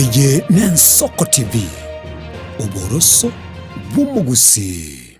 Eye n'Ensoko TV, oboroso bw'omogusii.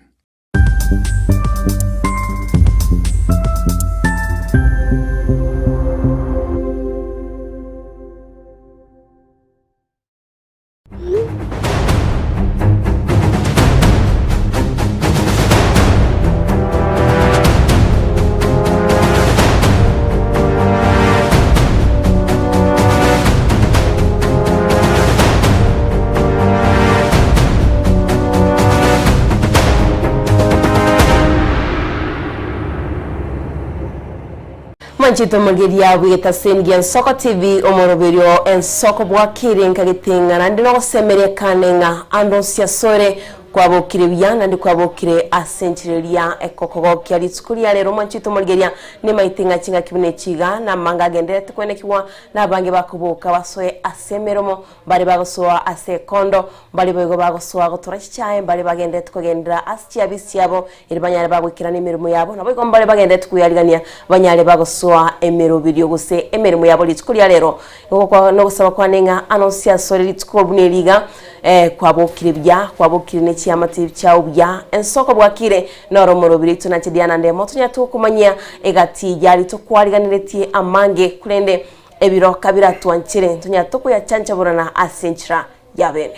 Mwanchete omogeria bw'egetaseni gia Nsoko TV, omoroberio ensoko bwakire nkagete ng'a naende nogosemeria kane ng'a ande onsi asore kwabokire buya naende kwabokire ase enchera eria ekokogokia rituko ria rero. Mwanchete omorigeria nimaete ng'a chingaki buna echi iga namanga agendererete kwenekigwa na abange bakoboka basoe ase emeromo Mbare bagosoa ase ekondo, mbare boigo bagosoa gotora chichae, mbare bagenderete kogenderera ase chiabisi chiabo, erio banyare bagoikerana emeremo yabo, naboigo mbare bagenderete kweyarigania, banyare bagosoa emeroberio gose emeremo yabo rituko ria rero. Nigo kwa nogosaba kwane ng'a anonsi asore rituko buna eri iga, eh, kwabokire buya, kwabokire ne chiamate chiao buya, ensoko bwakire, noro omoroberi oito nache Diana Ndemo, tonyare tokomanyia egati yaria tokwariganeretie amange, korende Ebiroka biratwanchere, ntonyare tokoyachanchaborana ase enchera y'abene.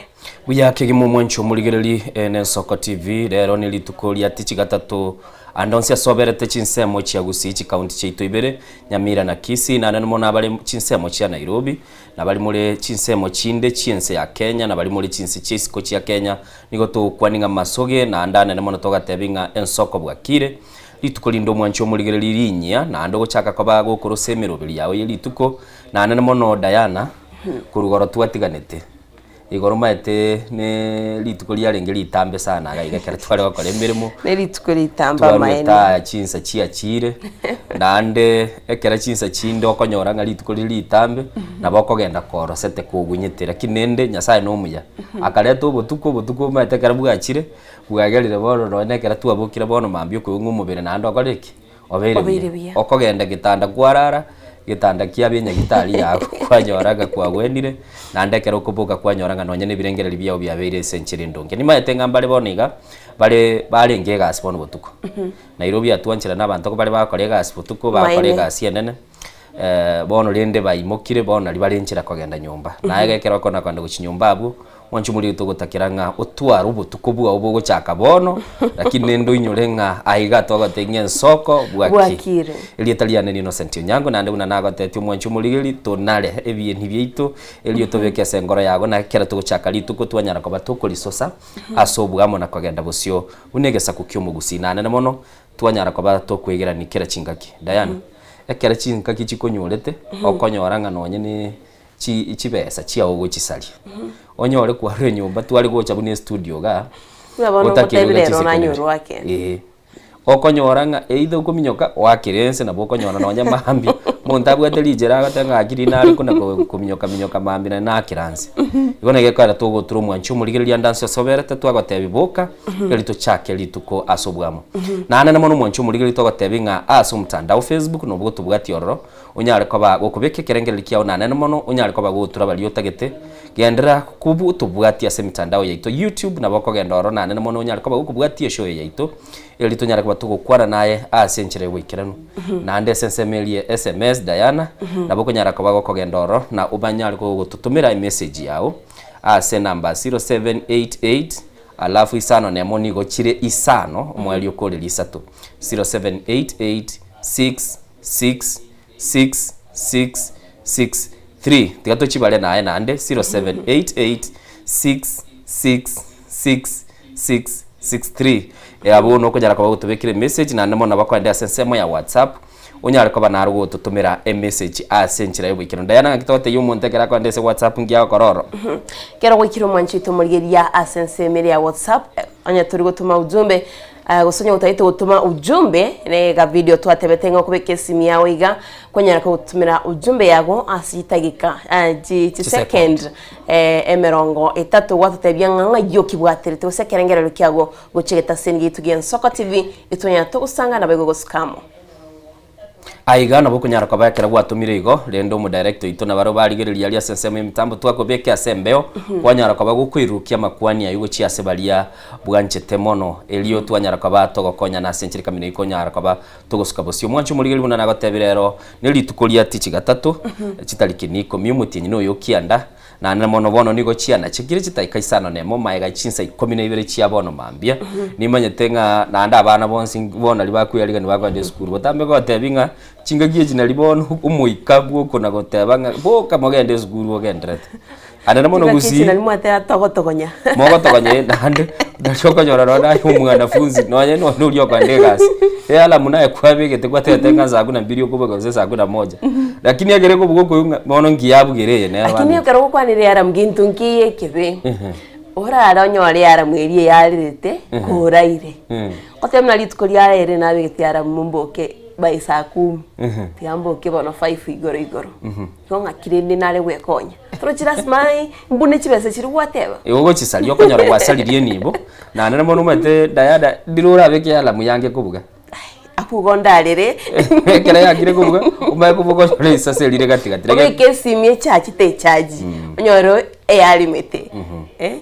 Buya kegima omwanchi omorigereri eh, n'Ensoko TV rero ne rituko ria tichi gatato ande onsi ase oberete chinsemo chia Gusii chikaunti chiaito ibere Nyamira na Kisii naende mono abare chinsemo chia Nairobi na bari more chinsemo chinde chiense ya Kenya na bari more chinse chia isiko chia Kenya nigo togokwania ng'a masoge naende anene mono togatebi ng'a Ensoko bwakire Rituko rinde omwanche omorigererie rinyia, naende ogochaka koba gokorosa emeroberi yao ye rituko, naende mono Diana, korwa igoro twatiganete. Igoro omaete ne rituko riarenge ritambe sana iga iga ekero tware gokora emeremo, Ne rituko ritambe twarwete amaene. aya chinsa chiachire, naende ekero chinsa chinde okonyora ng'a rituko rire ritambe, nabo okogenda korosete kogunyete, lakini rende Nyasaye na omuya, akareta obotuko, obotuko omaete ekero bwachire, Bwagerire bono nonya ekero twabokire bono mambia okoigwa ng'a omobere naende okorire ki? Obeire Obeire buya. buya. Okogenda getanda kwarara, getanda kiaba enyagitari yago kwanyora ng'a kwagwenire, naende ekero okoboka kwanyora ng'a nonya na ebirengererio biago biabeire ase enchera endonge. Nimaete ng'a mbare bono iga, bare barenge egasi bono botuko. Nairobi atwanchera na abanto bare bagokora egasi botuko, bagokora Maene. egasi enene, bono rende baimokire bono naria bare nchera kogenda nyomba. Naye ekero okona kogenda gochia nyomba abwo, mwanche omoriri togotakera ng'a otware obotuko bwao bogochaka bono, lakini rende oinyore ng'a aiga togotebia ng'a ensoko bwaki. Bwakire. Erieta riane ni Innocent Onyango naende buna nagotetie omwanche omorigeri tonare ebieni biaito erio tobeke ase engoro yago na ekero togochaka rituko twanyara koba tokorisosa ase oboamo na kogenda bosio buna egesaku kia omogusii naende mono Twanyara koba tokwegerania kera chingaki. Diana, ekero chingaki chikonyorete, okonyora ng'a nonye ne chi chibesa chiao ogochisaria. Onyore kwarure nyomba tware gocha buna estudio igaa, Buna bono otakeire ngotebire iga ero chisecondary. nanyorwa ake. Eeh. Okonyora ng'a either okominyoka oakere ense nabo okonyora nonye mambia, omonto abwate richera agoteba ng'a gaki riria nare kona ko kominyoka minyoka mambia naende naakera nse. Igo naki gekogera togotura omwanchi omorigereria ande ase osoberete twagotebia boka, Eri tochake rituko ase obwamo. Naende na mono omwanchi omorigereria togotebi ng'a ase omotandao Facebook nobwo gotobwatia ororo, onyare koba gokobeka ekerengererio kiao naende mono onyare koba gogotura baria otagete. Genderera kobotobwatia ase emitandao yaito YouTube nabo okogenda ororo naende mono onyare koba gokobwatia eshow eye yaito eri tonyare koba togokwana naye ase enchera y'oboikeranu. Naende ase ensemo eria ya SMS Diana nabo okonyara koba gokogenda ororo na obanyare kogototomera emessage yao ase enamba 0788 Alafu isano nemo nigo chire isano, omoerio okoreria isato. 0788666663. Tiga tochibare naye naende 0788666663. Abwo nokonyara koba gotobekera emessage naende mono nabo okoenda ase ensemo ya WhatsApp Onyare koba naro gototomera emessage ase enchera y'oboikeranu. Diana ng'aki togotebia omonto ekero akoenda ase WhatsApp nki agokora oro? Ekero gwaikire omwanchi oito omorigereria ase ensemo ere ya WhatsApp, onye tori gotoma ujumbe, gose onye otagete gotoma ujumbe, na ega video twatebete ng'a okobeka esimi yago iga, kwanyara kogotomera ujumbe yago ase chitageka chi chisecond emerongo etato gwatotebia ng'a ng'ai okibwaterete gose ekerengerero kiago gochia egetaseni giaito gia Ensoko TV, etonyara togosanga naboigo gosika amo. Aiga nabo okonyara koba ekero gwatomire igo, rende omodirector oito na barabwo barigereria aria ase ensemo y'emitambo twakobeke ase embeo, kwanyara koba gokoirurukia amakwani ayio gochia ase baria bwanchete mono, erio twanyara koba togokonyana ase enchera ekamina eyio konyara koba togosuka bosio. Omwanchi omorigereria buna nagotebire ero, ne rituko ria tichi gatato, chitariki ni ikomi omotienyi noyo okianda, Naende mono bono nigo chianachekire chitaika isano nemo magega chinsa ikomi na ibere chia bono mambia. Nimanyete ng'a naende abana bonsi bono naria bakweyarigania bakogenda esukuru. Botambe gotebi ng'a chingaki echi nari bono omoika bwokona goteba ng'a boka mogende esukuru ogenderete. Naende na mono Chingaki echi gusii nari mwateba togotogonya. mogotogonya naende nari okonyora nonye naye omwanafunzi nonye nonye oria okogenda egasi, ealamu naye kwabegete kwatebete ng'a saa kumi na mbili okoboka gose saa kumi na moja, lakini ekero ekobuga okoigwa ng'a bono ngiya abugere eye nero Lakini bamino. ekero ogokwanera earamu gento nkiya ekebe, orare onyore earamu eria eyarerete koraire. Goteba buna rituko ria rero nabegete earamu mboke by saa kumi, tiga mboke bono five igoro igoro, igo ng'aki rende nare gwekonya. Torochi lasima mbune chibesa chiria gwateba. Igo ogochisaria okonyora gwasaririe enibo, naende na bono omanyete Diana ndire orabeke ealamu yange kobuga. Abwo igo ndarere. Ekero yakire kobuga, omanye kobuga onyore risase rire gati gati. Rege- Obeke esimi echaji techaji, onyore eyarimete eh.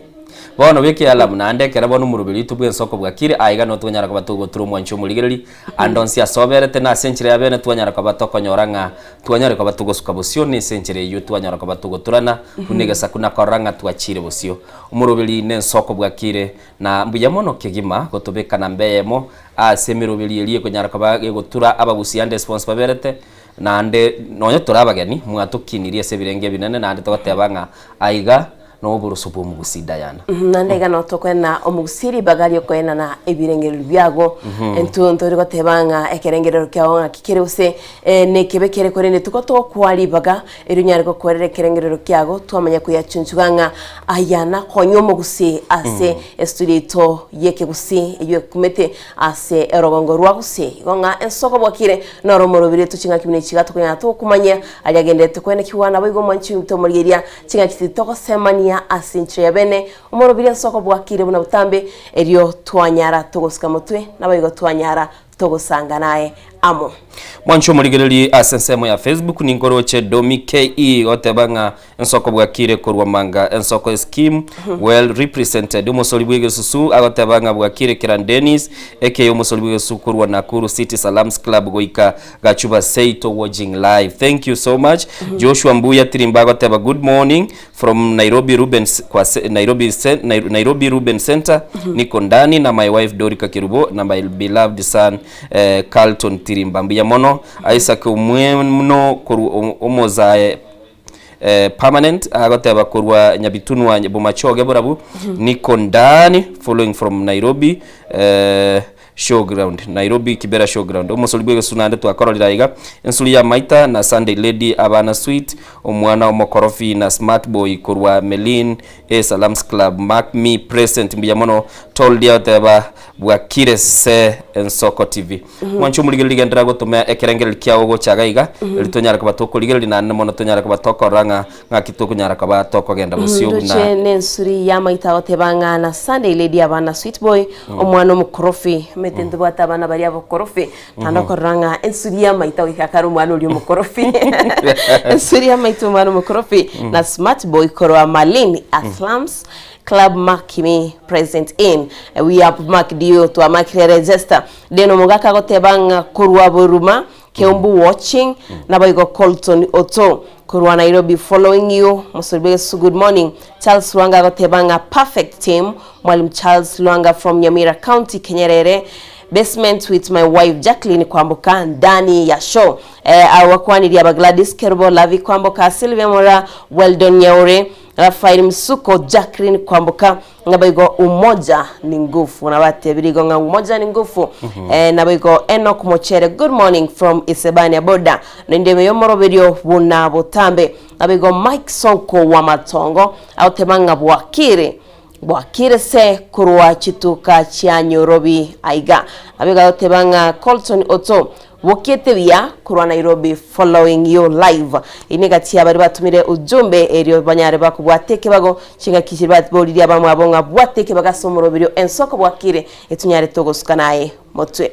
Bono beka ealamu naende ekero bono omoroberi oito bw'ensoko bwakire, aiga nigo tokonyara koba togotura omwanchi omorigereri, ande onsi ase oberete na ase enchera ya bene twanyara koba tokonyora ng'a Twanyare koba togosuka bosio, na ase enchera eyio twanyara koba togoturana buna egesaku na korora ng'a twachire bosio. Omoroberi nensoko bwakire, na mbuya mono kegima gotobeka namba eyemo ase emeroberi eria ekonyara koba egotura abagusia ande ase bonsi baberete, naende nonya tore abageni mwatokinirie ase ebirenge ebinene naende togoteba ng'a aiga Noboroso bw'omogusii Diana. Naende iga nabo tokoenana omogusii ribaga riokoenana ebirengererio biago. Intwe ntori goteba ng'a ekerengerero kiago ng'aki kere gose nekebe kere korende tuko togokoa ribaga erio onyare gokorera ekerengerero kiago twamanya koyachunchuga ng'a aya nakonye omogusii ase estudio yaito y'ekegusii eyio ekumete ase orogongo rwa gusii. Igo ng'a ensoko bwakire noro omorobiri oito ching'aki buna echi iga tokonyara togokumanyia aria agenderete koenekigwa naboigo omwanchi oito omorigereria Ching'aki titogosemania ase enchera ya bene, omorobiri ase okobwakire buna botambe, erio twanyara togosika motwe, naboigo twanyara togosanga naye amo. Mwanche omorigererie ase ensemo ya Facebook ninkoroche Domi KE goteba ng'a ensoko bwakire korwa manga ensoko escheme well represented omosori bwegesusu agoteba ng'a bwakire Kiran Dennis aka omosori bwegesusu korwa Nakuru City Salams Club goika Gachuba Seito watching live thank you so much Joshua Mbuya Tirimba agoteba good morning from Nairobi Ruben kwa Nairobi Nairobi Ruben Center niko ndani na my wife Dorika Kerubo na my beloved son eh, Carlton Tirimba mbuya mono Isaac Omweno koru omozae eh, permanent agoteba korwa Nyabitunwa Bomachoge Borabu niko ndani following from Nairobi eh, Showground, Nairobi Kibera Showground. Omosori bw'egesu naende twakororire aiga, ensuri y'amaita na Sunday Lady, abana sweet, omwana omokorofi na smart boy korwa Melin A Salams Club, mark me present mbuya mono Toldia oteba bwakire se Ensoko TV. Mwanche omorigereria genderera gotoma ekerengererio kiao gocha iga iga, erio tonyare koba tokorigereria naende mono tonyare koba tokorora ng'a ng'aki tokonyara koba tokogenda bosio buna Ndoche nensuri y'amaita agoteba ng'a na Sunday Lady abana sweet boy Omwana omokorofi, omanyete ntobwate abana baria abakorofi, naende okorora ng'a ensuri y'amaito goika kare omwana oria omokorofi. Ensuri y'amaito omwana omokorofi na smart boy korwa Malindi Aslams Club mark me present in we have marked you twamakire register then omogaka agoteba ng'a korwa Boruma Keumbu watching naboigo Colton Oto korwa Nairobi following you Mosori bwegesusu good morning Charles Lwanga agoteba ng'a perfect team Mwalimu Charles Lwanga from Nyamira County Kenyerere basement with my wife Jacqueline Kwamboka ndani ya show eh, abakwanirie aba Gladys Kerubo Lavi Kwamboka Sylvia Mora Weldon Nyaure Raphael Msuko Jacqueline Kwamboka Naboigo umoja ni ngufu nabatebirie igo ng'a umoja ni ngufu eh, naboigo Enock Mochere good morning from Isebania boda naende ime y'omoroberio buna botambe naboigo Mike Sonko wa Matongo agoteba ng'a bwakire bwakire se korwa chituka chia Nyorobi aiga naboigo agoteba ng'a Colton Oto Bokiete buya korwa Nairobi following you live. Eye negati ya baria batumire ujumbe erio banyare bakobwata ekebago chingaki chiria baboririe abamwabo ng'a bwata ekebago ase omoroberio ensoko bwakire etunyare togosuka naye. motwe.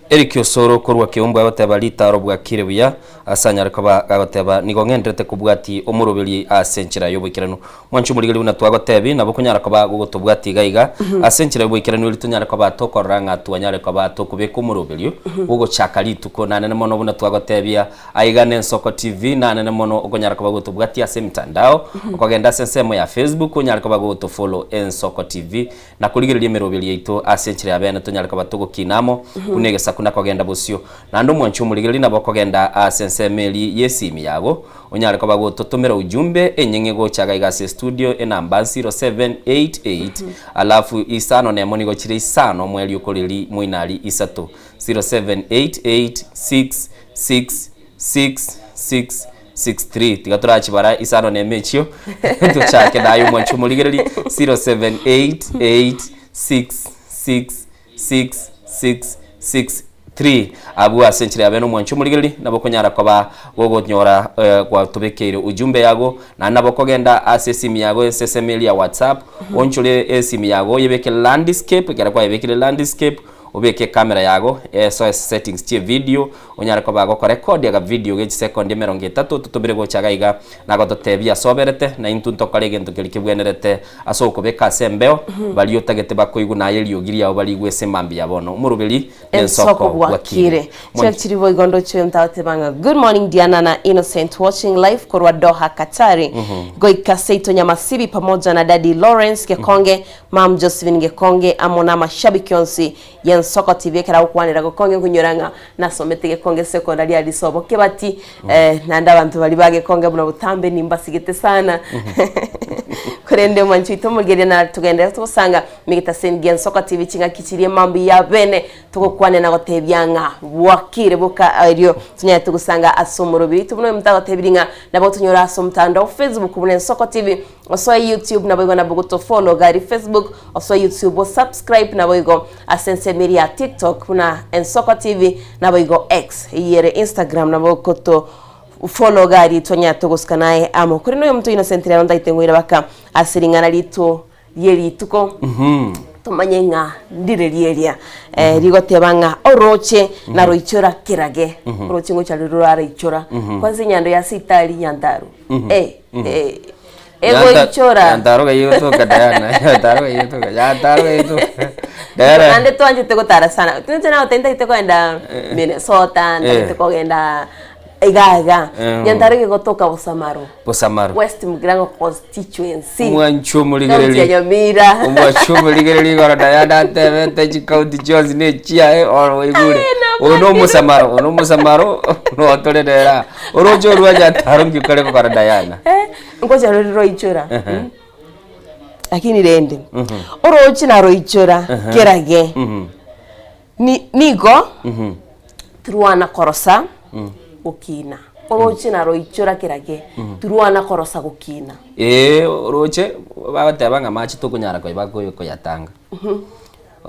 Eric Osoro korwa Keumbu agoteba ritaro bwakire buya ase anyare koba gagoteba nigo ng'enderete kobwati omoroberi ase enchera y'oboikeranu. Mwanche omorigereria buna twagotebi nabo konyara koba gogotobwati iga iga ase enchera y'oboikeranu eri tonyare koba tokorora ng'a twanyare koba tokobeka omoroberio bw'ogochaka rituko nanene mono buna twagotebia aiga n'Ensoko TV nanene mono okonyara koba gotobwati ase emitandao okogenda ase ensemo ya Facebook onyare koba gotofollow Ensoko TV na korigereria emeroberio yaito ase enchera ya bene tonyare koba togokina amo buna egesaku na kogenda bosio. Naende omwanchi omorigereria nabo okogenda ase ensemo eria y'esimi yago, onyare koba gototomera ujumbe enyeng'e gocha iga iga ase estudio enamba 0788 alafu isano nemo nigo chire isano omwerio okoreri moinari isato 0788 666 6 3 tiga torachibara isano na eme echio tochake naye omwanchi omorigereri 0788666663 abwo ase enchera ya bene omwanchi omorigereri nabo okonyara koba gogonyora eh, gwatobekeire ujumbe yago naende nabo okogenda ase esimi yago ase esemo eria ya whatsapp onchore esimi yago oyebeke landscape ekero kwayebekire landscape Obeke ecamera yago esoe settings chie video onyare koba gokorekodia ga video ge chisekondi emerongo etato totomire gocha iga iga nagototebia ase oberete na intwe ntokore egento keria kebwenerete ase okobeka ase embeo baria otagete bakoigwe naye eriogi riao barigwe ase mambia ya bono omoroberi Ensoko nensoko bwakire. bwakire. Church boigo ndoche ntagoteba ng'a good morning Diana na Innocent watching live korwa Doha Katari goika seito Nyamasibi pamoja na Daddy Lawrence Gekonge Ma'am Josephine Gekonge amo namashabiki onsi y'Ensoko TV ekero agokwanera Gekonge nkonyora ng'a nasomete Gekonge Secondary aria Risobo Kebati eh, naende abanto baria ba Gekonge buna botambe nimbasigete sana korende omwanchi oito omorigereria na togenderere togosanga megetaseni gi'Ensoko TV ching'aki chiria emambia ya bene togokwanera na gotebia ng'a bwakire boka erio tonyare togosanga ase omorobio oito buna oyomonto agotebirie ng'a nabo tonyore ase omotandao Facebook buna Ensoko TV Osoe YouTube naboigo nabo gotofollow gari Facebook, osoe YouTube osubscribe naboigo ase ensemo eria ya TikTok buna Ensoko TV naboigo X eyio ere Instagram nabo goto follow gari twanyara togosika naye amo. Korende oyomonto Innocent rero ntaete ngoira baka ase ring'ana rito rie rituko tomanye ng'a ndire rieria eh, rigoteba ng'a oroche naroichora kerage oroche ngocha rero roraichora kwanza enyando ya sitari nyandaru Eh, eh, egoichora Yantaro gaigotoka Diana. Yantaro gaigotoka. Yantaro gaigotoka. Diana. Naende twanchete gotara sana tinche nagotebi ntagete kogenda Minnesota ntagete Eh. kogenda iga iga Mm. Nyantaro egegotoka Bosamaro Bosamaro. West Mugirango constituency Omwanchi County ya omorigereria. Nyamira Omwanchi omorigereria igoro Diana atebete chikaunti chionsi ne chiaye oro oigure. Aye, Oyo no nabwatire. omosamaro, oyo no omosamaro notorerera. Oroche orwa Nyantaro nki kore gokora Diana? Eh, ngocha rori roichora mm. Lakini rende oroche naroichora kerage ni nigo tirwana korosa gokina oroche naroichora kerage tirwana korosa gokina Ee, oroche bagoteba ng'a amache tokonyara koiba koyo koyatanga.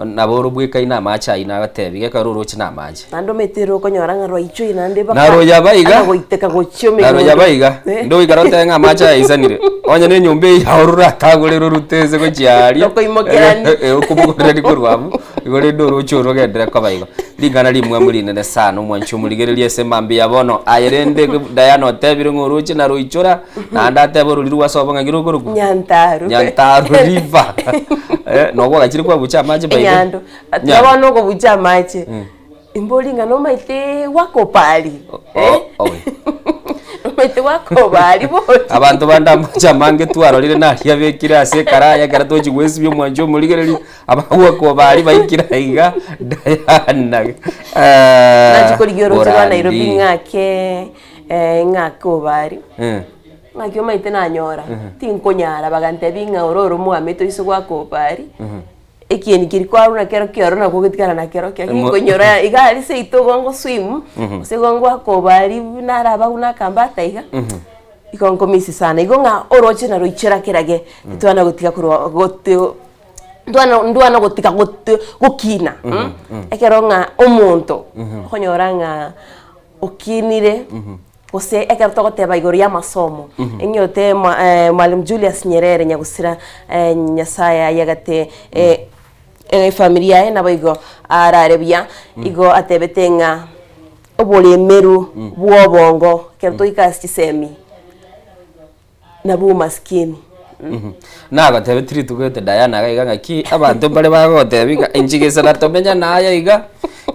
Nabo orobwekaine amache ayio nagotebi gekogera oroche na amache. Naende omanyete ere okonyora ng'a rwaichoire naende mpaka Naroyaba iga, ana goiteka gochia omegondo. naroyaba iga, Eh. ndoikara otebe ng'a amache aya aisanire, onye na enyomba eye yao roratagorere orute ense gochia aria, Okoimokerani. eh, okomokorerani korwa abwo, igo rende oroche oro rogenderere koba igo. Ring'ana rimwamu rinene sana omwanchi omorigereria ase mambia ya bono, aye rende Diana otebire ng'a oroche naroichora, Naende atebe orori rw'asobo ng'aki rokorokwa? Nyantaru. Nyantaru River. Eh, nokwo gwagachire kwabucha amache by the way. Enyando. Nyando. Bono okobucha amache. Imbori ng'a nomaete gwakopari. O- owe. Nomaete gwakobari bori. Abanto bande amache amange twarorire naria abekire ase ekaraya ekero tochi gwesibia omwancho omorigereria, abagwakobari baikire aiga Diana. Eh, Nachi korigia oroche rwa Nairobi Orandi. ng'ake Eh, ng'ake obari. Eh. Ng'aki omaete nanyora, tinkonyara bagantebia ng'a oro oro omwamete oise goaka obari, ekieni keria kwarwa nakero kioro nakwo ogotigara nakero kio. Emo- Nkonyora iga aria seito igo ngoswim, gose igo ngoaka obari naraba buna akambata iga, igo nkomisi sana. Igo ng'a oroche naroichora kerage, titwana gotiga korwa gote ntwana ndwana gotiga gote gokina ekero ng'a omonto, okonyora ng'a okinire, gose ekero togoteba igoro y'amasomo, eng'iote mwa Mwalimu Julius Nyerere nyagusira Nyasaye ayegete. Efamiri yaye naboigo arare buya, igo atebete ng'a oboremeru bw'obongo ekero toika ase chisemi nabwo obomasikini. Nagotebetie rituko ete Diana iga iga ng'aki abanto mbare bagogotebia ng'a inche gese natomenya naye iga,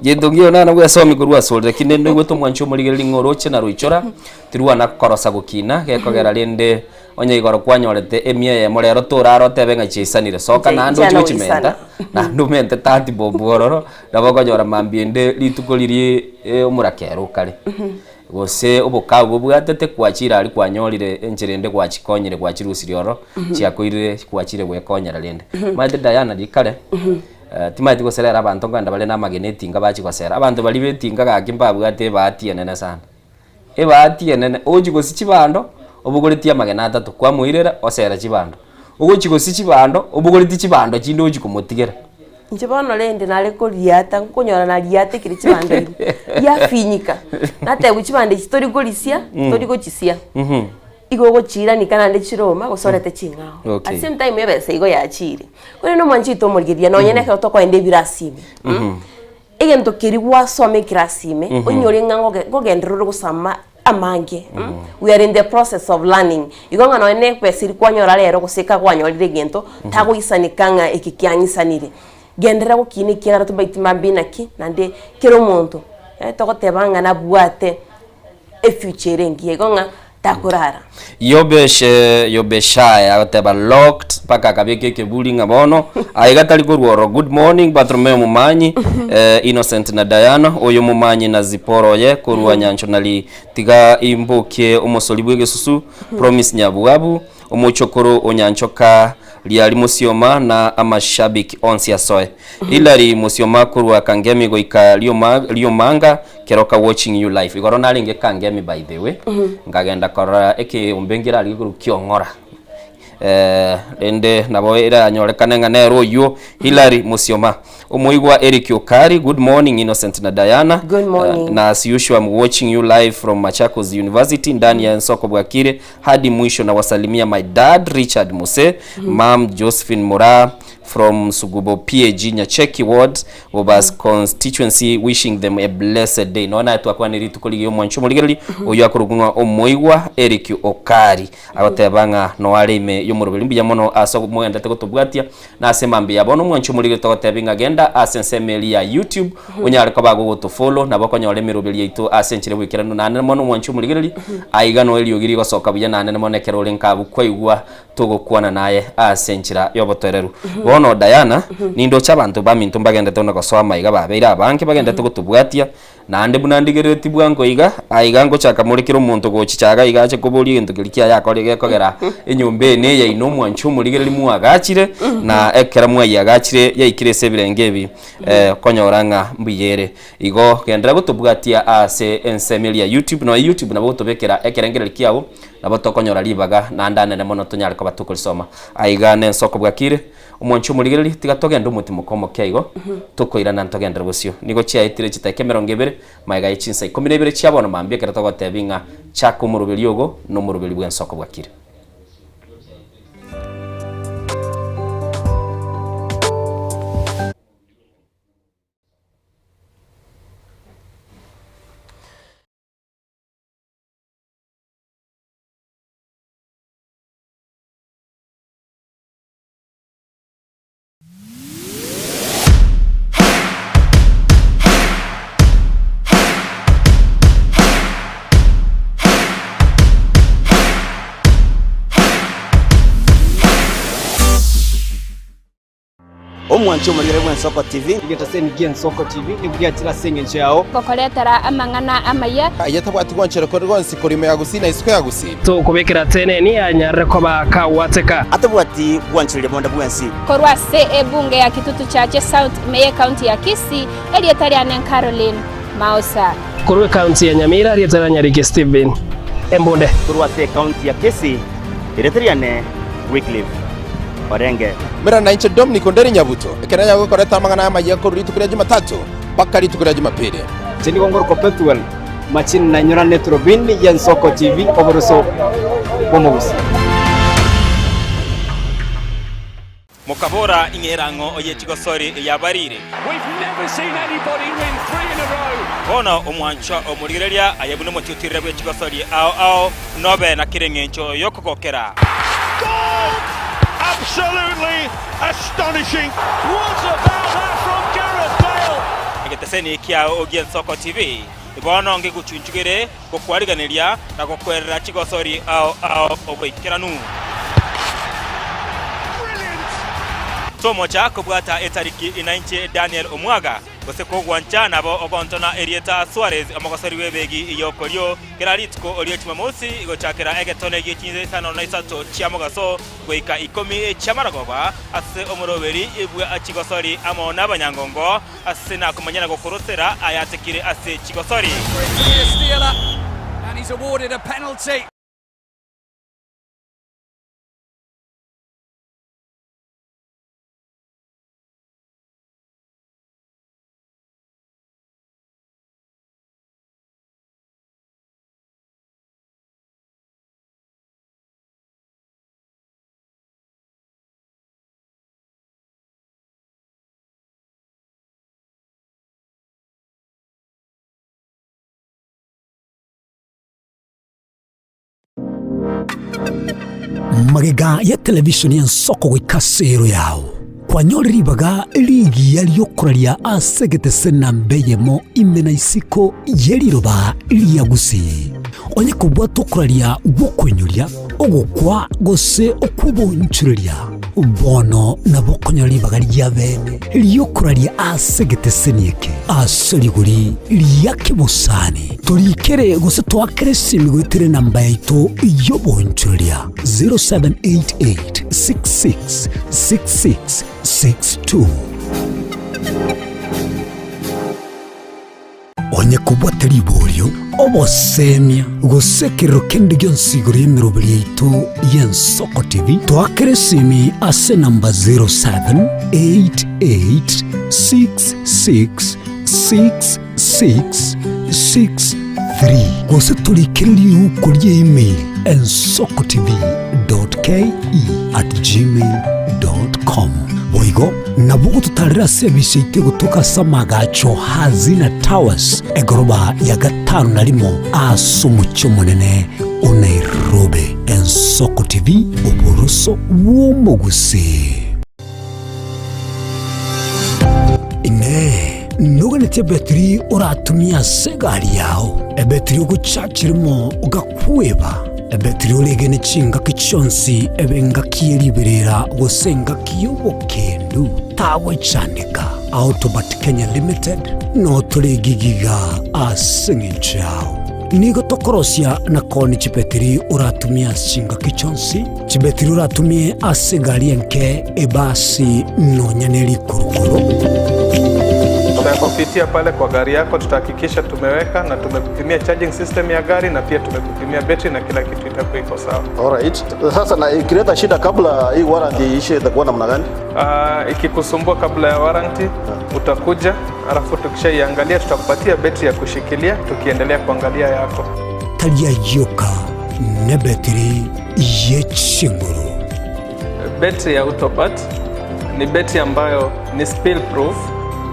gento nkiyo nana bwesomi korwa asore lakini rende noigwete omwanchi omorigereria ng'a oroche na roichora, tirwana korosa gokina, gekogera rende onye igoro kwanyorete emia eyemo rero torara otebe ng'a chiaisanire, soka naende oche gochimenta, naende omente thirty bob ororo, nabo okonyora mambia ende rituko riria omorakera okare. Gose obokabu bobwatete kwachire aria kwanyorire enchera ende gwachikonyire gwachirusirie ororo, chiakoirire gwachire gwekonyera rende. Omanyete Diana riria kare, timanyeti gose rero abanto nkogenda bare na amagena etinga bachia gosera, abanto baria ba etinga gaki mbabwate ebahati enene sana. Ebahati enene, ogochia gosia chibando, obogoretie amagena atato, kwamoirera osera chibando, ogochia gosia chibando, obogoretie chibando chinde ochia komotigera. Inche bono rende nare koriata, nkonyora nariatekire chibando ime, riafinyika, natebiwa chibando echi tori korisia, tori gochisia, igo ogochiiranika naende chiroma gose orete ching'ao. Okay. At the same time ebesa igo yachiire. Korende omwanchi oito omorigereria nonye na ekero tokoenda ebirasi ime, egento keria gwasoma ekirasi ime, onyore ng'a ngoge ngogenderera ore gosoma amange we are in the process of learning igo ng'a nonye na ebesa eria kwanyora rero gose eka kwanyorire egento tagoisanika ng'a eke kiang'isanire. Genderera gokina ekiagera tobaiti mambia naki naende kera omonto togoteba ng'a nabwate efuture ere engiya igo ng'a takorara. Yobeshe Yobeshaya agoteba locked mpaka akabeka ekeburi ng'a bono aiga tari korwa oro. Good morning Bartolomeo Momanyi, eh, Innocent na Diana, oyo Momanyi na Zipporah oye korwa Nyanchonari tiga imbokie omosori bw'egesusu Promise Nyabwabu omochokoro o Nyanchoka Riari Mosioma na amashabiki onsi asoe. Hillary Mosioma korwa Kangemi goika Rioma Riomanga Keroka watching you live. Igoro narenge Kangemi by the way, nkagenda korora ekeombe nkere aria korwa Kiong'ora. Eh, rende nabo eranyorekane ng'a nere oyio Hillary Musioma. Omoigwa Eric Okari, good morning Innocent na Diana. Good morning. Eh, na as usual I'm watching you live from Machakos University ndani ya Ensoko Bwakire hadi mwisho na wasalimia my dad Richard Muse, mom Josephine Mura from Sugubo PAG Nyacheki Ward Bobas Constituency wishing them a blessed day. Nonya naye twakwanire rituko rigiya omwancho omorigereria oyio akorokwa ng'a omoigwa Eric Okari agoteba ng'a noe are ime y'omoroberi mbuya mono ase mogendete gotobwatia na ase mambia ya bono omwancho omorigereria togotebi ng'a genda ase ensemo eria ya YouTube onyare koba gogotofollow nabo okonyora emeroberi yaito ase enchera y'oboikeranu naende mono omwancho omorigereria aiga noe eriogi rigosoka buya naende mono ekero ore nkabu kwaigwa togokwana naye ase enchera y'obotoereru. Bono Diana, nindoche abanto baminto mbagenderete buna gosoa amaiga babeire abange bagenderete gotobwatia, naende buna ndigereretie bwango iga, aiga ngochaka more kera omonto gochicha iga iga ache koboria egento keria kiaye akore gekogera enyomba eye neyaino omwancho omorigereria mwagachire, na ekero mwayiagachire yaikire ase ebirengo ebi okonyora ng'a mbuya ere. Igo genderera gotobwatia ase ensemo eria ya YouTube, nonya YouTube nabo ogotobekera ekerengererio kiago. Nabo tokonyora ribaga naende anene mono tonyare koba tokorisoma. Aiga nensoko bwakire, omwanchi omorigereria, tiga togende omotimoka omoke igo, tokoirana ntogenderere bosio. Nigo chiaetire chidakika emerongo ebere, magega ye chinsa ikomi na ibere chia bono mambia ekero togotebia ng'a chaka omoroberi ogo nomoroberi bw'ensoko bwakire. Omwanche omorigere bw'Ensoko TV. Egetaseni gi'Ensoko TV nigo giachire ase engencho yao. Gokoretera amang'ana amaya. Aye tabwati gwanchera kore gwonsi korwa ime ya Gusii na isiko ya Gusii. Tokobekera teneni anyarire koba kagwateka. Atabwati gwanchereria bonde bwensi. Korwa ase ebunge ya Kitutu Chache South ime y'Ekaunti ya Kisii, erieta riane Caroline Maosa. Korwa ekaunti ya Nyamira, erieta ria Nyariki Stephen Embunde. Korwa ase ekaunti ya Kisii, erieta riane Wycliffe Orenge. Mera nainche Dominic Onderi Nyabuto, ekero nanyare gokoreta amang'ana amayia korwa rituko ria Jumatatu mpaka rituko ria Jumapili. Inche nigo ngorokwa Pethuel Machini na inyorane eturubini y'Ensoko TV oboroso bw'omogusi. Mokabora, Ing'era ng'o oye chigosori eyabarire? Bono omwanchwa omorigereria aye buna omotiotirire bwe chigosori ao ao, nobe na kera engencho y'okogokera. Egeteseni kiao gi'Ensoko TV bono ngegochunchugere gokwariganeria na gokwerera chigosori ao ao oboikeranu. Tomocha kobwata etariki inainche Daniel Omwaga, gose kogwancha nabo ogontona erieta Suarez omogosori bw'ebegi y'okorio kera rituko rie Jumamosi gochakera egetone gie chinsa isano na isato chia mogaso goika ikomi chi'amaragoba ase omoroberi bwa chigosori amo nabanyangongo Ase nakomanya na gokorosera ayatekire ase chigosori. Magega ya televisheni y'ensoko goika ase ero yao, kwanyore ribaga rigiya ri'okoraria ase egetese namba eyemo ime na isiko ye riroba ria Gusii. Onye kobwata okoraria gw'okoinyoria, ogokwa gose okw'obonchoreria, bono nabo okonyora ribaga ria bene ri'okoraria ase egeteseni eke ase rigori ria kebosani. Torikere gose toakere esimi goetera enamba yaito y'obonchoreria 0788 66 66 62. Onye kobwate riborio, obosemia, gose ekerero kende gionsi igoro y'emeroberi yaito y'Ensoko TV, toakere esimi ase enamba 0788666663 gose torikere riuko ria email ensokotv.ke@gmail.com. Boigo Nabo gototarera ase ebise yaito egotoka ase amagacho Hazina Towers, egoroba ya gatano na rimo ase omochie omonene o Nairobi. Ensoko TV, oboroso bw'omogusii. Inee! Noganetie ebetiri oratumie ase egari yao? Ebetiri ogochachirimo ogakweba? Ebetiri oregene chingaki chionsi ebe engaki ye riberera gose engaki y'obokendu? Tagwechandeka. Autobat Kenya Limited notore egigiga ase eng'encho yao. Nigo tokorosia na koonia chibetiri oratumie ase chingaki chionsi, chibetiri oratumie ase egari enke, ebasi, nonya ne rikurukuru. Tutakupitia pale kwa gari yako, tutahakikisha tumeweka na tumekupimia charging system ya gari na pia tumekupimia betri na kila kitu itakuwa iko sawa. Alright. Sasa na ikileta shida kabla hii warranty iishe itakuwa namna gani? Ikikusumbua kabla ya warranty utakuja, alafu tukishaiangalia tutakupatia betri ya kushikilia tukiendelea kuangalia yako. Tari ayioka nebetiri ye chinguru. Betri ya Autobat ni betri ambayo ni spill proof,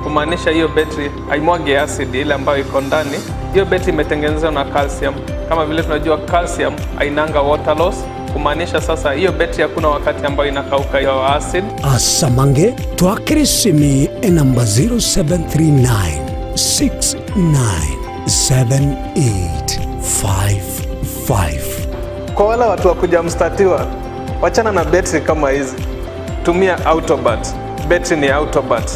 kumaanisha hiyo betri haimwagi acid ile ambayo iko ndani. Hiyo betri imetengenezwa na calcium. Kama vile tunajua calcium hainanga water loss, kumaanisha sasa hiyo betri hakuna wakati ambayo inakauka hiyo acid. Asamange twakere esimi enamba 0739 697855. Kwa wale watu wa kuja mstatiwa, wachana na betri kama hizi, tumia Autobat. Betri ni Autobat.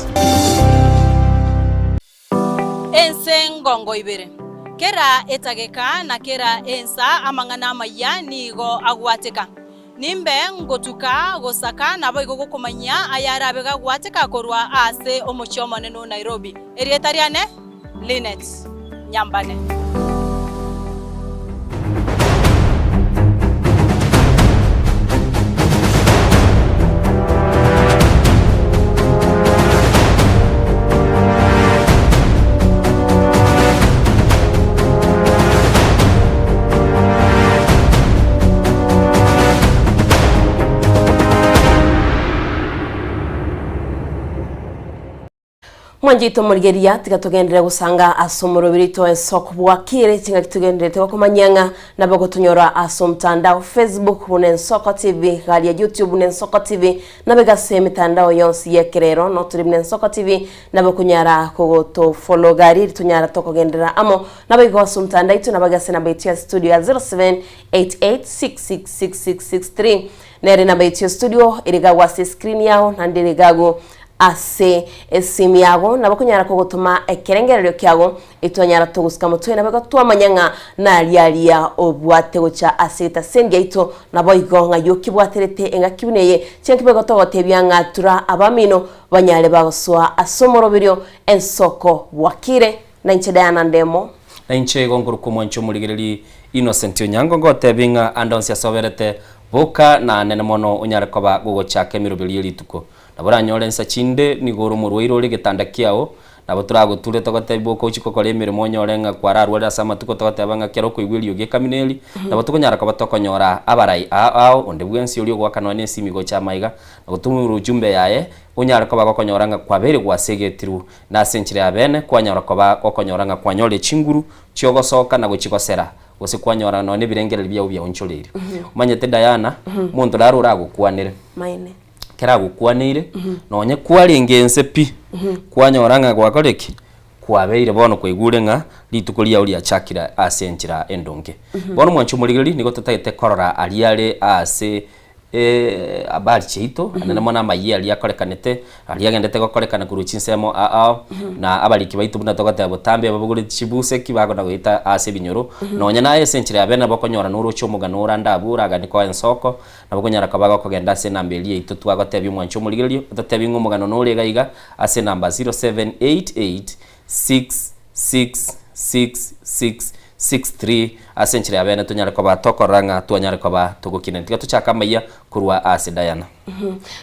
Ense ngongo ibere, kera etageka na kera ensa amang'ana amayia nigo agwateka. Nimbe ngotuka gosaka naboigo gokomanyia ayarabe gagwateka korwa ase omochie omonene o Nairobi. Erieta riane Linet Nyambane. Mwanchete omorigereria, tiga togenderere gosanga ase omoroberi oito ensoko bwakire chingaki togendererete gokomanyia ng'a nabo gotonyora ase omotandao Facebook buna Ensoko TV, garia YouTube buna Ensoko TV, nabo iga ase emetandao yonsi y'ekerero notore buna Ensoko TV, nabo okonyara kogotofollow gari eri tonyara tokogenderera amo nabo igo ase omotandao oito nabo iga ase enamba yaito ya studio ya 0788666663 nere enamba yaito ya studio ere iga agwo ase escreen yao naende ere iga agwo Ase esimi yago nabo konyara kogotoma ekerengererio kiago, etwanyara togosika motwe nabo igo twamanya ng'a naria aria obwate gocha ase egetaseni giaito, naboigo ng'a yokebwaterete engaki buna eye, chingaki boigo togotebia ng'a tura abamino banyare bagosoa ase omoroberio ensoko bwakire. Na inche Diana Ndemo. Na inche igo nkorokwa omwanchi omorigereri Innocent Onyango ngotebie ng'a ande onsi ase oberete, boka naanene mono onyare koba gogochaka emeroberio ye rituko. Nabo oranyore insa chinde nigo ore omorwaire ore egetanda kiao, nabo toragoture togotebie boka ochie gokora emeremo onyore ng'a kwararwarire ase amatuko togoteba ng'a kera okoigwa eriogi ekamina eri, nabo tokonyara koba tokonyora abarai ao ao, onde bwensi oria ogoaka nonya na esimi gocha amaiga, na gotomera ujumbe yaye, onyare koba gokonyora ng'a kwabeire gwasegetirwe, na ase enchera ya bene kwanyora koba gokonyora ng'a kwanyorire chinguru chiogosoka na gochia gosera, gose kwanyora nonya na ebirengererio biao biaonchoreirie. Omanyete Diana, omonto naro oragokwanere. Maene. Ekero agokwaneire, nonye kwarenge ense pi, kwanyora ng'a gwakora ki? Kwabeire bono kwaigure ng'a rituko riao riachakire ase enchera endonge. Bono mwanche omorigereria, nigo totagete korora aria are ase habari chiaito, naende mono amayia aria akorekanete, aria agendete gokorekana korwa chinsemo ao ao, na abariki baito buna togoteba botambe ababogoreti chibuseki bakona goeta ase ebinyoro, nonye naye ase enchera ya bene nabo okonyora noroche omogano ore ande abwo oraganie koa ensoko, Nabo konyara koba gokogenda ase enamba eria yaito twagotebia omwancho omorigererio, ototebie ng'a omogano nore iga iga ase enamba 0788666663 ase enchera ya bene tonyare koba tokorora ng'a twanyare koba togokinania. Tiga tochake amayia korwa ase Diana.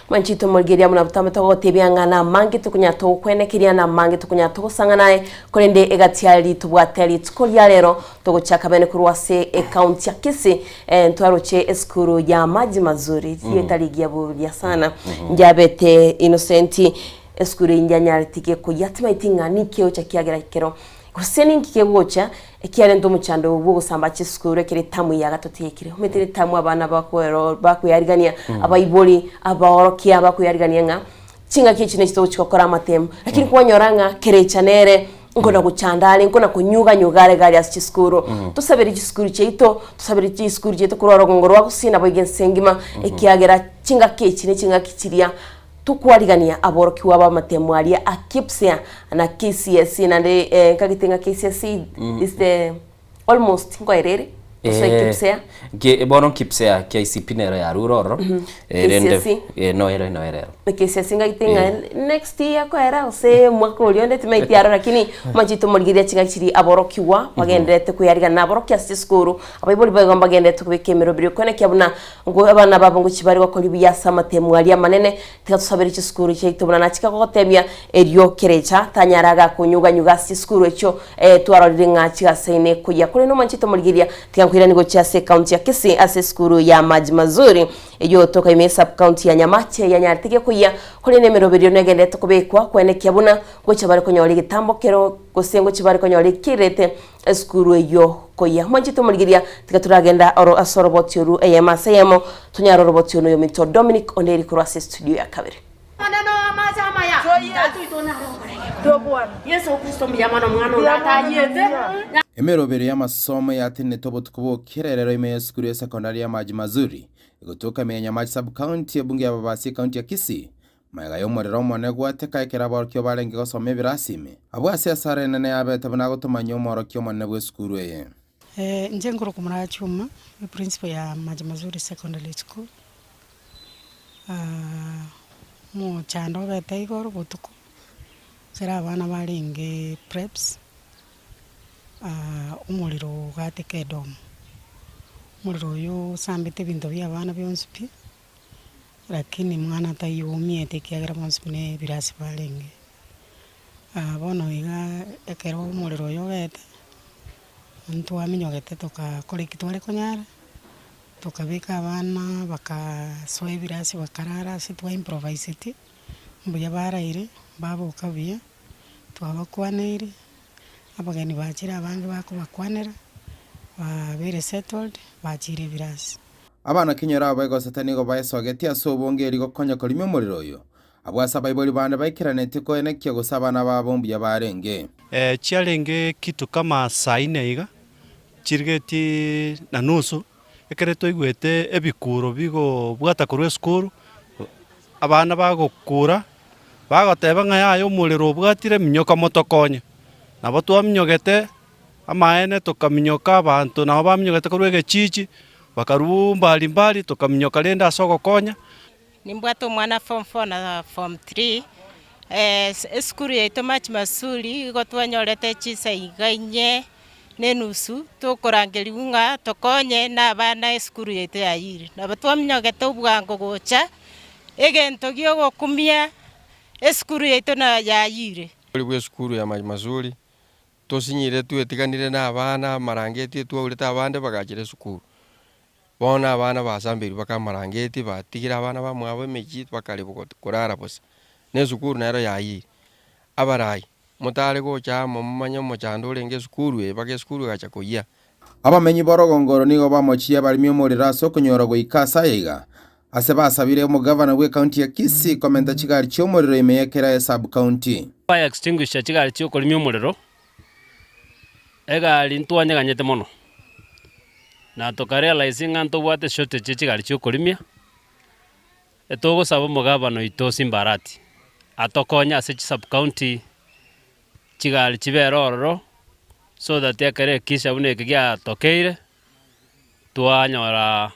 Mwanchete omorigereria amo na botambe togotebia ng'a namange tokonyara togokwenekeria, namange tokonyara togosang'ana aye, korende egati aria tobwate rituko ria rero Togochaka bene korwa ase ecounty ya Kisii eh, ntwaroche esukuru ya Maji Mazuri rieta rigiya buya sana njabete Innocent esukuru eye njanyarete gekoyia timaeti ng'a ninki egocha kiagera ekero gose ninki kegocha ekiarenta omochando oyo bwa ogosamba chisukuru ekero etamu eye yagatotiekire omanyete etamu abana bakwero bakweyarigania abaibori abaorokia bakweyarigania ng'a Chingaki echi nechi togochia gokora amatemu, lakini kwanyora ng'a kerecha nere nkona gochanda are, nkona konyuga-nyuga are gari ase chisukuru. Tosabere chisukuru chiaito, tosabere chisukuru chiaito korwa orogongo rwa gusii naboigo ense engima, ekiagera chingaki echi ne chingaki chiria tokwarigania aborokigwa b'amatemu aria a KPSEA na KCSE naende nkagete ng'a KCSE is the Almost nkoera ere gose Eh, KPSEA. Ki- bono KPSEA KCP nero yarure ororo Eh, rende KCSE. eh, no ere no ere ero. KCSE ngaite ng'a next year koera gose omwaka oria onde timaeti aro lakini omanyete tomorigereria chingaki chiria aborokigwa bagendererete koyarigana na aborokia ase chisukuru abaibori baigo mbagendererete kobeka emeroberi okoenekia buna ngo abana babo ngochia bare gokora buya ase amatemu aria amanene Tiga tosabere chisukuru chiaito buna nachika gogotebia, erio kerecha tanyare agakonyuganyuga ase chisukuru echio eh, twarorire ng'a chigasaine koyia. Korende omwanchete omorigereria, tiga nkoiranie gochia ase ecounty ya Kisii ase esukuru ya Maji Mazuri eyio otoka ime esub county ya Nyamache yanyarete gekoyia, korende emeroberio negenderete kobekwa koenekia buna ngochia bare konyora egetambo kero gose ngochia bare konyora ekerete Esukuru eyio koyia. Mwanchete omorigeria, tiga toragenda oro ase oroboti oru eyemo ase eyemo, tonyare oroboti onu oyominto Dominic Onderi korwa ase estudio ya kabere. Emeroberi y'amasomo yatenenete obotuko bw'okererero ime y'esukuru ya sekondari ya Maji Mazuri, egotoka ime ya Nyamache Sub-county, ebunge y'Ababasi ekaunti ya Kisii, Magega y'omorero omonene gwateka ekero aborokigwa barenge gosoma ebirasi ime, abwo ase esara enene yabete buna agotomanyia omworokia omonene bw'esukuru eye. Inche nkorokwa Murachuma, eprinciple ya Maji Mazuri Secondary School. Omochando obete igoro botuko, ekero abana barenge preps, omorero ogateka edomu. Omorero oyio osambete ebinto bia abana bionsi pi. Lakini mwana taiyo oumiete ekiagera bonsi buna ebirasi barenge. Bono iga ekero omorero oyo obete, ntwaminyogete tokakora eki tware konyara, tokabeka abana bakasoa ebirasi bakarara ase twa improvisetie, mbuya baraire, baboka buya. Twabakwaneire, abageni bachire abange bakobakwanera, babeire settled, bachire ebirasi. Abanakenyoro aba baigosete nigo baesogetie ase obonge erio gokonya korimia omorero oyo, abwo ase abaibori bande baikeranetie koenekia gose abana babo mbuya barenge. Chiarenge kitu kama saa ine iga, chirigeti na nusu, ekere twaigwete ebikuro bigobwata korwa esukuru, abana bagokura, bagoteba ng'a yaya omorero obwatire minyoka motokonye. Nabo twaminyogete amaene tokaminyoka abanto nabo baminyogete korwa egechichi, bakarwa mbali mbali tokaminyoka rende ase ogokonya. Nimbwate omwana form four na form three, esukuru yaito Machi Masuri igo twanyorete chinsa iga inye na enusu tokorangerigwa ng'a tokonye na abana esukuru yaito yayire. Nabo twaminyogete obwango gocha, egento gia ogokumia esukuru yaito na yayire. Ori bw'esukuru ya Machi Masuri, tosinyire twetiganire na abana amarangeti etwaurete abande bagachire esukuru. Bono abana basambeirwe baka amarangeti, batigire abana bamwabo emechie bakare korara bosa, na esukuru nero yayire. Abarai, motare gocha amo momanye omochando orenge esukuru eye mpaka esukuru egacha koyia. Abamenyi b'orogongo oro nigo bamochirie abaremi omorero ase okonyora goika ase aya iga, ase basabire omogavana bw'ecounty ya Kisii komenta chigari chi'omorero ime ya kera esub-county. Fire extinguisher chigari chi'okorimia omorero, Egari ntwanyeganyete mono, na tokarealise ng'a ntobwate shortage ye chigari chiokorimia, etogosaba omogabana oito Simba Arati, atokonye ase chisubcounty chigari chibere ororo, so that ekero ekisa buna eke giatokeire, twanyora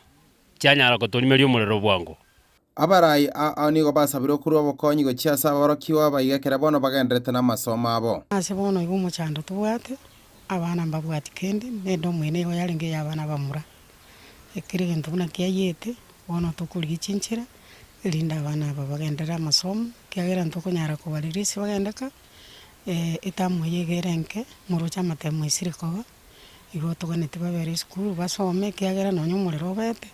chianyara kotorimeria omorero bwango. Abarai ao nigo basabirwe korua obokonyi gochia ase aborokigwa abaiga ekero bono bagendererete namasomo abo. Ase bono igo omochando tobwate, abana mbabwati kende, na edomu eye nigo yarenge ey'abana abamura. Ekero egento buna kiayete, bono tokorigia chinchera, erinde abana aba bagenderere amasomo, ekiagera ntokonyara kobarerisia bagende ka, etamu eye iga ere enke, moroche amatemo aisire koba. Igo toganeti babere esukuru basome ekiagera nonya omorero obete,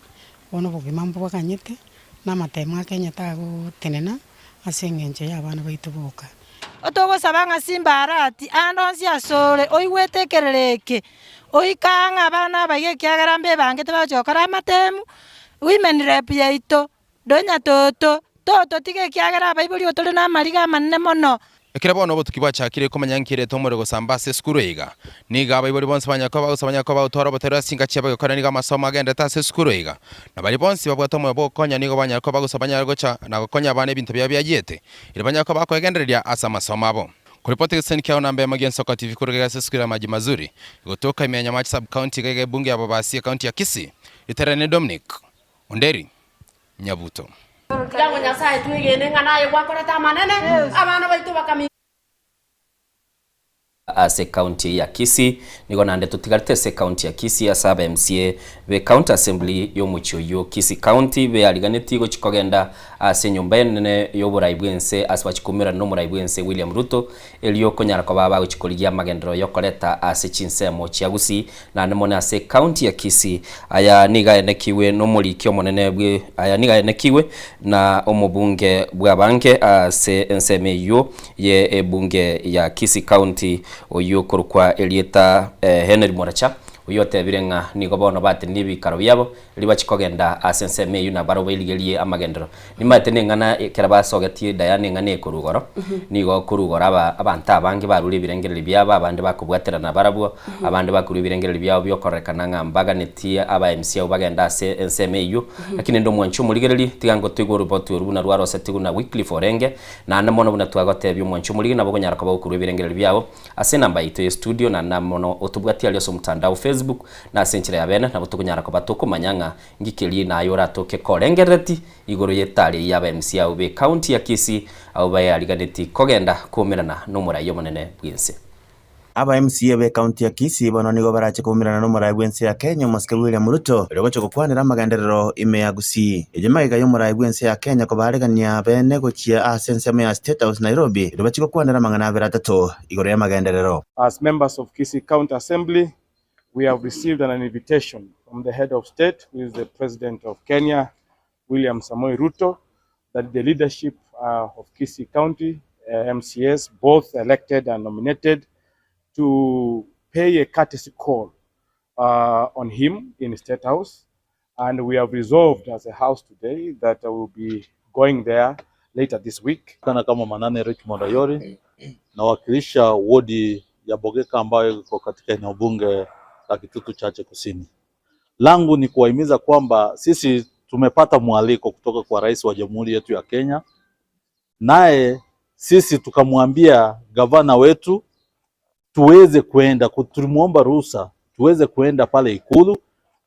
bono obogima mbobaganyete, na amatemo akenye tagotenena ase eng'encho ya abana baito boka. Otogosaba ng'a Simba Arati ande onsi asore oigwete ekerero eke, oike ang'e abana abaiga ekiagera mbebangete bagochia gokora amatemu, women rep yaito, Donya toto, tototiga ekiagera abaibori otore namariga amanene mono. Ekero bono obotuki bwachakire komanya nki erete omorero gosamba ase esukuru eye iga, nigo abaibori bonsi banyare koba bagosaba banyare koba bagotwara oboterero ase chinka chiabo egekora nigo amasomo agenderete ase esukuru eye iga. Na baria bonsi babwate omoyo bw'ogokonya nigo banyare koba bagosaba banyare gocha na gokonya abana ebinto biabo biayiete, erio banyare koba bakoegendereria ase amasomo abo. Koripoti egesenyi kiao namba emo gi'Ensoko TV korwa iga ase esukuru ya Maji Mazuri, egotoka ime ya Nyamache Sub-County iga iga ebunge ya Bobasi ecounty ya Kisii, ritereranie Dominic Onderi. Nyabuto. Tiga Nyasae twegene ng'a naye gwakorete amanene, abana baito bakami. Ase ekaunti ya Kisii. Nigo naende totigarete ase ekaunti ya Kisii ase aba MCA be County Assembly y'omochie oyio Kisii County beariganetie gochia kogenda ase enyomba enene y'oborai bw'ense ase bachia koumerana n'omorai bw'ense William Ruto erio konyara koba bagochia korigia amagenderero y'okoreta ase chinsemo chia Gusii Naende mono ase ekaunti ya Kisii. Aya nigo aenekigwe nomoriki omonene bwe aya nigo aenekigwe na omobunge bw'abange ase ensemo eyio ye ebunge ya Kisii County oyio okorokwa erieta Henry Moracha oyio otebire ng'a nigo bono batenenie ebikaro biabo erio bachie kogenda ase ensemo eyio na barobwo bairigerie amagenderero. Nimanyete neng'ana ekero basogetie Diana eng'ana eye korwa igoro, nigo korwa igoro aba abanto abange barure ebirengererio biabo, abande bakobwaterana nabarabwo, abande bakorua ebirengererio biabo biokorekana ng'a mbaganetie aba MC abwo bagende ase ensemo eyio. Lakini rende omwanchi omorigereria, tiga ngotoigwe oroboti orwo buna rwarosetigwe na Wycliffe orenge, naende mono buna twagotebia omwanchi omorigereria nabo okonyara koba gokorua ebirengererio biao ase enamba yaito ye studio, naende mono otobwatie aria ase omotandao Facebook, na ase enchera ya bene nabo tokonyara koba tokomanya ng'a Ngikerie naye oratoke korengerereti igoro y'etari eyio y'aba MC abwo b'ecounty ya Kisii abwo baeariganeti kogenda koumerana nomorai omonene bw'ense. Aba MCA b'ecounty ya Kisii bono nigo barache koumerana nomorai bw'ense ya Kenya omosike William Ruto erio gocha gokwanera amagenderero ime ya Gusii. Eye magega y'omorai bw'ense ya Kenya kobaarigania bene gochia ase ensemo ya State House Nairobi erio bachie gokwanera amang'ana abere atato igoro y'amagenderero. As members of Kisii County Assembly, we have received an invitation from the head of state, who is the president of Kenya, William Samoei Ruto, that the leadership uh, of Kisii County MCAs, both elected and nominated, to pay a courtesy call on him in State House. And we have resolved as a house today that we will be going there later this week. Kana kama Manane Richmond Ayori nawakilisha wodi ya Bogeka ambayo iko katika eneo bunge la Kitutu Chache Kusini. Langu ni kuwahimiza kwamba sisi tumepata mwaliko kutoka kwa rais wa jamhuri yetu ya Kenya, naye sisi tukamwambia gavana wetu tuweze kuenda, tulimuomba ruhusa tuweze kuenda pale Ikulu.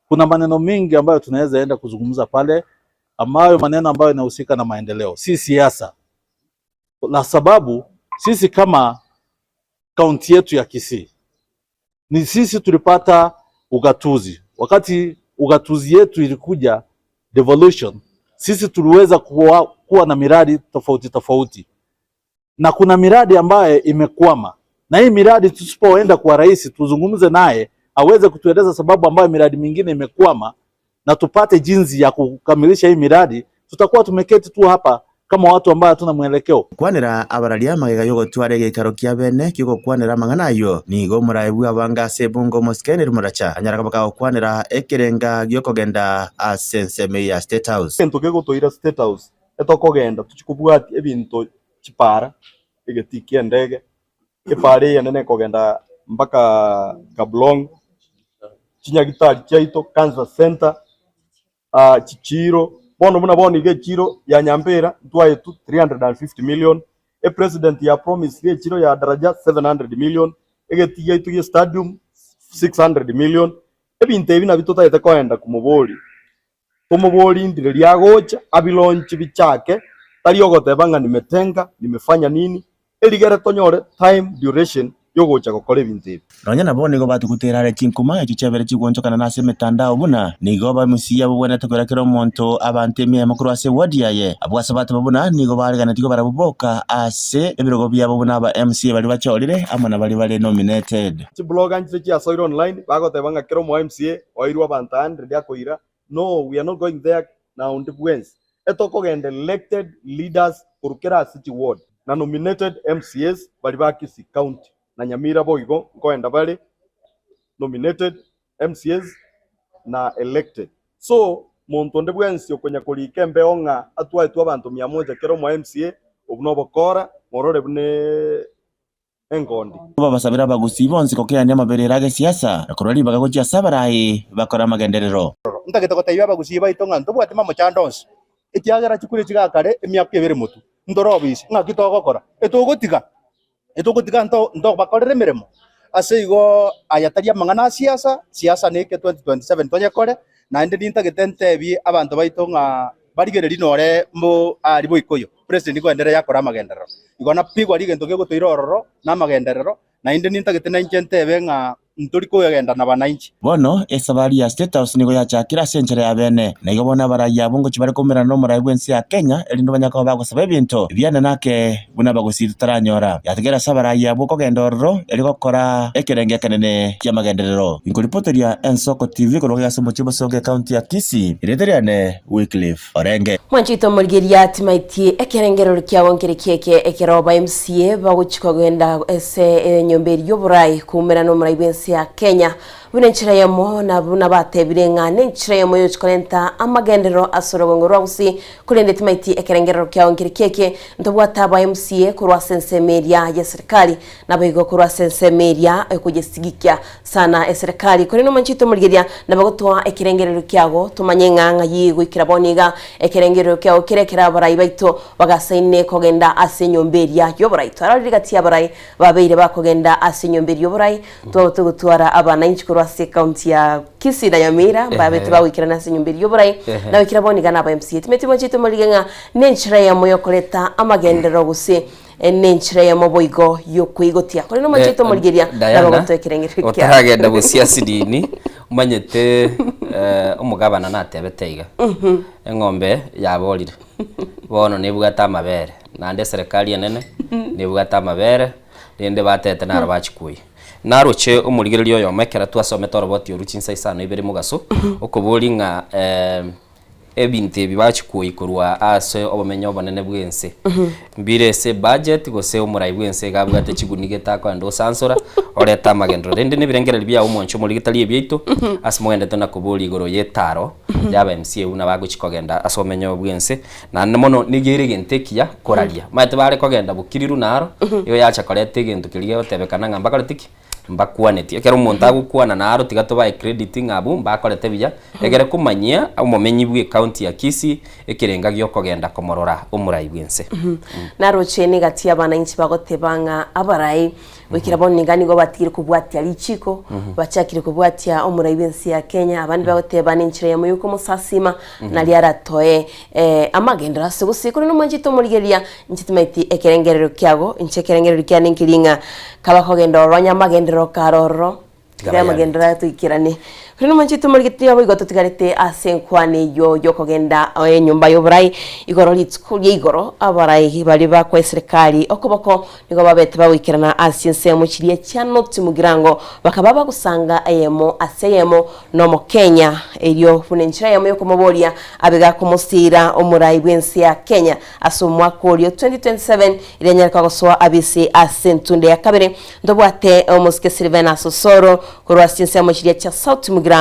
Kuna maneno mengi ambayo tunaweza enda kuzungumza pale, ambayo maneno ambayo yanahusika na maendeleo, si siasa. La sababu sisi kama kaunti yetu ya Kisii ni sisi tulipata ugatuzi. Wakati ugatuzi yetu ilikuja devolution, sisi tuliweza kuwa na miradi tofauti tofauti, na kuna miradi ambayo imekwama, na hii miradi tusipoenda kwa rais tuzungumze naye aweze kutueleza sababu ambayo miradi mingine imekwama na tupate jinsi ya kukamilisha hii miradi, tutakuwa tumeketi tu hapa kama watu ambao hatuna mwelekeo. Kwanera abararia magega y'ogotwara egeikaro kia bene ki'ogokwanera amang'ana ayio, nigo omoraai bw'abange ase ebunge omosike Henry Moracha anyara koba kagokwanera ekerenga gi'okogenda ase ensemo eye ya State House. Egento kegotoira State House etokogenda tochie kobwatia ebinto chipara, egetii ki'endege, epara eyenene ekogenda mpaka Kaplong, chinyagitari chiaito, cancer centre, chichiiro, bono buna bono iga echiiro ya Nyambera ntwaetwe 350 million, epresident ya promisire echiiro ya Daraja 700 million, egetii giaito gia stadium 600 million, ebinto ebi nabio totagete koenda komoboria, tomoborie ndire riagocha abilaunch bichake, tari ogoteba ng'a nimetenga, nimefanya nini, erigere tonyore time duration yogocha gokora ebinto ebi. Nonya nabo nigo batugutera are chinkuma echio chiabere chigwonchokana nase emetandao buna nigo bamusia bobwenerete koira kera omonto abanto emiemo korwa ase eward yaye. Abwo ase bateba buna nigo bareganetigwe barabwo boka ase ebirogo biabo buna aba MCA baria bachorire amo na baria bare nominated. Chiblogger nchire chiasoire online bagoteba ng'a kera omo MCA oirwe abanto 100 akoira no we are not going there na onde bwensi. Etokogenda elected leaders korwa kera ase chiward na nominated MCAs baria ba Kisii county na Nyamira boigo nkoenda bare nominated MCAs na elected. So monto onde bwensi okonya korika embeo ng'a atwaetwe abanto mia moja kera omo MCA obwo nobokora morore buna engondi. Babasabire abagusii bonsi kokeania amaberero ag'esiasa na korwa ribaga gochia ase abarai bakore amagenderero. Ntagete gotebia abagusii baito ng'a ntobwati mamochando onsi, ekiagera chikure chigakare emiaka ebere motwe, ntore obisi, ng'aki togokora? Etogotiga, etogotiga nto ntobakorera emeremo. Ase igo aya tari amang'ana a siasa, siasa neke 2027 toyekore, naende nintagete ntebie abanto baito ng'a barigererie nore mbo aria boikoyo, president nkoendereria akore amagenderero. Igo napigwa rigento kegotoira ororo namagenderero, naende nintagete nainche ntebe ng'a ntori kogenda na bananchi. Bono esabari ya State House nigo yachakire ase enchera ya bene, na igo bono abarai abwo ngochia bare koumerana nomorai bw'ense ya Kenya, erinde banyare koba bagosaba ebinto ebiane nake buna abagusii totaranyora. Yatigaire ase abarai abwo kogenda ororo erio gokora ekerengo ekenene ki'amagenderero. Inkoripoteria Ensoko TV korwa iga ase omochie bosongo ecounty ya Kisii, erieta riane Wycliffe Orenge. Mwanchete omorigeria timaitie ekerengerero kiabo nkere kieke ekero ba MCA bagochia kogenda ase enyomba eria y'oborai koumerana nomorai bw'ense ya Kenya buna enchera eyemo na buna batebire ng'a nenchera eyemo yochia korenta amagenderero ase orogongo rwa Gusii korende timaitie ekerengerero kiabo nkere kieke ntobwate aba MCA korwa ase ensemo eria y'eserikali Naboigo korwa ase ensemo eria ekoyesigikia sana eserekari. Korende omwanchete omorigereria, nabagotoa ekerengererio kiago, tomanye ng'a ng'ai goikera bono iga ekerengererio kiago kere ekero abarai baito bagasaine kogenda ase enyomba eria y'oborai. Twarorire gati y'abarai babeire bakogenda ase enyomba eria y'oborai, twaba togotwara abanainchi korwa ase ecounty ya Kisii na Nyamira mbabete bagoikerana ase enyomba eria y'oborai, na goikera bono iga naba MCA. Timanyeti mwanchete omorigereria ng'a nenchera eyemo yokoreta amagenderero gose Nenchera eyemo boigo y'okweigotia. Korende omwanchete omorigeria, Diana, nabagotoe ekerengererio kiabo. otaragenda gosia asidini omanyete eh, omogabana natebete iga eng'ombe yaborire bono nebwate amabere naende eserekari enene nebwate amabere rende batete naro bachikoyia. Naroche omorigereria oyomo ekero twasomete oroboti orwo chinsa isano ibere mogaso, okoboria ng'a eh. Ebinto ebi bachia koyia korwa ase obomenyo obonene bw'ense, mbire ase ebudget gose omorai bw'ense iga abwate chiguni gete akoenda osansora orete amagenderero. Rende na ebirengererio biago omwancho omoriri tari ebiaito ase mogendete na koboria igoro y'etaro ya aba MCA buna bagochia kogenda ase obomenyo bw'ense naende mono nigo ere egento ekiya koraria. Omanyete bare kogenda bokiriru naro, igo yacha koreta egento keria gegotebekana ng'a mbakoreti ki? Mbakwaneti. Ekero omonto agokwana naro tiga tobae credit ng'a abwo mbakorete buya, egere komanyia omomenyi bwe county ya Kisii ekerenga giokogenda komorora omorai bwense. Naroche negati y'abananchi bagoteba ng'a abarai goikera bono niga nigo batigire kobwatia richiko, bachakire kobwatia omorai bw'ense ya Kenya, abande bagoteba nenchera eyemo yokomosasima naria aratoe amagenderero ase gose. Korende omwanchete omorigereria Inche timaeti ekerengererio kiago, inche ekerengererio kiane nkeri ng'a kabakogenda ororo onye amagenderero kare ororo, Tiga tiga bayarete. amagenderero aya toikerane. Korende omwanchete omorigeti naboigo totigarete ase enkwana eyio yokogenda enyomba y'oborai igoro rituko ria igoro, abarai baria bakwa eserekari okoboko nigo babete bagoikerana ase chinsemo chiria chia North Mugirango, bakaba bagosanga eyemo ase eyemo nomokenya, erio buna enchera eyemo yokomoboria abe gakomosiira omorai bw'ense ya Kenya. Ase omwaka oria o 2027 rianyareka gosoa abise ase entunde ya kabere, ntobwate omosike Silvanus Osoro korwa ase chinsemo chiria chia South Mugirango,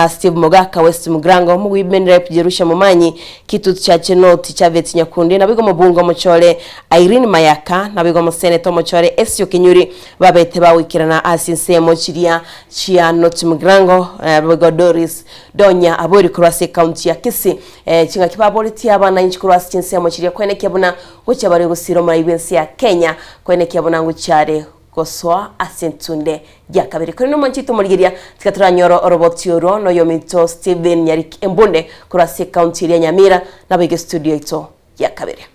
Steve Mogaka West Mugirango, Women Rep Jerusha Momanyi, Kitutu Chache North Chavet Nyakundi, naboigo omobunge omochore Irene Mayaka, naboigo omoseneta omochore Esio Kinyuri babete bagoikerana ase chinsemo chiria chia North Mugirango, naboigo Doris Donya abori korwa ase ecounty ya Kisii. Chingaki baboretie abananchi korwa ase chinsemo chiria koenekia buna gochia bare gosira omorai bw'ense ya Kenya, koenekia buna ngochia are gosoa ase entunde ya kabere. Korende omwanchi oito omorigeria, tiga toranyore oroboti orwo noyominto Stephen Nyariki Embunde korwa ase ecounty eria ya Nyamira, naboigo estudio yaito ya kabere.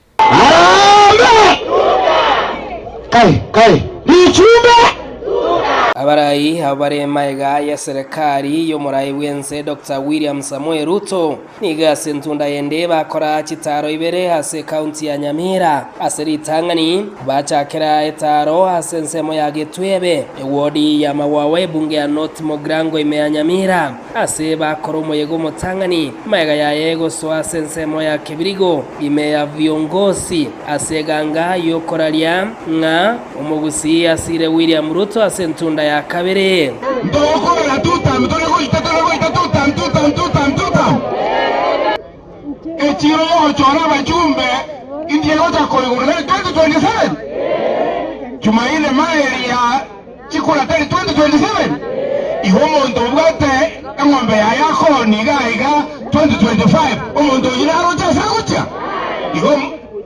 Abarai abwo bare magega y'eserekari y'omorai bw'ense Doctor William Samoei Ruto nigo ase entunda ende bakora chitaaro ibere ase ekaunti ya Nyamira. Ase ritang'ani bachakera etaaro ase ensemo ya Getwebe, ewodi ya Magwawa ebunge ya North Mugirango ime ya Nyamira. Ase bakora omoyega omotang'ani, magega yaye gosoa ase ensemo ya kebirigo, ime ya viongosi, ase eganga y'okoraria ng'a omogusii asire William Ruto ase entunda ya kabere. Ntogokorera tutam tore goita tore goita tutam tutam tutam tutam. Echiro yogochora abachumbe inche egocha koigorwa nari 2027? Jumaine maeri ya Chikura tari 2027? Igo omonto obwate eng'ombe yaye akooni iga iga 2025, omonto oyio naroche ase agochia? Igo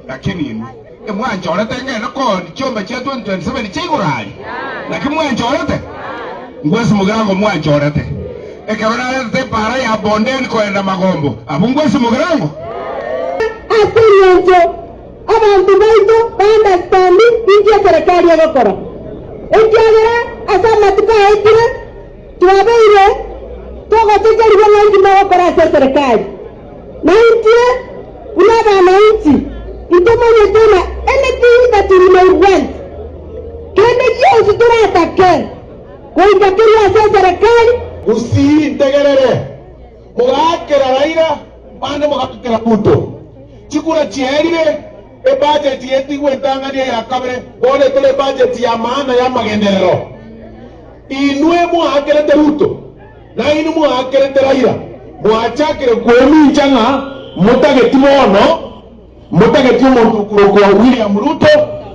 lakini inwe emwanchorete ng'ende kooni chiombe chia 2027 chia igoro aria? Naki mwanchorete? Ngwesi mogirango mwanchorete. Ekero naretete epaara ya bondeni koenda magombo, abwo ngwesi mogirango? Ase engencho Abanto baito ba understand inki eserekari egokora, ekiagera ase amatuko aetire twabeire togochecherigwa ng'a inki mogokora ase eserekari. Na intwe buna abananchi intomanyete ng'a anything that we may want, kende gionsi toratake goika kerue ase eserekari. Gusii ntegerere, mogaakera Raila, bande mogaakera Ruto. Chikura chiaerire, ebudget yetigwe entang'ani eya kabere, bono etore ebudget ya maana y'amagenderero. Inwe mwaakerete Ruto, na inwe mwaakerete Raila, mwachakire kwemincha ng'a motageti bono, motageti omonto okorokwa William Ruto,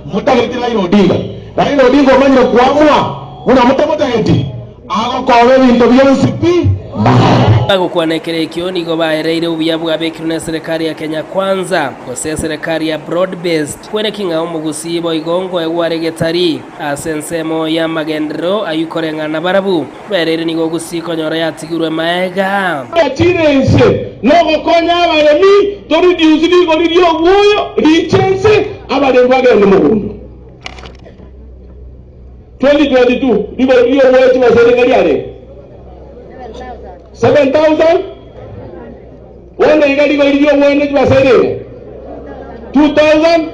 motageti Raila Odinga. Raila Odinga omanyire koamua buna motamotageti. Agokora ebinto bionsi pi. Bagokwana ekero ekio nigo baereire obuya bwabekirwe neserekari ya Kenya Kwanza gose eserekari ya Broad Based kweneki ng'a omogusii boigo nkoegwa are getari ase ensemo y'amagenderero ayio koreng'ana na barabwo bereire nigo ogusii konyora yatigirwe maega. Chire ense nogokonya abaremi to reduce rigori ri'obwoyo riche ense abaremi bagende mogondo. 2022 rigori ri'obwoyo chibesa ringa riarenge 7000 bono iga rigori ri'obwoyo ne chibesa ringa 2000.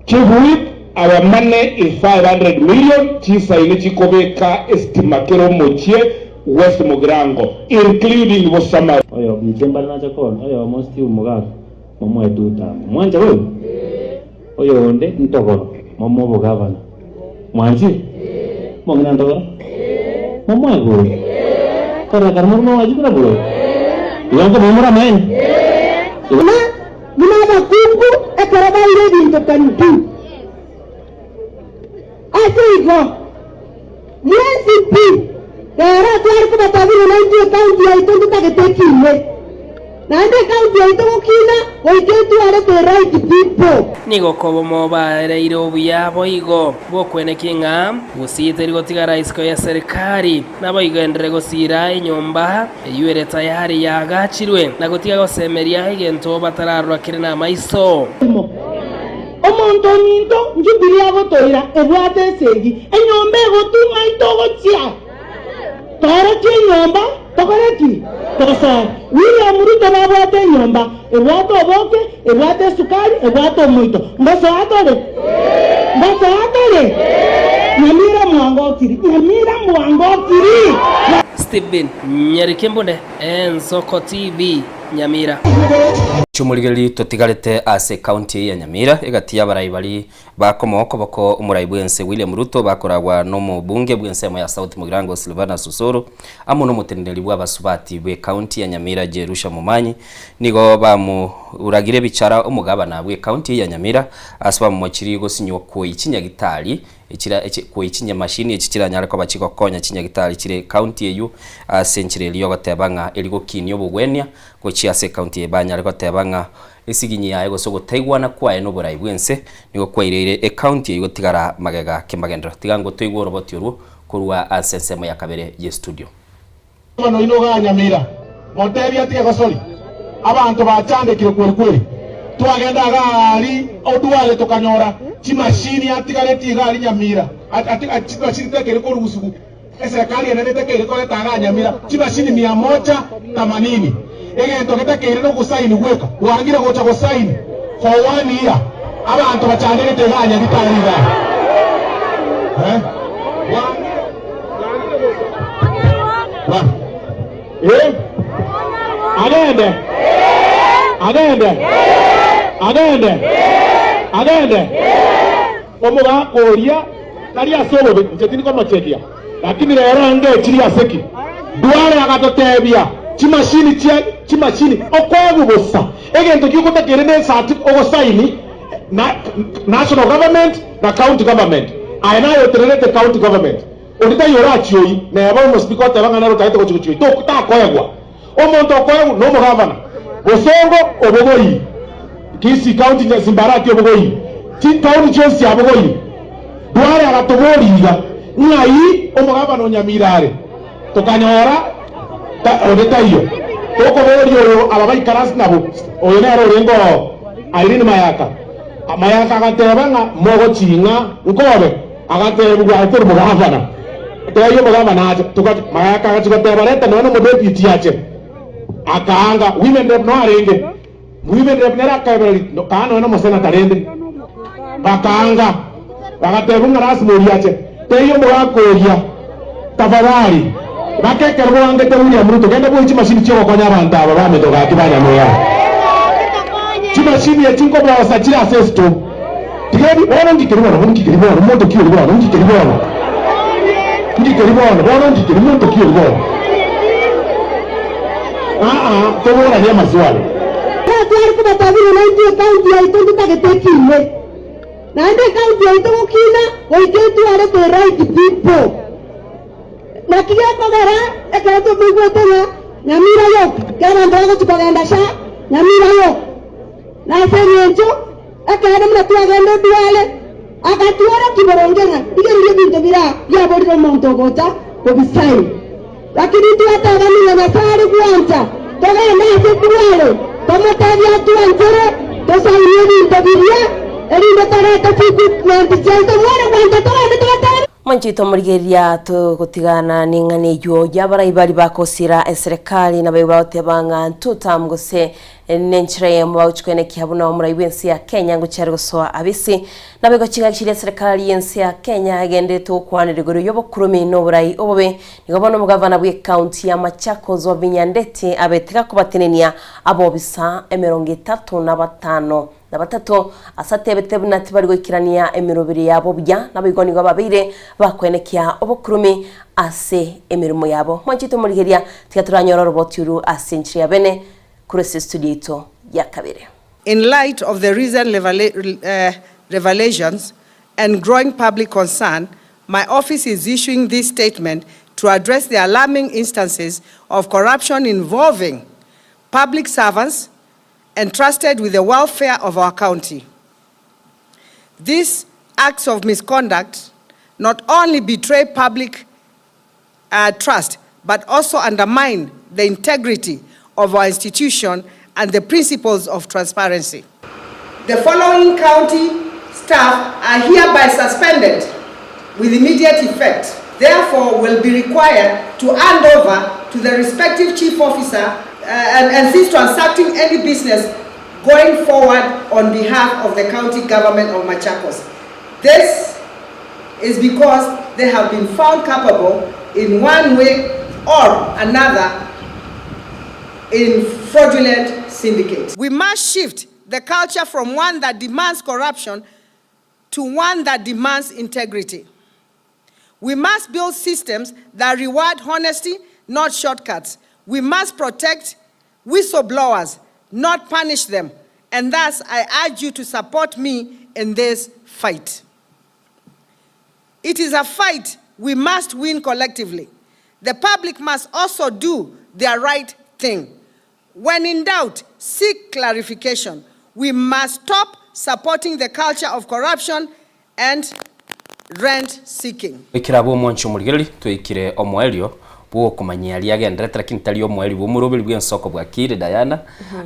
Chief Whip, our money is 500 million chisaine chikobeka esitima kera omochie. West Mugirango including Bosamari. Oyo inche mbare nacha konya, oyomo Steve Mogaka, momoe tutambo. Mwancha boigo? Oyonde Ntogoro, momoe obogavana. Mwanchire? Mong'ina Ntogoro? Momoe bori? Korora kare more mwachi buna bori? Igo nkomoa more amaene? Igo. Na buna abakungu ekero baire ebinto can do. Ase igo, mwensi pi, rero tware kobatabia ng'a naintwe ecounty yaito ntotagete ekinwe. Naende ecounty yaito gokina goika etware the right people. Nigo kobomo baereire obuya boigo bw'okwenekia ng'a Gusii teri gotigara isiko y'eserikari, naboigo enderere gosiira enyomba eyio ere tayari yaagachirwe, na gotiga gosemeria egento batararora kere namaiso. Omonto ominto Jubilee agotoira ebwate esegi, enyomba egotung'a itogochia. Toorokie enyomba tokore ki? Tosoe. William Ruto nabwate enyomba ebwate oboke, ebwate esukari, ebwate omoito. Ngosoa tore? Ngosoa tore? Nyamira mwangokiri, Nyamira mwangokiri. Stephen Nyarikembunde, Ensoko TV, Nyamira. Chimorigereria totigarete ase ekaunti eye ya Nyamira egati y'abarai baria bakomoa okoboko omorai bw'ense William Ruto bakoragwa n'omobunge bw'ensemo ya South Mugirango Silvanus Osoro amo n'omoteneneri bw'abasubati bw'ekaunti ya Nyamira Jerusha Momanyi nigo bamoragire ebichara omogabana bw'ekaunti eye ya Nyamira ase bamomochirie gosinywa koi chinyagitari Echira echi koi chinyamashini echi chiranyare koba chigokonya chinyagitari chire ekaunti eyio ase enchera eria yogoteba ng'a eri gokinia obogwenia gochia ase ekaunti eye banyare goteba ng'a esiginyi yaye gose ogotaigwana kwaye noborai bwense nigo kwaireire ekaunti eyio gotigara magega kemagenderero. Tiga ngotoigwe oroboti orwo korwa ase ensemo ya kabere ye studio. Bono inwe igaa Nyamira, motebie atige gosori, abanto bachandekire kweri kweri. Twagenda igaa aria Odwale tokanyora chimashini atigaretie igaa aria Nyamira, chimashini tekeire korugusigu, eserekari enene tekeire koreta igaa Nyamira chimashini mia moja themanini. Egento getakeire nogosaini gweka, bwangire gocha gosaini for one year, abanto bachandegete igaa Nyagitari igaa. Eh? Bwangire. Eh? Agende. Agende. Agende. Agende. Omogaka oria tari ase obobe, inche tindi komochekia, lakini rero angechiri ase ki? Duale agatotebia chimashini chia chimashini okoegwa bosa. Egento giogotakeire ne esati ogosaini na national government na county government. Aye naye otenerete county government. Onde taiyo orachioyi, neba omosibika oteba ng'a nere otagete gochia gochioyi, to takoegwa. Omonto okoegwa nomogavana. Bosongo obogoyi, Kisii county nya Simbarati obogoyi, chitaoni chionsi chiabogoyi. Duale agatoboria iga, Ng'ai omogavana o Nyamira are? Tokanyora ta onde taiyo. Tokoboria oyo aba baikaransi nabo, oyo nere orenge oo, Irene Mayaka. Mayaka agateba ng'a mogoching'a nkobe. Agateebigwa aye korwa omogavana. Tebia omogavana ache. Togacha, Mayaka agachia goteba reta nonya nomodepiti ache. Akaanga, women rep noyo arenge. Women rep nere akaebereria, no, kaa nonya nomosenata rende. Bakaanga, bagateebwa ng'a lasima oria ache. Tebia omogaka oria, tafadhali, baka ekero boangete William Ruto, genda bwoe chimashini chiogokonya abanto aba baminto gaki ba Nyamira. Chimashini echi nkobosa chire ase esito. Tiga ebi, bono ngikeri bono, ngikeri bono, monto ki ori bono, ngikeri bono, ngikeri bono, bono ngikeri, monto ki ori bono. Aa, toboranie amaswali. Tware kobatabia ng'a naintwe ecounty yaito ntotagete ekinwe. Naende ecounty yaito gokina goika etware the right people. Naki gekogera ekero tomoigwete ng'a Nyamira yoka, ekero abanto bagochia kogenda sha Nyamira yoka. Nase eng'encho ekeene buna twagenda odware, agatworokia boronge ng'a rigereria ebinto biria biaborire omonto ogocha kobisaina. Lakini twatebani ng'a Nyasae are gwancha togende ase dware, tomotebie atwanchere tosainie ebinto biria, erinde torete chiequipment chiaito. Mware gwancha togende tobatebie? Mwanche oito togotigana neng'ana eywo yabarai bari bakosira eserekari na baigwa bagoteba ng'a ntutam gose nenchera eyemo bagochi koenekia buna omorai bw'ense ya Kenya ngochia are gosoa abisi. Naboigo chingaki chiria eserekari y'ense ya Kenya egenderete gokwanera igoro y'obokurumi na oborai obobe nigo bono omogavana bw'ecounty ya Machakos Wavinya Ndeti abete gakobatenenia abobisa emerongo etato na batano na batato, ase atebete buna tibari goikerania emeroberi yabo buya, naboigo nigo babeire bakoenekia obokurumi ase emeremo yabo. Mwanchete omorigeria, tiga toranyore oroboti oru ase enchera ya bene korwa ase estudio yaito ya kabere. In light of the recent revelations and growing public concern, my office is issuing this statement to address the alarming instances of corruption involving public servants entrusted with the welfare of our county. These acts of misconduct not only betray public uh, trust, but also undermine the integrity of our institution and the principles of transparency. The following county staff are hereby suspended with immediate effect. Therefore, will be required to hand over to the respective chief officer uh, and, and cease transacting any business going forward on behalf of the county government of Machakos. This is because they have been found culpable in one way or another in fraudulent syndicates. We must shift the culture from one that demands corruption to one that demands integrity. We must build systems that reward honesty, not shortcuts. We must protect whistleblowers, not punish them. And thus, I urge you to support me in this fight. It is a fight we must win collectively. The public must also do their right thing. When in doubt, seek clarification. We must stop supporting the culture of corruption and rent seeking. Ekero abwo omwanchi omorigereria twaikire omoerio bw'okomanyia aria agenderete lakini tari omoerio bw'omoroberi bw'ensoko bwakire Diana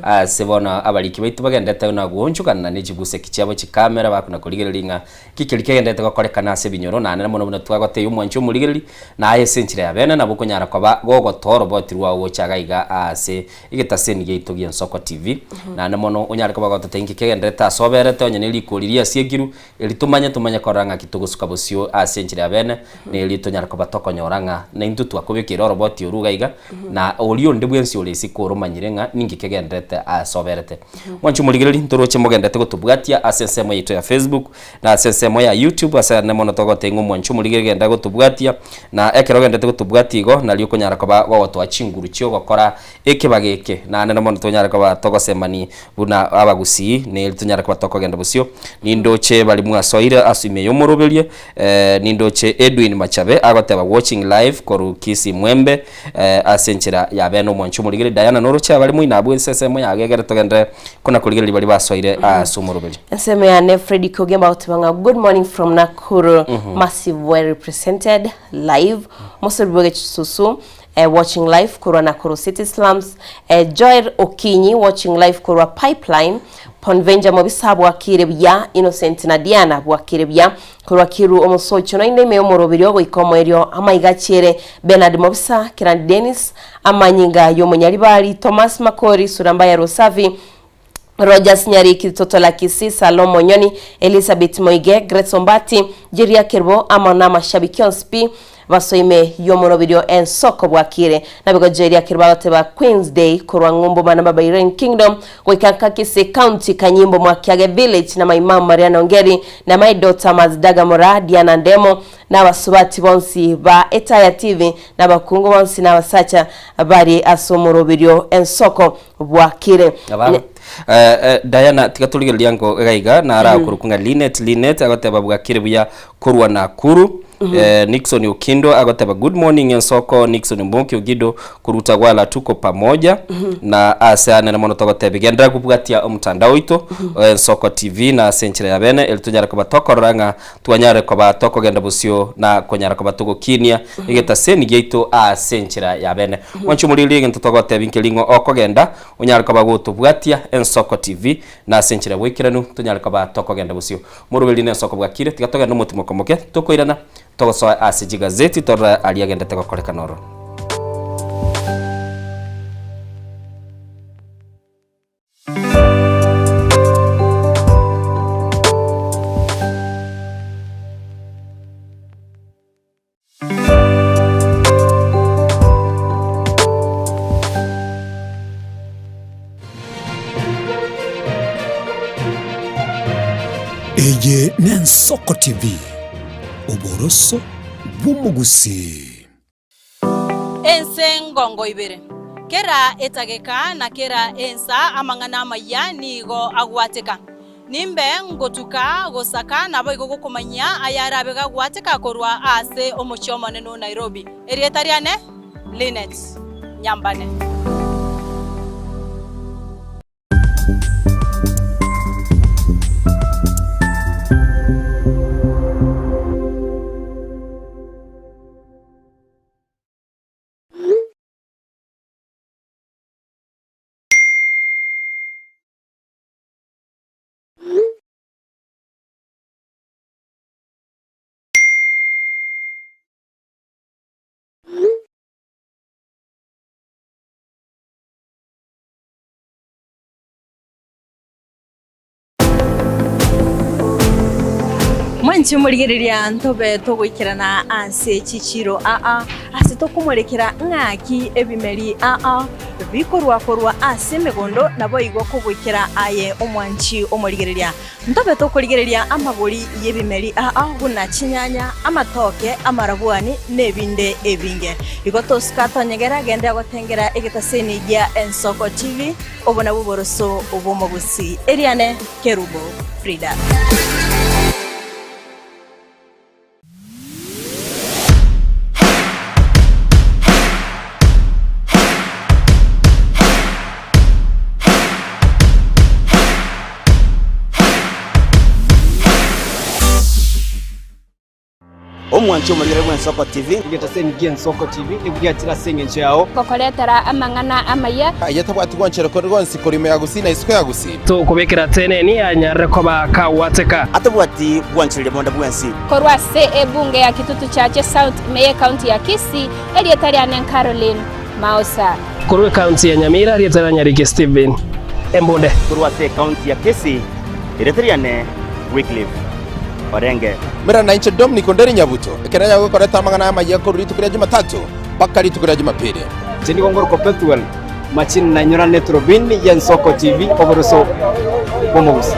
ase bono abariki baito bagenderete na goonchokana ne chibuseki chiabo chikamera bakona korigereria ng'a ki keria kegenderete gokorekana ase ebinyoro naende mono buna twagotebia omwanchi omorigereria naye ase enchera ya bene nabo okonyara koba gogotoa oroboti rwao gocha iga iga ase egetaseni giaito gi'Ensoko TV naende mono onyare koba gototebia inki kegenderete ase oberete onye ne rikori riasiekirwe Eri tomanye tomanye korora ng'aki togosuka bosio ase enchera ya bene, na erio tonyare koba tokonyora ng'a naintwe twakobekeire oroboti orwo iga iga, na oria onde bwensi ore isiko ore omanyire ng'a ninki kegendererete ase oberete. Mwanche omorigereria, ntoroche mogenderete gotobwatia ase ensemo yaito ya Facebook, na ase ensemo ya YouTube, ase ane mono togotebia ng'a omwanche omorigereria genda gotobwatia, na ekero ogenderete gotobwatia igo, nario okonyara koba gogotoa chinguru chi'ogokora ekebago eke, naende mono tonyare koba togosemani buna abagusii, neri tonyare koba tokogenda bosio. Nindoche baria mwasoire ase ime y'omoroberio, nindoche Edwin Machabe agoteba watching live korwa Kisii Mwembe, ase enchera ya bene omwanchi omorigereria Diana noroche abare moino abwo ense ensemo yago egere togenderere kona korigereria baria basoire ase omoroberio. Ensemo yane Freddy Kogemba agoteba ng'a good morning from Nakuru, massive well represented live, omosori bw'egesusu Watching live korwa Nakuru City Slums, Joel Okinyi watching live korwa Pipeline, Ponvenja Mobisa bwakire buya, Innocent na Diana bwakire buya korwa Kiru Omosocho naende ime y'omoroberi ogoika omoerio amaiga achiere Bernard Mobisa, Kirandi Dennis, Amanyinga y'omonyaribari, Thomas Makori, Surambaya Rosavi, Rogers Nyariki, Totola Kisii, Salomo Nyoni, Elizabeth Moige, Grace Ombati, Jeria Kerubo amo namashabiki onsi pi basoime y'omoroberio ensoko bwakire. Nabigo Jeria Kerubo agoteba Queens Day korwa ng'umbu mana baba Irene Kingdom goika nka Kisii County Kanyimbo Mwakiage Village na my mum Mariana Ongeri na my daughter Mazdaga Moraa Diana Ndemo na abasubati bonsi ba Etaya TV na abakungu bonsi na abasacha bari ase omoroberio ensoko Bwakire. Abana eh, eh, Diana tiga torigereria nko iga iga nara akorokwa ng'a Linet Linet agoteba bwakire buya korwa Nakuru eh, Nixon Okindo agoteba good morning ensoko Nixon Mboki Ogido korwa Utawala tuko pamoja na ase anene mono togotebia genderera kobwatia omotandao oito Ensoko TV na ase enchera ya bene eri tonyare koba tokorora ng'a Twanyare koba tokogenda bosio na konyara koba togokinia egetaseni giaito ase enchera ya bene. Mwanche omorigereria egento togotebia nkeri ng'o okogenda onyare koba gotobwatia Ensoko TV na ase enchera ya boikeranu tonyare koba tokogenda bosio. Moroberi na ensoko bwakire tiga togende omotimokomoke tokoirana Togosoa ase chigazeti torore aria agendete gokorekana ororo. Eye n'Ensoko TV, oboroso bw'omogusii. Ense ngongo ibere, kera etageka na kera ensa amang'ana amayia nigo agwateka. Nimbe ngotuka gosaka naboigo gokomanyia ayarabe gagwateka korwa ase omochie omonene o Nairobi. Erieta riane Linet Nyambane. Mwanche morigereria ntobe togoikerana ase chichiiro aa, ase tokomorekera ng'aki ebimeri aa bikorwa korwa ase emegondo, naboigo kogoikera aye omwanchi omorigereria. Ntobe tokorigereria amagori y'ebimeri aa buna chinyanya, amatoke, amarabwani, na ebinde ebinge. Igo tosuka tonyegera genda gotengera egetaseni gia Ensoko TV, obo nabwo oboroso bw'omogusii. Eriane Kerubo Frida. Omwanchi omorigere bw'Ensoko TV. Egetaseni gi'Ensoko TV nigo giachire ase engencho yao. Gokoretera amang'ana amaya. Aye tabwati gwanchera kore gwonsi korwa ime ya Gusii na isiko ya Gusii. Tokobekera teneni anyarire koba kagwateka. Atabwati gwanchereria bonde bwensi. Korwa ase ebunge ya Kitutu Chache South ime y'ecounty ya Kisii, erieta riane Caroline Maosa. Korwa ecounty ya Nyamira, erieta ria Nyariki Stephen Embunde. Korwa ase ecounty ya Kisii, erieta riane Wycliffe Orenge. Mera nainche Dominic Onderi Nyabuto, ekero nyagokoreta amang'ana amayia korwa rituko ria Jumatatu mpaka rituko ria Jumapili. Inche nigo ngorokwa Pethuel Machini nainyorane eturubini y'Ensoko TV oboroso bw'omogusii.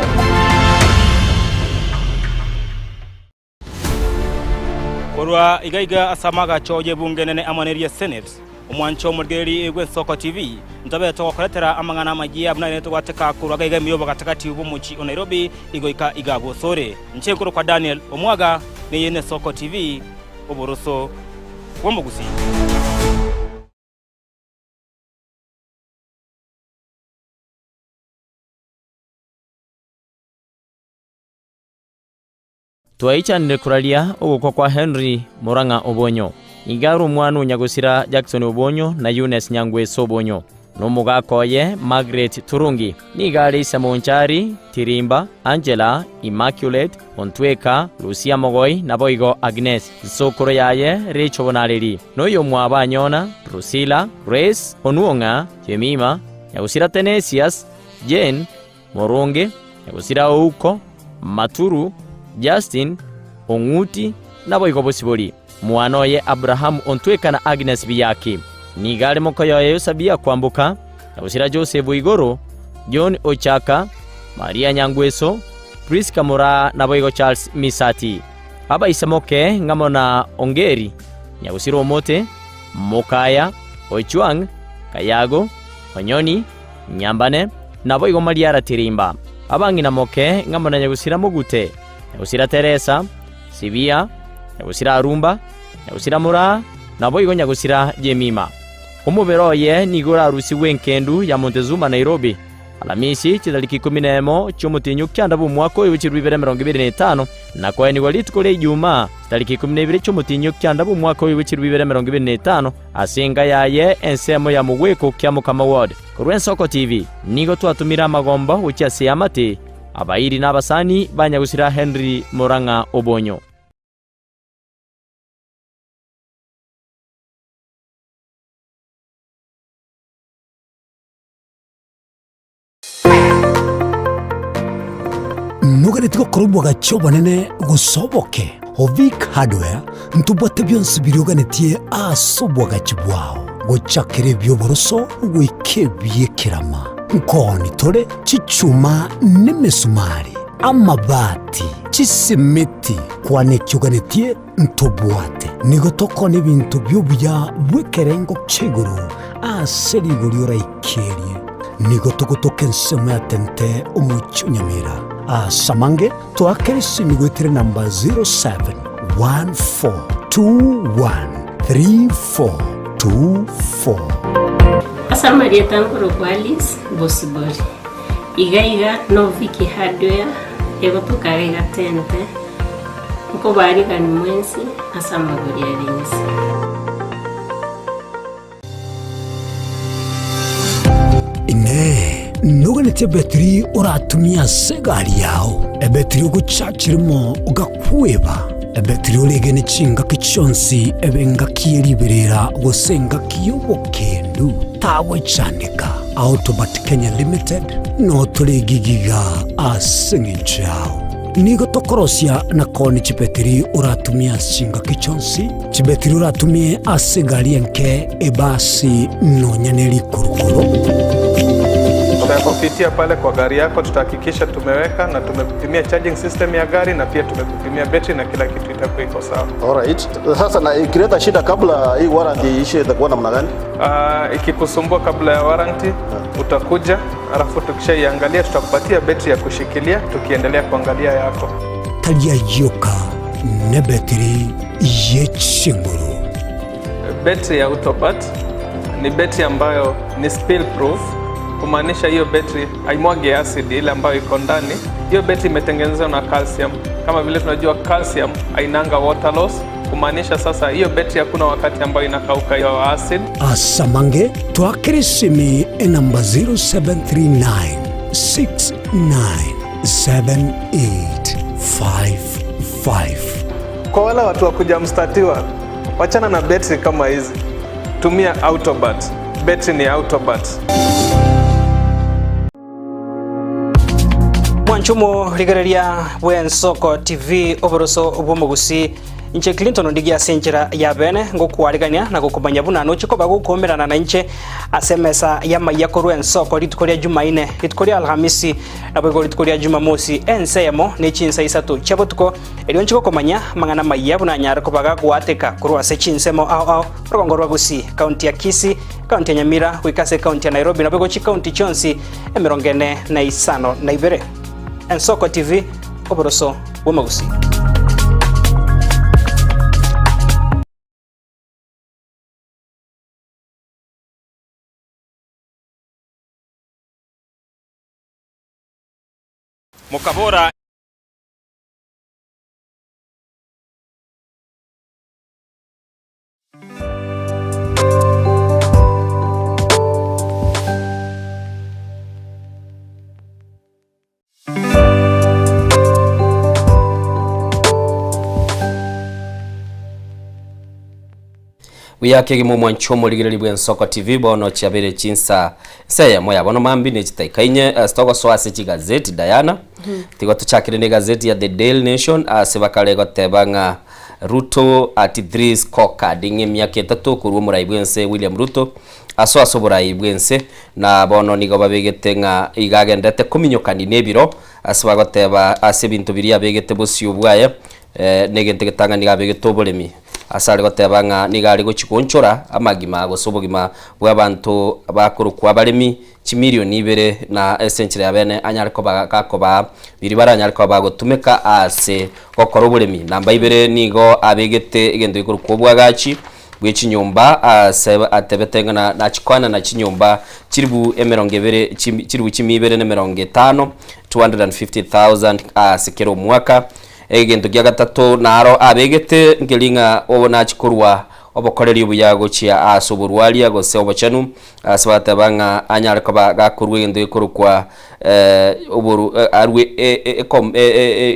Korwa iga iga ase amagacho y'ebunge enene amo neria Senate, omwancho omorigereria bw'Ensoko TV, ntobe togokoretera amang'ana amayia buna ere togwateka korwa iga iga ime y'obogatagati bw'omochie o Nairobi igoika iga bosore. Inche nkorokwa Daniel Omwaga, neye n'Esoko TV, oboroso bw'omogusii. Twaichanire koraria ogokwa kwa Henry Murang'a Obonyo. Iga are omwana o nyagosira Jackson Obonyo na Eunice Nyangweso Obonyo, na omogaka oye Margaret Turungi. Nigo are ise Monchari, Tirimba, Angela, Immaculate, Ontweka, Lucia Mogoi naboigo Agnes. Nsokoro yaye Rachel Bonareri, na oyomwabo Anyona, Drusilla, Grace, Onuong'a, Jemima, nyagosira Tenesius, Jane, Moronge, nyagosira Ouko, Maturu, Justin, Ong'uti, naboigo Bosibori. Mwana oye Abrahamu Ontweka na Agnes Biyaki. Nigo are mokoyoye Yosabia Kwamboka, nyagosira Joseph Igoro, John Ochaka, Maria Nyangweso, Prisca Moraa naboigo Charles Misati. Abaise moke ng'amo na Ongeri, nyagosira Omote, Mokaya, Ochuang, Kayago, Onyoni, Nyambane, naboigo Mariara Tirimba. Abang'ina moke ng'amo na nyagosira Mogute, nyagosira Teresa, Sibia, nyagosira Arumba, nyagosira Moraa, naboigo nyagosira Jemima. Omobere oye nigo orarusigwe enkendu ya Montezuma Nairobi, Alamisi chitariki ikomi nemo chi'omotienyi o kianda bw'omwaka oyo bwe 2025, na koenigwa rituko ria Ijumaa chitariki 12 chi'omotienyi o kianda bw'omwaka oyo bwe 2025, ase enka yaye ensemo ya mogweko Kiamokama Ward. Korwa Ensoko TV nigo twatomire amagombo gochia ase eamate, abairi na abasani ba nyagusira Henry Murang'a Obonyo. Noganeti gokora obwagachi obonene gose oboke? Ovic Hardware ntobwate bionsi biria oganetie ase obwagachi bwao, gochakera ebi'oboroso goika ebi'ekerama. Nkooni tore chichuma nemesumari, amabati, chisimiti, kwana eki oganetie ntobwate. Nigo tokoonia ebinto bi'obuya bw'ekerengo kia igoro ase rigori oraikerie. Nigo togotoka ensemo ya Tente omochie o Nyamira. Ase amange toakere esimi goetera enamba 0714213424. Ase amarieta nkorokwa Alice Bosibori. Iga iga no Vicky Hardware egotoka iga iga Tente. Nkobarigani mwensi ase amagori are inse. Inee! Noganetie ebetiri oratumie ase egari yao, ebetiri ogochachirimo ogakweba, ebetiri oregene chingaki chionsi ebe engaki ye riberera gose engaki y'obokendu? Tagochandeka. Autobat Kenya Limited notore egigiga ase eng'encho yao. Nigo tokorosia na koonia chibetiri oratumie ase chingaki chionsi, chibetiri oratumie ase egari enke, ebasi, nonya ne rikurukuru. Tutakupitia pale kwa gari yako, tutahakikisha tumeweka na tumekupimia charging system ya gari na pia tumekupimia betri na kila kitu itakuwa iko sawa. Alright. Sasa na ikileta shida kabla hii warranty iishe itakuwa namna gani? Ikikusumbua kabla ya warranty utakuja, alafu tukishaiangalia tutakupatia betri ya kushikilia tukiendelea kuangalia yako. Tari ayio oka, nebetiri ye chinguru. Betri ya Autobat ni betri ambayo ni spill proof, kumaanisha hiyo betri haimwagi acid ile ambayo iko ndani. Hiyo betri imetengenezwa na calcium. Kama vile tunajua calcium hainanga water loss, kumaanisha sasa hiyo betri hakuna wakati ambayo inakauka hiyo acid. Ase amange toakere esimi enamba 0739 697855. Kwa wale watu wa kuja mstatiwa, wachana na betri kama hizi, tumia Autobat. Betri ni Autobat. Mwanche omorigereria bw'Ensoko TV oboroso bw'omogusii Inche Clinton Ondigia ase enchera ya bene ngokwarigania na gokomanya buna noche koba gokoumerana nainche ase emesa y'amaiya korwa ensoko rituko ria Jumaine, rituko ria Alhamisi, naboigo rituko ria Jumamosi ense eyemo ne chinsa isato chia botuko, erio nche gokomanya amang'ana amaiya buna anyare koba gagoateka korwa ase chinsemo ao ao orogongo rwa Gusii, county ya Kisii, county ya Nyamira goika ase county ya Nairobi naboigo chicounty chionsi emerongo ene na isano na ibere. Ensoko TV, oboroso bw'omogusii. Mokabora. Buya kegima omwancho omorigereri bw'Ensoko TV bono chiabere chinsa nse eyemo ya bono mambi ne chitaika inye ase togosoa ase chigazeti Diana tigo tochakire ne egazeti ya The Daily Nation ase bakare goteba ng'a Ruto at 3 scorecard ng'a emiaka etato korwa omorai bw'ense William Ruto asoa ase oborai bw'ense na bono nigo babegete ng'a iga agenderete kominyokani nebiro ase bagoteba ase ebinto biria abegete bosio bwaye negento egetang'ani nigo abegete oboremi ase are goteba ng'a nigo are gochia goonchora amagima gose obogima bw'abanto bakorokwa abaremi chimilioni ibere na ase enchera ya bene anyare koba gakobaa biria baranyare koba bagotumeka ase gokora oboremi. Namba ibere nigo abegete egento gekorokwa obwagachi bwe chinyomba ase atebete ng'a na nachikoanana chinyomba chilibu emerongo ebere chimi chilibu chimia ibere na emerongo etano, 250,000, ase kera omwaka. Egento gia gatato naro abegete nkeri ng'a obo nachia korwa obokoreri obuya gochia ase oborwaria gose obochenu, Ase bateba ng'a anyare koba gakorua egento gekorokwa oboru arue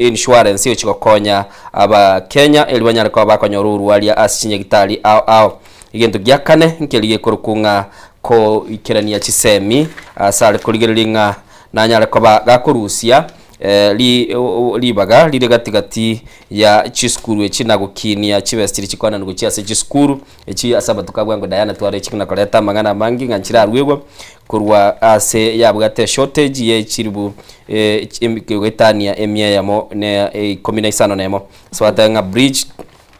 insurance egochia gokonya abakenya erio banyare koba bakonyora orwaria ase chinyagitari ao ao. Egento gia kane nkeria gekorokwa ng'a koikerania chisemi ase are korigereria ng'a nanyare koba gakorusia. ri ribaga rire gati gati ya chisukuru echi na gokinia chibesa chiria chikoenanwa gochia ase chisukuru echi ase amatuko abwo ango Diana tware chikina koreta amang'ana amange ng'a nchirarwegwe korwa ase yabwate eshortage ye chiribu goetania emia eyemo na ikomi na isano na emo. Ase bateba ng'a bridge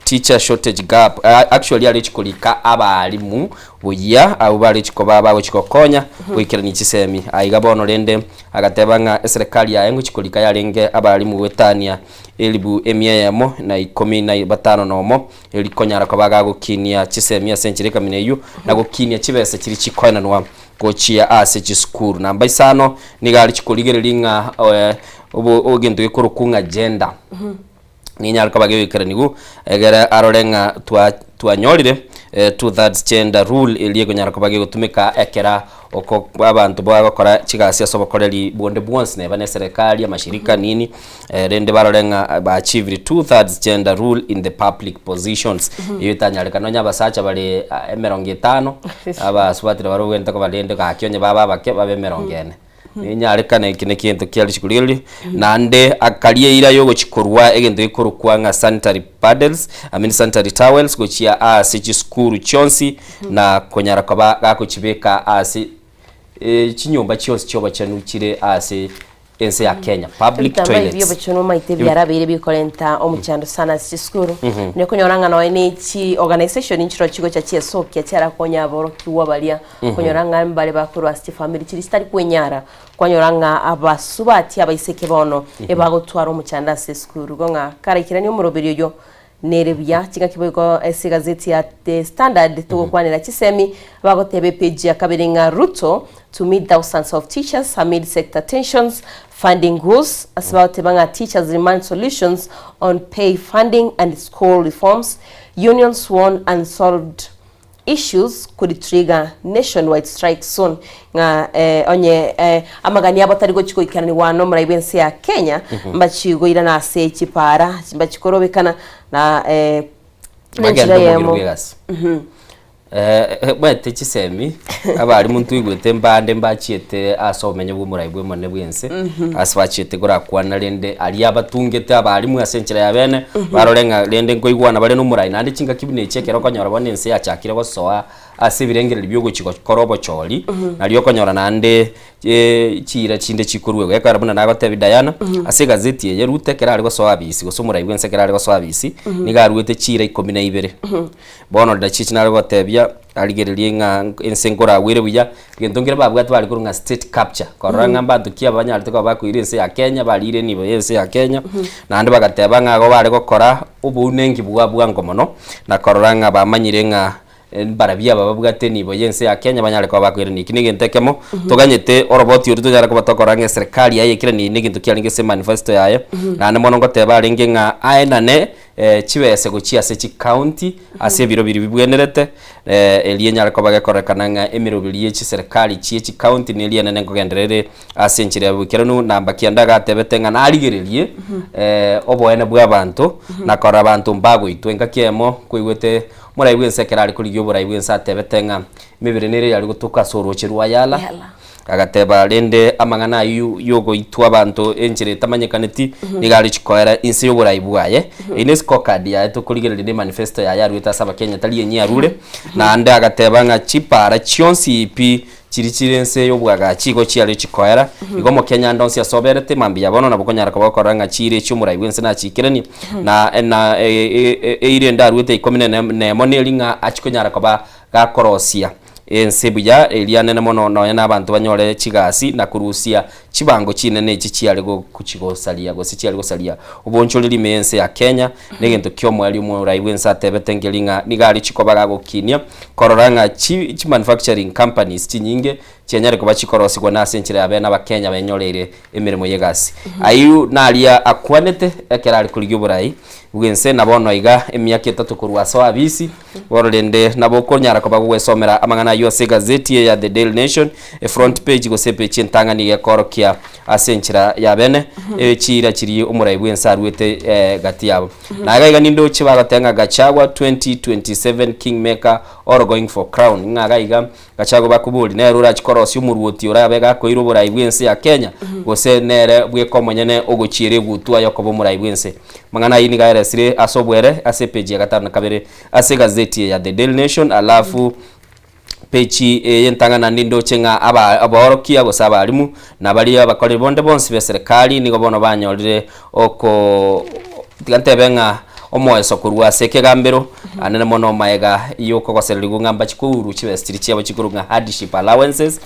teacher shortage gap actually are chikorika abalimu buya abwo bare chikoba bagochi gokonya goikerania chisemi. Aiga bono rende agateba ng'a eserekari yaye ngochi korika yarenge abalimu goetania elibu emia eyemo na ikomi na batano na omo eri konyara koba gagokinia chisemi ase enchera ekamina eyio na gokinia chibesa chiria chikoenanwa gochia ase chisukuru. Namba isano nigo are chikorigereria ng'a obo egento gekorokwa ng'a gender. Ninyare koba gegoikeranigwa, egere arore ng'a twa twanyorire two thirds gender rule eria ekonyara koba gegotumeka ekera oko abanto bagokora chigasi ase obokoreri bonde bwonsi neba na eserekari, amashirika nini, rende barore ng'a ba achievire two thirds gender rule in the public positions. Eyio etanyarekana onye abasacha bare emerongo etano, abasubati nabo barogente koba rende gaki onye babe abake babe emerongo ene. Nenyarekane eki negento kia risiku riria, naende akaria eira y'ogochia korua egento gekorokwa ng'a sanitary paddles, I mean sanitary towels, gochia ase chisukuru chionsi, na konyara koba gakochibeka ase chinyomba chionsi chi'obochenu chire ase ense ya Kenya, public Ebitambaa ebi toilets. biobochenu omanyete biarabeire bikorenta omochando sana ase chisukuru. Nekonyora ng'a nonya ne chi organisation nchiro chigocha chiesokia chiarakonya aborokigwa baria Okonyora ng'a mbare bakorwa ase chifamiri chiria chitari kwenyara, kwanyora ng'a abasubati abaiseke bono ebagotwara omochando ase esukuru. Igo ng'a karaikeranie omoroberi oyo nere buya. Chingaki boigo ase egazeti ya The Standard togokwanera chisemi, bagoteba epage ya kabere ng'a Ruto to meet thousands of teachers amid sector tensions, funding woes, ase bagoteba ng'a teachers demand solutions on pay, funding and school reforms, unions warn unsolved issues could trigger nationwide strike soon ng'a eh, onye eh, amagani abo tari gochi goikeranigwa nomorai bw'ense ya Kenya mbachi goirana ase chipara mbachi korobekana na eh, Bagende nenchera omogiro eyemo bw'egasi. Bwete chisemi abarimu ntwaigwete mbande mbachiete ase obomenyo bw'omorai bw'omonene bw'ense ase bachiete korakwana rende aria abatungete abarimu ase enchera ya bene barore ng'a rende nkoigwana bare na omorai naende chingaki buna echi ekero okonyora bono ense yachakire gosoa ase ebirengererio bia ogochi gokora obochori nario okonyora naende chiira chinde chikoruegwa. Ekero buna nagotebia Diana, ase egazeti eye Ruto ekero are gosoa abisi gose omorai bw'ense ekero are gosoa abisi, nigo aruete chiira ikomi na ibere. Bono Dachichi nare gotebia arigererie ng'a ense nkoragwere buya, egento nkere babwate bare korwa ng'a state capture, korora ng'a mbanto ki aba banyarete koba bakoira ense ya Kenya, barire enibo ya ense ya Kenya, naende bagateba ng'a igo bare gokora obounenki bwa bwango mono, na korora ng'a bamanyire ng'a mbarabwo aba babwate enibo y'ense ya Kenya banyare koba bakoirania. Eki negento ekemo toganyete oroboti oria tonyare koba tokora ng'a eserekari yaye yaikeraneiri negento kiarenge ase emanifesto yaye, naende mono ngoteba arenge ng'a aenane chibese gochia ase chicounty ase ebiro biria bibwenerete erio enyare koba gekorekana ng'a emeroberi ye chiserekari chie chicounty na eria enene nkogenderera ere ase enchera ya boikeranu. Namba kianda agatebete ng'a narigererie oboene bwa abanto na korora abanto mbagoitwa. Engaki eyemo nkoigwete Omorai bw'ense ekero are korigia oborai bw'ense atebete ng'a emebere nere yare gotoka ase orooche rwa Yala, agateba rende amang'ana ayio y'ogoitwa abanto enchera etamanyekaneti nigo are chikoera inse y'oborai bwaye. Eyio ne scorecard yaye tokorigereria ne manifesto yaye aruete ase abakenya tari enyia arure. Naende agateba ng'a chipara chionsi pi Chiria chire ense y'obwagachi igo chiare chikoera, igo omokenya ande onsi ase oberete, mambia bono nabo okonyara koba okorora ng'a chiira echio omorai bw'ense nachiikeranie, na na eira ende aruete ikomi na nemo neri ng'a achie konyara koba gakorosia ense buya eria nene mono nonya na abanto banyore chigasi na korusia chibango chinene echi chiare gochigosaria gose chiare gosaria obonchoreri ime y'ense ya Kenya. Negento ki'omoerio omorai bw'ense atebete nkeri ng'a nigo aria chikoba gagokinia korora ng'a chi chimanufacturing companies chinyinge chianyare koba chikorosigwa na ase enchera ya bene abakenya benyoreire emeremo y'egasi. Ayio naria akwanete ekero are korigia oborai bw'ense na bono iga emiaka etato korwa ase abisi bono rende nabo okonyara koba gogwesomera amang'ana ayio ase egazeti eye ya The Daily Nation efront page gose epeji entang'ani gekorokia Ase enchera ya bene, chiira chiria omorai bw'ense aruete gati yabo. Na iga iga nindoche bagoteba ng'a Gachagua 2027 Kingmaker or going for crown. Ng'a iga iga Gachagua bakobori nere orachi korosia. korosia omoruoti orabe gakoira oborai bw'ense ya Kenya, gose nere bweka omonyene ogochiera egutwa y'okoba omorai bw'ense. Amang'ana ayio nigo aeresire ase obwere ase epeji ya gatano na kabere ase egazeti eye ya The Daily Nation alafu peji eye entang'ana nindoche ng'a aba abaorokia gose abalimu na baria abakoreri bonde bonsi b'eserekari nigo bono banyorire oko tiga ntebe ng'a omoeso korwa ase ekegambero anene mono maega y'okogosererigwa ng'a mbachi kourwa chibesa chiria chiabo chikorwa ng'a hardship allowances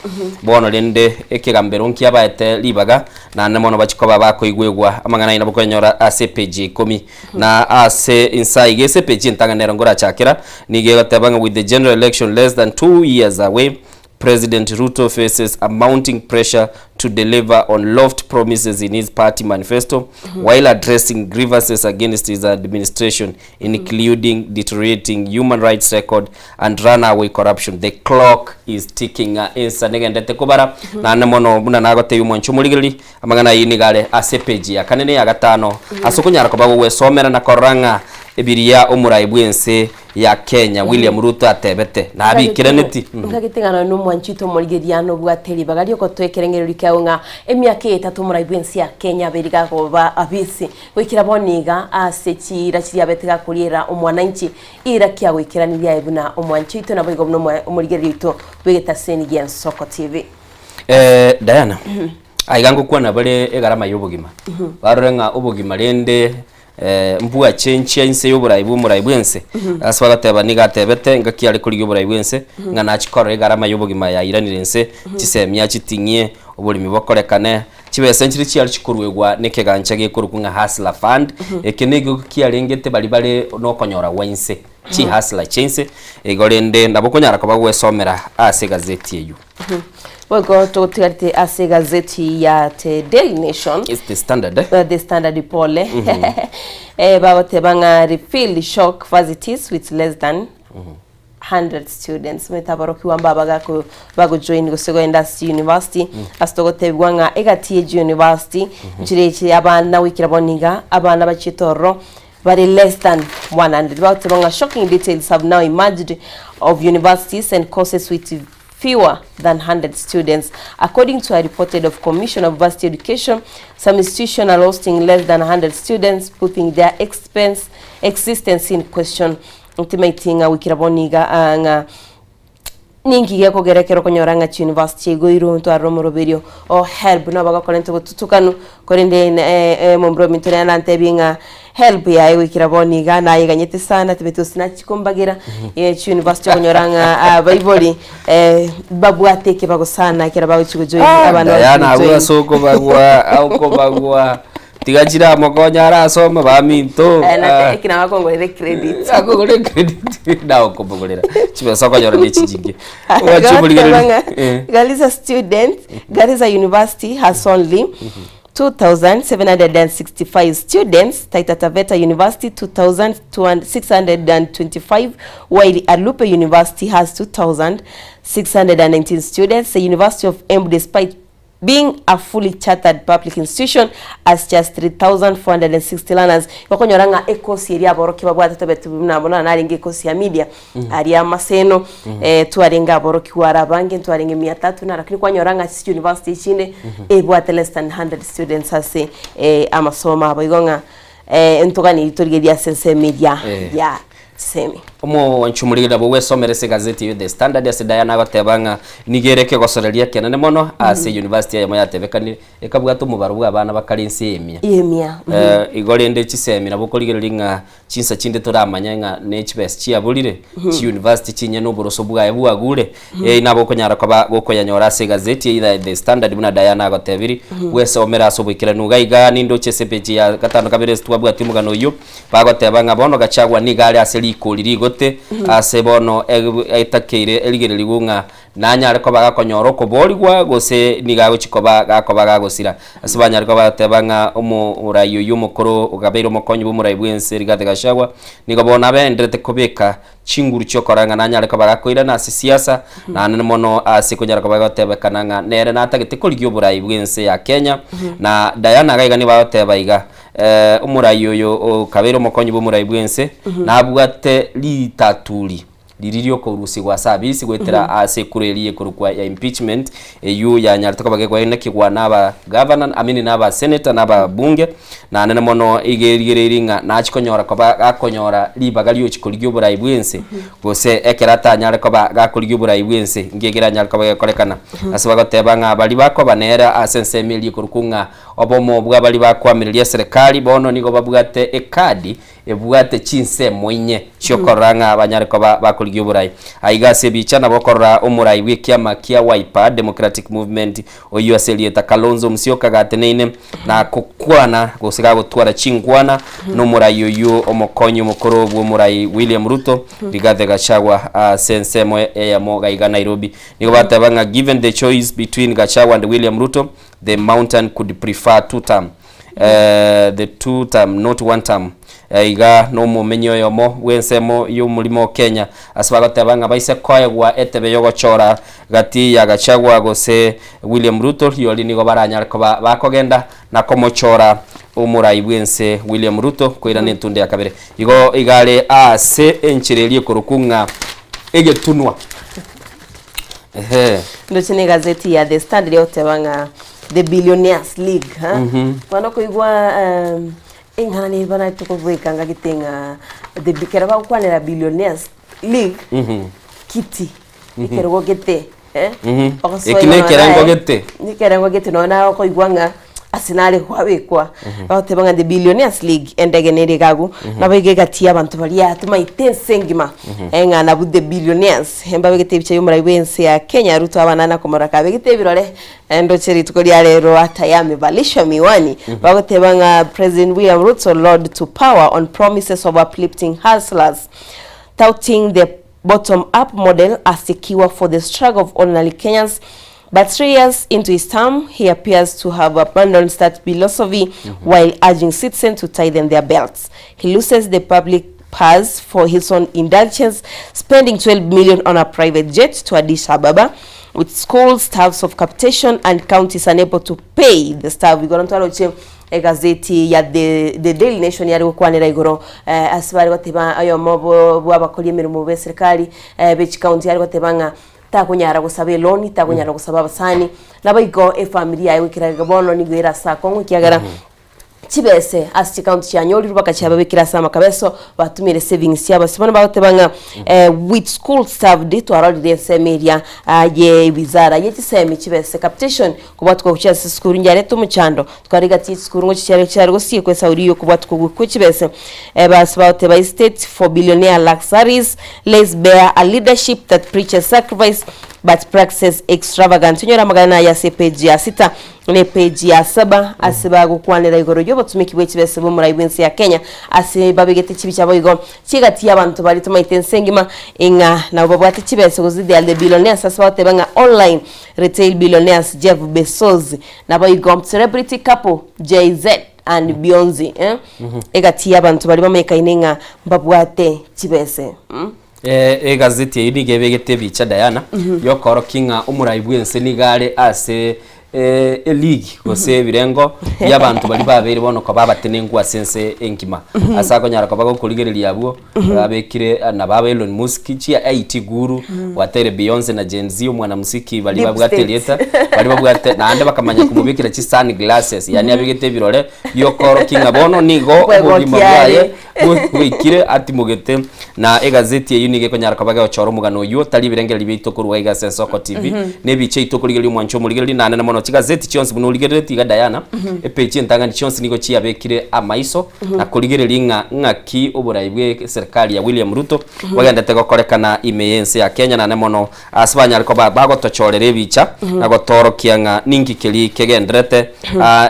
bono rende ekegambero nkiabaete ribaga naende mono bachie koba bakoigwegwa amang'ana ayio nabo okonyora ase epeji ya ikomi na ase insa iga ase epeji entang'ani nero nkorachakera nigo egoteba ng'a with the general election less than 2 years away President Ruto faces a mounting pressure to deliver on lofty promises in his party manifesto while addressing grievances against his administration, including deteriorating human rights record and runaway corruption. The clock is ticking. Ng'a ensa negendete kobara naende mono buna nagotebia omwancho omorigereri amang'ana ayio nigo are ase epeji ya kane na eya gatano ase okonyara koba gogwesomera na korora ng'a ebiria omorai bw'ense ya Kenya William Ruto atebete nabiikeraneti. Nkagete ng'a nonya nomwanchete omorigereria nobwate ribaga riogotoa ekerengererio kiao ng'a emiaka eye etato omorai bw'ense ya Kenya abeire gakoba abisi goikera bono iga ase chiira chiria abete gakoriera omwananchi ira kiagoikeranirie aye buna omwanchi oito naboigo buna omwa omorigereria oito bw'egetaseni gi'Ensoko TV. Eh, Diana, aiga ngokwana bare egarama ya obogima. Barore ng'a obogima rende Mbwachenchia inse y'oborai bw'omorai bw'ense. Ase bagoteba nigo atebete engaki are korigia oborai bw'ense, ng'a nachie korora egarama y'obogima yairanire inse, chisemi achiting'ie, oboremi bokorekane, chibesa nchire chiare chikoruegwa nekegancha gekorokwa ng'a Hustler Fund, eke nigo kiarengete baria bare nokonyora gwa inse, chihustler chia inse, igo rende nabo okonyara koba gwesomera ase egazeti eyio. Boigo totigarete ase egazeti ya The Daily Nation. It's the Standard eh? The Standard pole. Eh, bagoteba ng'a refill shock varsities with less than 100 students omanyete aborokigwa mba bagako bagojoin gose kogenda ase university ase togotebigwa ng'a egati ye university nchire echi abana goikera bono iga abana bachiete ororo bare less than 100 bagoteba ng'a shocking details have now emerged of universities and courses with fewer than 100 students. According to a reported of Commission of Varsity Education, some institutions are hosting less than 100 students, putting their expense existence in question. Ntimaiti ng'a goikera bono iga ah, ng'a ninki gekogera ekero okonyora ng'a chiuniversity chiaigoirwe ntwarire omoroberio o HELB nabo bagokorenta obotutukanu korende eh, momura ominto nere nantebie ng'a HELB yaye goikera bono iga nayeganyete sana tibeti gose nachia kombagera eh, chiuniversity okonyora ng'a abaibori eh, babwate ekebago sana ekero bagochia gojoin abana bagochia Diana abwo gojoin. ase okobagwa okobagwa tiga chiramokonya arasome baminto Eh, nate ekina bakongorera ecredit. akogora ecredit nawe okomogorera chibesa okonyora ne chichinge Goteba ng'a Garissa student, Garissa University has only 2,765 students, Taita Taveta University 2,625, while Alupe University has 2,619 students. The University of Embu, despite being a fully chartered public institution, has just 3,460 learners. Okonyora ng'a ekosi eria aborokia babwate tobete buna bono narenge ekosi ya media aria Maseno eh, twarenge aborokigwa are abange ntwarenge mia tatu na lakini kwanyora ng'a ase university echinde ebwate less than 100 students ase eh, amasomo abo igo ng'a eh, ntoganiri torigereria ase ensemo eria Eh. ya semi. Omowanchi omorigeri nabo gwesomera ase egazeti eye The Standard ase Diana agoteba ng'a nigo ere ekegosoreria ekenene mono ase university eyemo yatebekanire ekabwata omobaro bwa abana bakare ense emia. Emia. Eh, igo rende chisemi nabo okorigereria ng'a chinsa chinde toramanye ng'a ne chibesa chiaborire, chiuniversity chinyene oboroso bwaye bwagure, eh nabo okonyara koba gokoyanyora ase egazeti either The Standard buna Diana agotebiri, bwesomere ase oboikeranu. Iga iga nindoche ase epeji ya gatano kabere ase twabwatia omogano oyio, Bagoteba ng'a bono Gachagua nigo are ase rikori rigote, ase bono etakeire erigererigwe ng'a nanyare koba gakonyora okoboorigwa gose nigo agochia koba gakoba gagosira. Ase banyare koba bagoteba ng'a omorai oyio omokoro ogabeire omokonyi bw'omorai bw'ense Rigathi Gachagua nigo bono abenderete kobeka chinguru chi'okorora ng'a nanyare koba gakoirana ase siasa, naende mono ase konyara koba gotebekana ng'a nere natagete korigia oborai bw'ense ya Kenya. Na Diana iga iga nigo agoteba iga, Omorai oyo okabeire omokonyi bw'omorai bw'ense, nabwate ritaturi. Riria riokorusigwa ase abisi goetera ase ekura eria ekorokwa ya impeachment eywo yanyarete koba gekoenekigwa na aba governor I mean na aba senator na ababunge na nene mono iga erigereiri ng'a nachi konyora koba gakonyora ribaga riochi korigia oborai bwense gose ekero atanyare koba gakorigia oborai bwense nki ekeranyare koba gekorekana. Ase bagoteba ng'a baria bakoba nere ase ensemo eria ekorokwa ng'a obomo bwa baria bakoamereria eserekari bono nigo babwate ekadi ebwate chinsemo inye chiokorora ng'a banyare koba bakorigia oborai. Aiga ase ebicha nabo okorora omorai bw'ekiama kia Wiper Democratic Movement oyio ase erieta Kalonzo Musyoka gateneine na kokwana gose gagotwara chinkwana nomorai oyio omokonyi omokoro bw'omorai William Ruto Rigathi Gachagua ase ensemo eyemo gaiga Nairobi. Nigo bateba ng'a given the choice between Gachagua and William Ruto the mountain could prefer two term. the two term not one term iga nomomenyi oyomo bw'ensemo y'omorimo o Kenya ase bagoteba ng'a baise koegwa etebe y'ogochora gati ya Gachagua gose William Ruto riori nigo baranyare koba bakogenda na komochora omorai bw'ense William Ruto koirana entunde ya kabere. Igo iga are ase enchera eria ekorokwa ng'a egetunwa. Ehe. Ndoche na egazeti ya The Standard egoteba ng'a The Billionaires League ha? Bono koigwa um, eng'ana nigo banarete kobeka ngagete ng'a the bi- kero bagokwanera Billionaires League kiti ekerogo gete eh? Ogosoa Eki na igoro ekerengo naye, gete. ekerengo gete nonya naye okoigwa ng'a ase nare kwabekwa bagoteba ng'a The Billionaires League endege nere iga agwo nabo iga egati ya abanto baria tomaete ense engima ng'a nabwo The Billionaires mbabegete ebicha ya omorai bwa ense ya Kenya Ruto abana nakomorora kabegete ebirore Ndoche rituko ria rero hata yamevalishwa miwani bagoteba ng'a President William Ruto lured to power on promises of uplifting hustlers touting the bottom up model as the cure for the struggle of ordinary Kenyans but 3 years into his term he appears to have abandoned that philosophy while urging citizens to tighten their belts. He loses the public purse for his own indulgence, spending 12 million on a private jet to Addis Ababa, with schools, staffs of capitation and counties unable to pay the staff. Igoro ntwaroche egazeti ya the, the Daily Nation yare gokwanera igoro eh, ase bare goteba oyomo bo- bw'abakori emeremo b'eserikali eh, be chikaunti yare goteba ng'a takonyara gosaba eloni takonyara gosaba abasani nabo igo efamiri yaye goikera iga bono nigo ere ase akong'u ekiagera chibese ase chikaunti chianyorirwe bakachiababekera ase amakabeso batumire savings chiabo ase bono bagoteba ng'a eh, with school served twarorire ensemo eria ah, ye wizara ye chisemi chibese capitation kobwatuka gochia ase esukuru njarete omochando tware gati ye chisukuru ngochi chiare chiare gosiekwa esauri yokobwatuka gwe chibese eh, base bagoteba estate for billionaire luxuries lays bare a leadership that preaches sacrifice but practices extravagance onyore amagana aya ase epage ya sita Ne epeji ya saba ase bagokwanera igoro y'obotumiki bwe chibesa bw'omorai bw'ense ya Kenya ase babegete chibicha boigo chi'egati y'abanto baria tomaete ense engima ing'a nabo babwate chibesa gose they are the billionaires ase bagoteba ng'a online retail billionaires Jeff Bezos naboigo celebrity couple Jay-Z and Beyonce eh egati y'abanto baria bamanyekaine ng'a mbabwate chibese mm. Egazeti eyio nigo ebegete ebicha Diana yokoorokia ng'a omorai bw'ense nigo are ase eligi gose ebirengo bi'abanto baria babeire bono koba abatenenku ase ense engima. Ase akonyara koba gokorigereria abwo abekire na baba Elon Musk chia IT guru gwateire Beyonce na Gen Z omwanamuziki baria Deep babwate state. erieta baria babwate naende bakamanya komobekera chisunglasses yaani abegete ebirore biokoorokia ng'a bono nigo obogima Bwegokia are. bwaye Bwaikire atimogete, na egazeti eyio nigo ekonyara koba gegochora omogano oyio, tari ebirengererio biaito korwa iga ase Ensoko TV, na ebicha yaito okorigereria omwancho omorigereria, nanene mono chigazeti chionsi buna origereretie iga Diana, epeji entang'ani chionsi nigo chiabekire amaiso na korigereria ng'a ng'aki oborai bwe eserekari ya William Ruto bwagendete gokorekana ime y'ense ya Kenya nane mono ase banyare koba bagotochorera ebicha na gotoorokia ng'a ninki keria kegenderete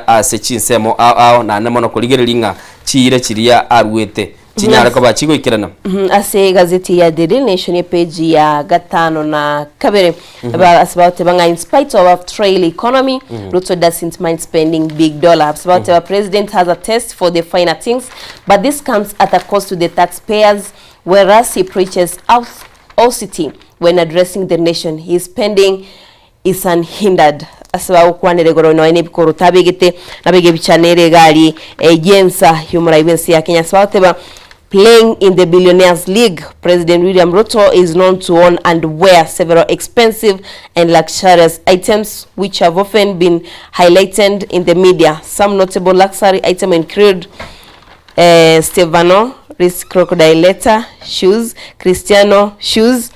ase chinsemo ao ao nane mono korigereria ng'a Chiira chiria aruete chinyare koba chigoikerana. Ase egazeti ya The Daily Nation epage ya gatano na kabere ba- ase bagoteba ng'a in spite of a frail economy Ruto doesn't mind spending big dollar ase bagoteba president has a taste for the finer things but this comes at a cost to the taxpayers whereas he preaches austerity when addressing the nation he is spending is unhindered. Ase bagokwanera igoro nonya nebikoroto abegete, nabege ebicha nere egari y'ensa y'omorai bw'ense ya Kenya. Ase bagoteba, Playing in the Billionaires League, President William Ruto is known to own and wear several expensive and luxurious items which have often been highlighted in the media. Some notable luxury items include eh, Stefano Ris Crocodile Leather shoes, Cristiano shoes,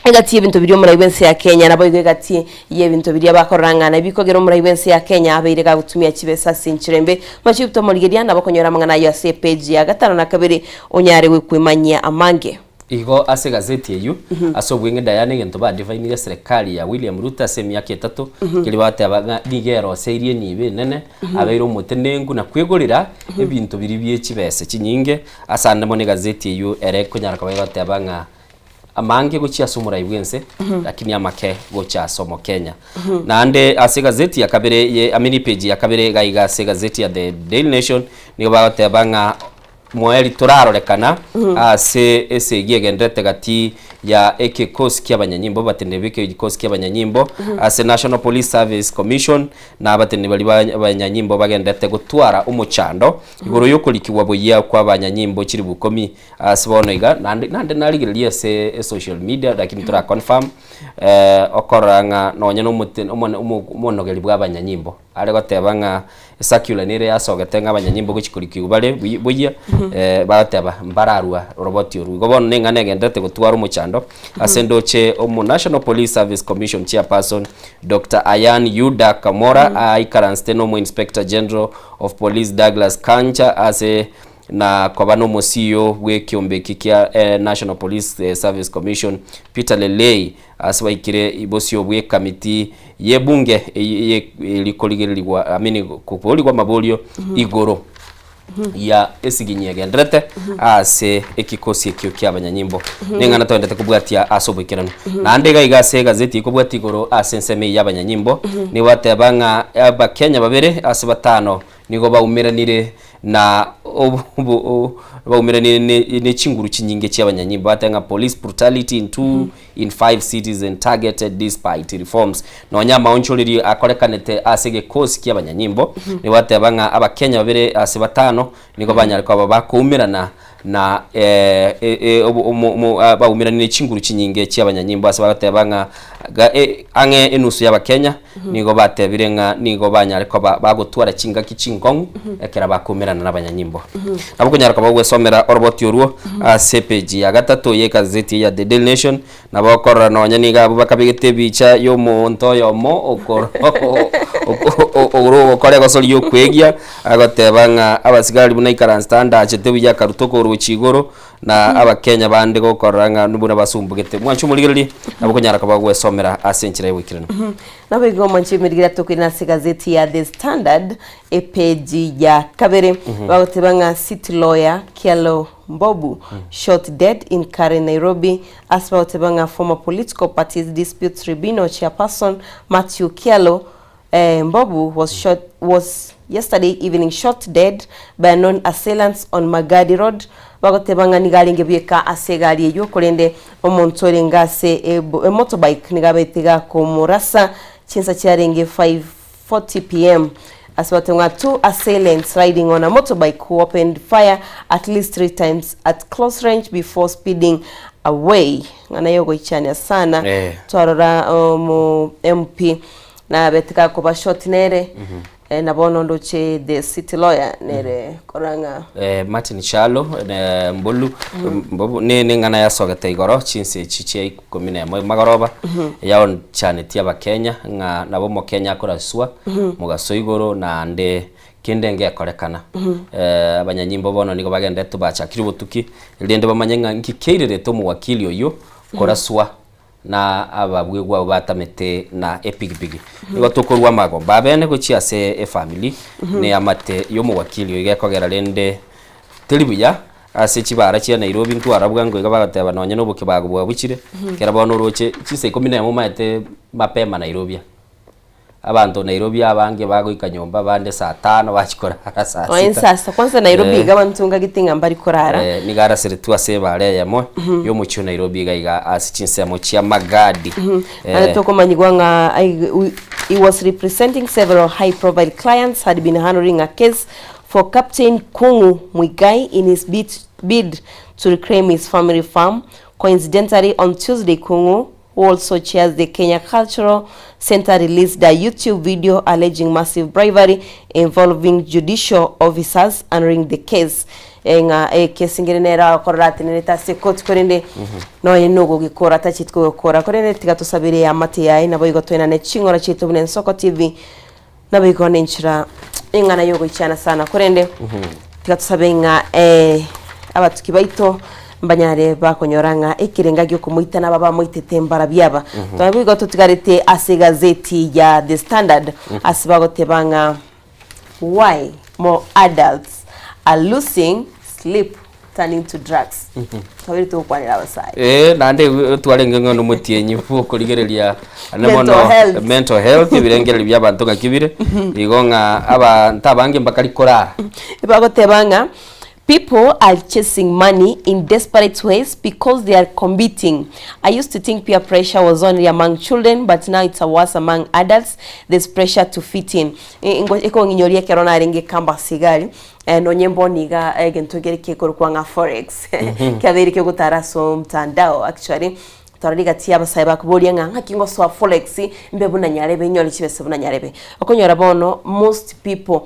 Egati y'ebinto biria omorai bw'ense ya Kenya naboigo egati y'ebinto biria bakorora ng'a nabikogera omorai bw'ense ya Kenya abeire gagotumia chibesa ase enchera embe. Machibuto omorigeria nabo okonyora amang'ana ayio ase epage ya gatano na kabere onyare gwekwemanyia amange. Igo ase egazeti eyio, ase obweng'e Diana egento badifainire eserekari ya William Ruto ase emiaka etato, keria bateba ng'a nigo eroseirie enibo enene, abeire omotenenku na kwegorera ebinto biria bie chibesa chinyinge, ase ande mono egazeti eyio ere ekonyara koba egoteba ng'a amange gochia ase omorai bw'ense, lakini amake gocha ase Omokenya. Naende ase egazeti ya kabere ye I mean epage ya kabere iga iga ase egazeti ya The Daily Nation, nigo bagoteba ng'a moeri torarorekana ase esegi egenderete gati ya ekekosi kia abanyanyimbo, abateneneri b'ekekosi kia abanyanyimbo ase National Police Service Commission na abateneneri baria ba abanyanyimbo bagenderete gotwara omochando igoro y'okorikigwa buya kwa abanyanyimbo chilifu ikomi Ase bono iga, naende naende narigereria ase esocial media lakini tora confirm, okorora ng'a nonye na omote omone omo omonogeri bwa abanyanyimbo, are goteba ng'a ecircular nere yasogete ng'a abanyanyimbo gochi korikigwa bare buy buya, bagoteba mbararwa oroboti orwo. Igo bono na eng'ana egendererete gotwara omochando, ase ndoche omo National Police Service Commission chairperson, Doctor Ayan Yuda Kamora, aikaransete na omo Inspector General of Police Douglas Kanja ase na koba nomosio bw'ekiombe eki kia National Police Service Commission Peter Lelei ase baikire bosio bw'ekamiti y'ebunge erikorigererigwa I mean koborigwa amaborio igoro ya esiginyi egenderete ase ekikosi ekio kia abanyanyimbo. Neng'ana toendete kobwatia ase oboikeranu. Naende iga iga ase egazeti ekobwatia igoro ase ensemo eye y'abanyanyimbo nigo bateba ng'a abakenya babere ase batano Nigo baumeranire na baumeranire ne chinguru chinyinge chi'abanyanyimbo bateba ng'a police brutality in 2 in 5 cities and targeted despite reforms. Nonya amaonchorerio akorekanete ase egekosi ki'abanyanyimbo nigo bateba ng'a abakenya babere ase batano nigo banyare koba bakoumerana na baumeranire ne chinguru chinyinge chi'abanyanyimbo ase bagoteba ng'a ang'e enusu y'Abakenya nigo batebire ng'a nigo banyare koba bagotwara chingaki chinkong'u ekero bakoumerana nabanyanyimbo. Nabo okonyara koba ogwesomera oroboti orwo ase epeji ya gatato y'egazeti ya The Daily Nation, nabo okorora nonya nigo abwo bakabegete ebicha y'omonto oyomo okoro ogokora egosori y'okwegia, agoteba ng'a abasigari buna ikaranste andachete buya akaruta okorochi igoro, na Abakenya bande gokorora ng'a buna basumbugete. Mwanche omorigererie, nabo okonyara koba ogwesomera ase enchera y'oboikeranu. Naboigo mwanche omorigereria tokoirana ase egazeti ya The Standard epeji ya kabere bagoteba ng'a city lawyer Kyalo Mbobu shot dead in Karen Nairobi ase bagoteba ng'a former political parties dispute tribunal chairperson Mathew Kyalo Mbobu was shot was yesterday evening shot dead by unknown assailants on Magadi Road bagoteba ng'a nigo arenge bweka ase egari eyio korende omonto orenge ase emotorbike nigo abete gakomorasa chinsa chiarenge 5:40 pm ase bagoteba ng'a two assailants riding on a motorbike who opened fire at least three times at close range before speeding away ng'a naye ogoichania sana twarora omo MP Nabete gakoba short nere na bono ndoche the city lawyer nere korora ng'a. Martin Kyalo Mbolu Mbobu ne neng'ana yasogete igoro chinsa echi chia ikomi na emo magoroba yaonchanetie abakenya ng'a nabo omokenya akoraswa mogaso igoro naende kende ngekorekana. Abanyanyimbo bono nigo bagenderete bachakire obotuki erinde bamanye ng'a nki keirerete omowakili oyio koraswa na ababwegwa abwo batamete na epigipigi. Nigo tokorua amagomba abene gochia ase efamiri na eamate y'omowakili oyo gekogera rende teri buya ase chibara chia Nairobi ntwara bwango iga bagoteba nonye na obokebago bwabuchire, ekero bono oroche chinsa ikomi na emo omanyete mapema Nairobi aa. Abanto Nairobi abange bagoika nyomba abande saa tano bachia korara saa Oe sita. sasa kwanza Nairobi Eh. iga abanto ngagete ng'a mbari korara. Eh, nigo araseretwe ase ebara eyemo y'omochie o Nairobi iga iga ase chinsemo chia Magadi. Naende Eh, tokomanyigwa ng'a ai- u- he was representing several high profile clients had been handling a case. for Captain Kung'u Muigai in his bid, bid to reclaim his family farm. Coincidentally, on Tuesday, Kung'u, who also chairs the Kenya Cultural Center, released a YouTube video alleging massive bribery involving judicial officers handling the case. Ng'a ekesi ngere nere agokorora atenenete ase ekoti korende nonye nogogekora tacheti kogekora korende tiga tosabere eamate yaye naboigo toenane ching'ora chiaito buna Ensoko TV naboigo nenchera eng'ana yogoichana sana korende tiga tosabe ng'a eh, abatuki baito mbanyare bakonyora ng'a ekerenga giokomoita naba bamoitete mbarabio aba. Naboigo totigarete ase egazeti ya The Standard ase bagoteba ng'a Why more adults are losing sleep turning to drugs. Twabere togokwanera abasae. Eh, naende twarenge ng'a nomotienyi bw'okorigereria ane Mental mono health. mental health ebirengererio bia abanto ng'aki bire igo ng'a abanto abange mbakari korara. Bagoteba ng'a People are chasing money in desperate ways because they are competing. I used to think peer pressure was only among children but now it's worse among adults, there's pressure to fit in. Ekong'inyoria ekero narenge campus iga aria, nonye mbono iga egento kere kekorokwa ng'a forex kiabeire kegotara ase omtandao actually. Twarora egati y'abasae bakoboria ng'a ng'aki ngosoa forex mbe buna nyarebe nyore chibesa buna nyarebe. Okonyora bono most people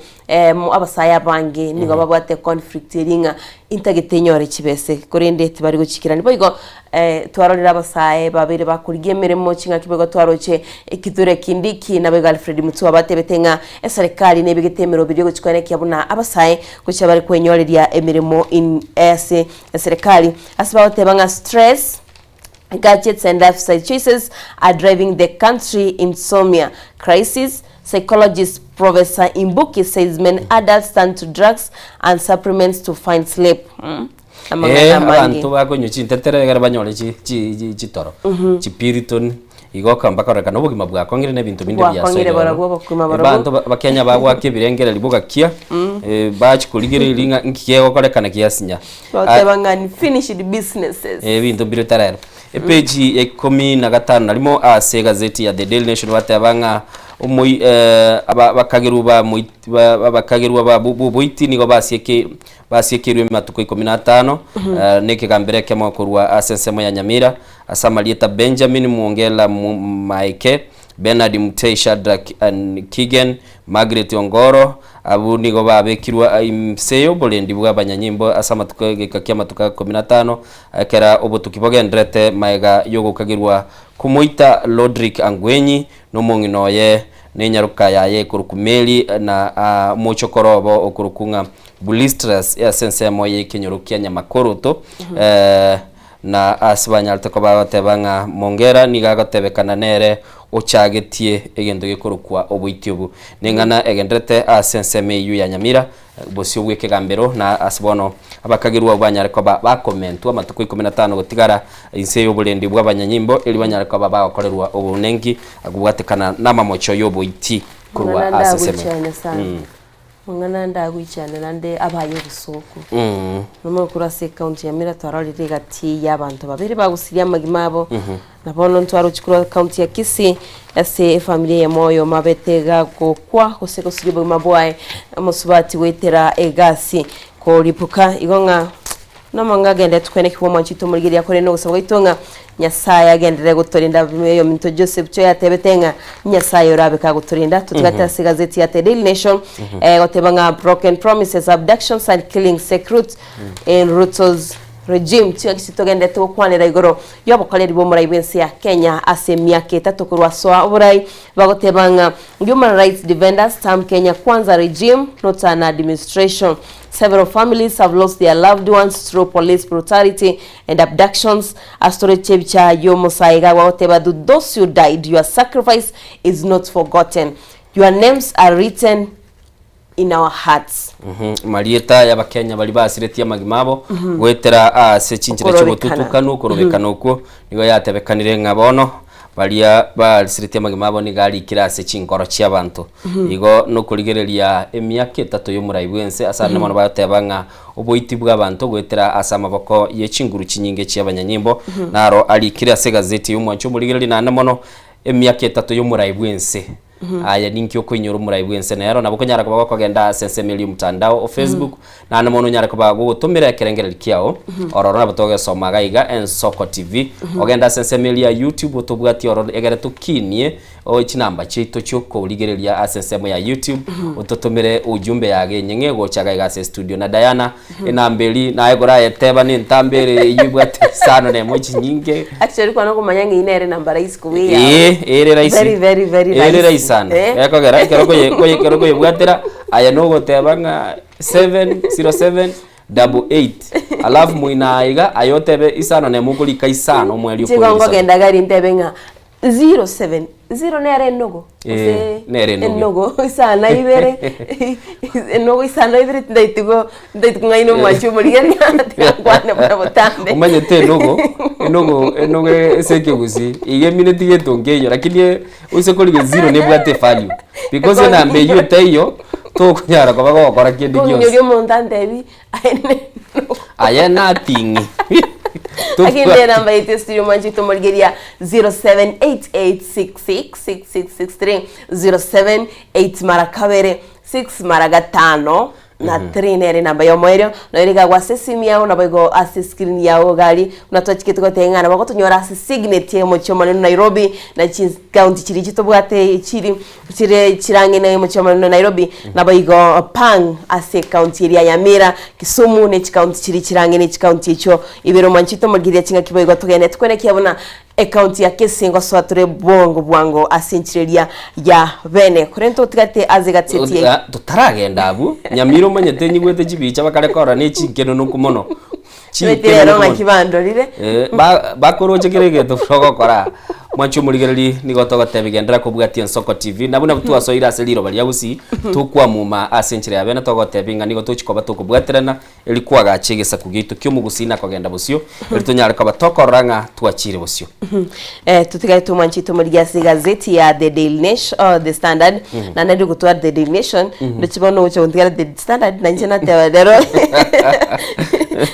abasae abange nigo babwate conflict eria ng'a intagete nyore chibese korende tibari gochikerania. Boigo twarorire abasae babeire bakorigia emeremo ching'aki boigo twaroche Kithure Kindiki naboigo Alfred Mutua batebete ng'a eserekari nebegete emeroberi yogochia koenekia buna abasae gochia bare kwenyoreria emeremo in ase eserekari ase bagoteba ng'a stress Gadgets and lifestyle choices are driving the country insomnia crisis, psychologist Professor Imbuki says many adults turn to drugs and supplements to find sleep. Mm. Amang'ana Eh, amange. abanto bakonywa chintetere ekero banyore chi- chi- chi- chitoro chipiriton igo okamba kororekana obogima bwakong'ire na ebinto binde Bwakong'ire biasoire barabwo, ororo. obogima barabwo. Abanto ba- bakenya bagwaka ebirengererio bogakia bachi korigereria ng'a nki kegokorekana giasinya. Bagoteba ng'a unfinished businesses. Ebinto mbire tarero. Epeji ya ikomi na gatano na rimo ase egazeti ya The Daily Nation bateba ng'a omoi eh, aba- abakagerwa ba moi- ba- abakagerwa ba bu- boboiti nigo basieke basiekeirwe amatuko ikomi na atano eh, na ekegambero ekemo korwa ase ensemo ya Nyamira ase amarieta Benjamin Mwongela Mu- Maeke Bernard Mutei Shadrack and Kigen Margaret Ongoro, abwo nigo babekirwe inse y'oborendi bw'abanyanyimbo ase amatuko egeka ki'amatuko ikomi na atano, ekero obotuki bogendererete magega y'ogokagerwa komoita Rodrick Angwenyi na omong'ina oye, na enyaroka yaye ekorokwa Mary, na omochokoro obo okorokwa ng'a Bulistras ase ensemo y'ekenyoro kia Nyamakoroto. Na ase banyarete koba bagoteba ng'a Mongera nigo agotebekana nere ochagetie egento gekorokwa oboiti obo. Neng'ana egenderete ase ensemo eyio ya Nyamira, bosio bw'ekegambero, na ase bono abakagerwa abwo banyare koba bakomentwa amatuko ikomi na tano gotigara inse y'oborendi bw'abanyanyimbo, erio banyare koba bagokorerwa obonengi kobwatekana namamocho y'oboiti korwa Mang'ana ase ensemo. ndagoichania sana. Mang'ana ndagoichania naende abaye obosooku. Nomanye korwa ase ekaunti ya Nyamira twarorire egati y'abanto babere bagosiria amagima abo, na bono ntwarochie korwa ekaunti ya Kisii ase efamiri eyemo oyomo abete iga gokwa gose gosiria obogima bwaye omosubati goetera egasi koripuka igo ng'a Namang'ana agenderete kwenekigwa omwanchi oito omorigereria korende nogosaba gwaito ng'a Nyasae agenderere gotorinda oyominto Joseph Choi atebete ng'a Nyasae orabe kagotorinda totigate ase egazeti ya The Daily Nation egoteba ng'a broken promises abductions and killings take root in Ruto's regime chingaki chiri togenderete gokwanera igoro y'obokoreri bw'omorai bw'ense ya Kenya ase emiaka etato korwa asoa oborai bagoteba ng'a human rights defenders term Kenya Kwanza regime not an administration Several families have lost their loved ones through police brutality and abductions. Ase tore ebicha y'omosae iga agoteba to those who died, your sacrifice is not forgotten. Your names are written in our hearts. Marieta y'Abakenya baria basiretie amagima abo goetera ase chinchera Okorobekana. chi'obotutukanu okorobekana okwo nigo yatebekanire ng'a bono Baria barisiretie amagima abo nigo arikire ase chinkoro chi'abanto. Igo nokorigereria emiaka etato y'omorai bw'ense ase ande mono bagoteba ng'a oboiti bw'abanto goetera ase amaboko ye chinguru chinyinge chi'abanyanyimbo naro arikire ase egazeti y'omwancho omorigereria naende mono emiaka etato y'omorai bw'ense. Aye ninki okoinyora omorai bw'ense nero nabo okonyara koba gokogenda ase ensemo eria omotandao o Facebook naende mono onyare koba gogotomera ekerengereri kiao ororo nabo togesoma iga iga Ensoko TV ogende ase ensemo eria ya YouTube otobwatie ororo egere tokinie o chinamba chiaito chiokorigereria ase ensemo ya YouTube ototomere ujumbe yago enyeng'e gocha iga iga ase estudio na Diana enamba eria naye korayeteba nentambe ere eywo ebwate isano na emo chinyinge. Actually kwana okomanya ng'a eyio nere enamba rahisi kobua eyao. Ee, ere rahisi. Very very very Ere rahisi. rahisi sana. Eh. Ekogera ekero okoye okoye ekero okoyebwatera, aye nogoteba ng'a 7 07 double 8 alafu moino aya iga, aye otebe isano na emo okorika isano omwerio Inche igo okorika isato. nkogenda gari ntebe ng'a 07, zero nere enogo Eh, gose nere enogo. enogo isano ibere enogo isano ibere tindaeti go tindaeti kong'aina omwanchi omorigereria tiga nkwane buna botambe. Omanyete enogo, enogo enogo ase ekegusii iga emineti gento nkeiyo lakini oise korigia zero nebwate evalue because enamba eywo etaiyo tokonyara koba gogokora kende gionsi. Kong'inyoria omonto antebi aye ne enogo. Aye nating'i. Lakini nde enamba yaito esiri omwanchi oito omorigereria 0788666663 078 mara kabere 6 mara gatano na 3 nere enamba ya omoerio noyo iga ase esimu yao nabo igo ase escreen yao iga aria buna twachikete goteba ng'a nabo ogotonyora ase signet ya omochie omonene Nairobi na chikaunti chiria chitobwate chiri chire chirang'e na omochie omonene Nairobi nabo igo Pang ase ekaunti eria ya Nyamira, Kisumu ne chikaunti chiria chirang'e ne chikaunti echio ibere omwanchi tomorigereria ching'aki boigo togende tukwenekia buna ekaunti ya Kisii ngosoa tore bwango bwango ase enchera eria ya bene korende totigate ase egaseti ya Ah, totaragenda abwo Nyamira omanyete nyigwete chibicha bakare korora ne chinkenonoku mono Omanyete rero ng'aki bandorire. Eh, ba- bakoroche kera egento buna ogokora mwanche omorigereri nigo togotebia genderera kobwatia Ensoko TV na buna twasoire ase riroba ria Gusii tokwamuma ase enchera ya bene togotebia ng'a nigo tochi koba tokobwaterana eri kwagacha egesaku giaito ki'omogusii na kogenda bosio eri tonyare koba tokorora ng'a twachire bosio. Eh, tutigaete omwanchi tomorigia ase egazeti ya The Daily Nation, oh, The Standard na nari gotwara The Daily Nation ndochi bono ogocha gontigera The Standard na inche nateba rero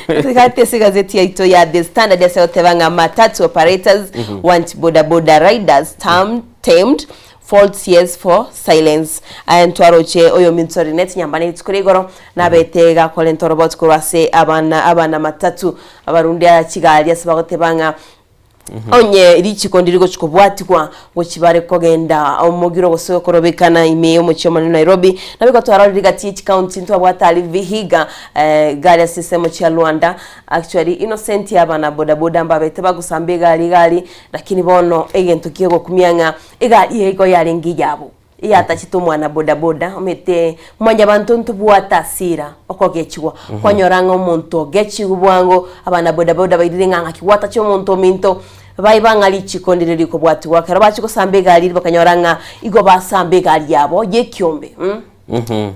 tutigaete ase egazeti yaito ya The Standard ase goteba ng'a matatu operators want boda boda riders term, tamed Faults yes for silence. Aye ntwaroche oyominto Linet Nyambane rituko ria igoro nabete gakorenta oroboti korwa ase abana abana matatu abarundi a chigari ase bagoteba ng'a onye richiko ndiri gochi kobwatigwa gochi bare kogenda omogiro gose korobekana ime y'omochie omonene Nairobi nabo igo twarorire gati ye chikaunti ntwabwate aria Vihiga eh, gari ase ensemo chia Luanda actually Innocent abana bodaboda mbabete bagosamba egari egari Lakini bono egento ki'ogokumia ng'a egari eye igo yarenge eyabo, eyatachete omwana bodaboda, omanyete mwanyabanto ntobwate asira okogechigwa, kwanyora ng'a omonto ogechigwe bwango, abana bodaboda bairire ng'a ng'aki gwatacha omonto ominto, baiba ng'a richiko ndire rikobwatigwa. Ekero bachia gosamba egari eria bakanyora ng'a igo basamba egari yabo ya ekiombe mh.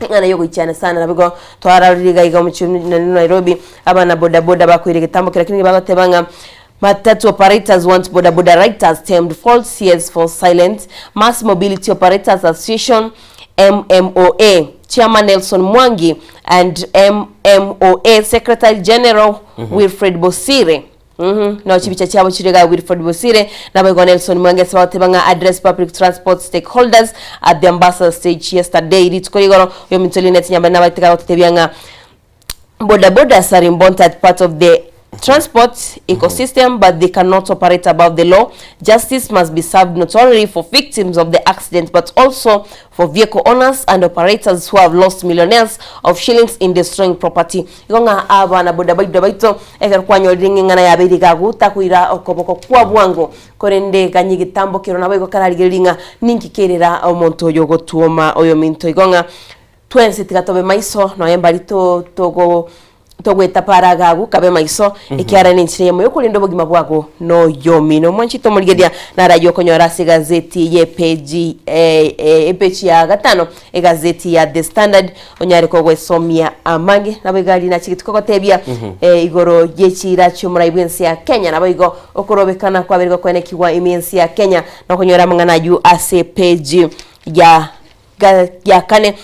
Eng'ana yogoichana sana nabo igo twararire iga iga omochie omonene Nairobi, abana bodaboda bakoira egetambo kera kende bagoteba ng'a Matatu operators want boda boda riders termed false years for silent Mass Mobility Operators Association, MMOA, Chairman Nelson Mwangi and MMOA Secretary General Wilfred Bosire. Mhm, no chibicha chiabo chire iga Wilfred Bosire naboigo Nelson Mwangi ase bagoteba ng'a address public transport stakeholders at the Ambassador stage yesterday rituko rigoro oyominto Linet Nyambane nabaete gagototebia ng'a Boda bodas are important part of the transport ecosystem but they cannot operate above the law. Justice must be served not only for victims of the accident but also for vehicle owners and operators who have lost millionaires of shillings in destroying property. Igo ng'a abana boda boda baito ekero kwanyorire ng'a eng'ana yabeire iga agwo takoira okoboko kwa bwango korende ganya egetambo kero naboigo kararigererie ng'a ninki kerera omonto oyo ogotuoma oyominto igo ng'a Twensi tiga tobe maiso, nonya mbari to togo togoeta para agagu kabe maiso, ekiagera nenchera eyemo yokorenda obogima bwago noyomino. Omwanchete omorigereria narayio okonyora ase egazeti y'epeji eh, eh, epeji ya gatano egazeti ya The Standard onyare kogwesomia amange nabo iga riina chigeti kogotebia eh, igoro y'echiira chi'omorai bw'ense ya Kenya nabo igo okorobekana kwabeire gokwenekigwa ime y'ense ya Kenya nokonyora amang'ana ayio ase epeji ya ga ya kane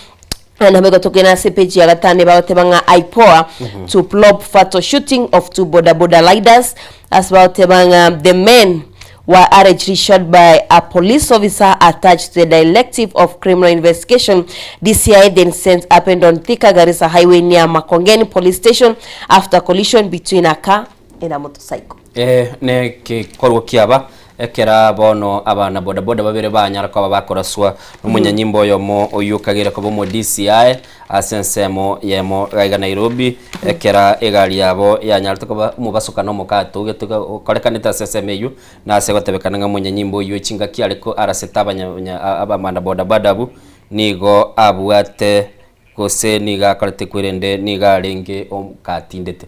nabo igo tokogenda ase page ya gatano bagoteba ng'a IPOA to probe fatal shooting of two boda boda riders ase bagoteba ng'a the men were allegedly shot by a police officer attached to the Directive of Criminal Investigation, DCI. The incident happened on Thika Garissa Highway near Makongeni Police Station after collision between a car and a motorcycle. Eh, nekekorwa kiaba ekera bono abana bodaboda babere banyara koba bakoraswa nomonyanyimbo oyomo oyio okagere koba omo DCI ase ensemo yemo iga Nairobi ekera egari yabo yanyarete koba omobasokano omokato ogetwe okorekanete ase ensemo eyio na ase gotebekana ng'a omonyanyimbo oyio chingaki are ko arasete abanya abamana bodaboda abwo nigo abwate Gose nigo akorete kwerende nigo arenge katindete,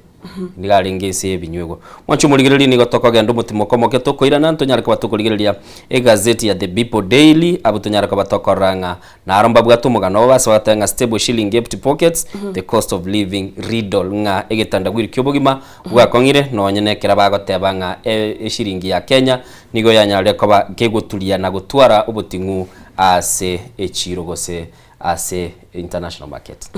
nigo arenge ense y'ebinywegwa. Mwanche omorigereria nigo tokogenda omotimoko omoke tokoirana ntonyare koba tokorigereria egazeti ya The People Daily abwo tonyare koba tokorora ng'a naro mbabwate omogano obo ase bagoteba ng'a stable shilling empty pockets, the cost of living riddle ng'a egetandagwiri ki'obogima bwakong'ire nonye nekero bagoteba ng'a eshiringi ya Kenya nigo yanyarire koba kegoturia na gotwara oboting'u ase echiro gose ase international market.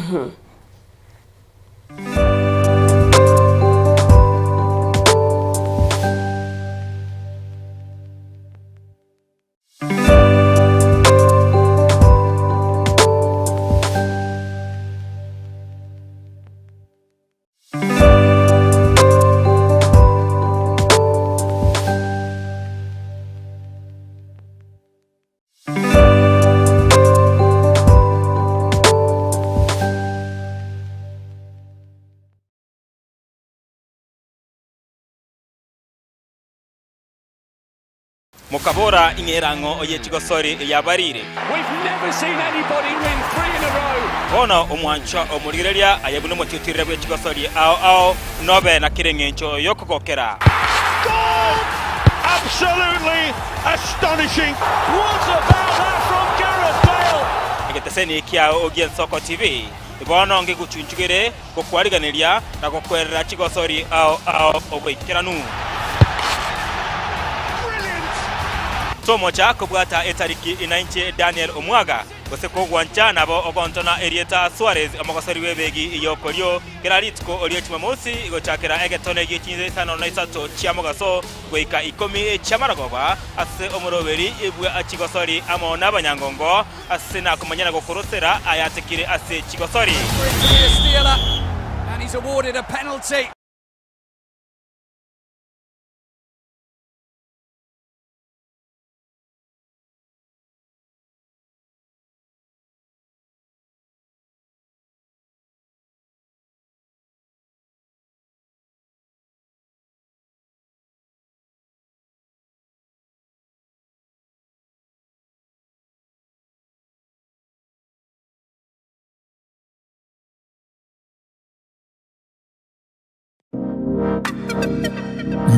Mokabora, Ing'era ang'o oye chigosori eyabarire? Bono omwanchwa omorigereria aye buna omotiutirire bwe chigosori ao ao, nobe na kera engencho y'okogokera. Astonishing! What about that from Gareth Bale? Egeteseni kiao gi'Ensoko TV bono ngegochunchugere gokwariganeria na gokwerera chigosori ao ao oboikeranu. Tomocha kobwata etariki inainche Daniel Omwaga. Gose kogwancha nabo ogontona erieta Suarez, omogosori bw'ebegi y'okorio, kera rituko rie Chumamosi gochakera egetone gie chinsa isano na isato chia mogaso goika ikomi chi'amarogoba, ase omoroberi bwa chigosori amo nabanyangongo, ase nakomanya na gokorosera ayatekire ase chigosori.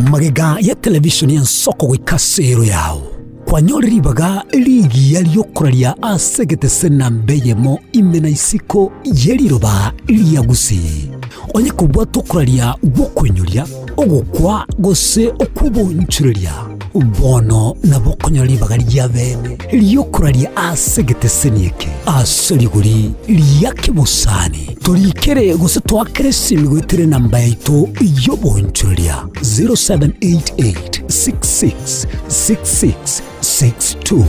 Magega ya televishoni y'ensoko goika ase ero yao, kwanyore ribaga rigiya ri'okoraria ase egetese namba eyemo ime na isiko ye riroba ria Gusii. Onye kobwate okoraria gw'okoinyoria, ogokwa gose okw'obonchoreria, bono nabo okonyora ribaga ri'abeene ri'okoraria ase egeteseni eke ase rigori ria kebosani. Torikere gose toakere esimi goetera enamba yaito y'obonchoreria 0788 66 66 62.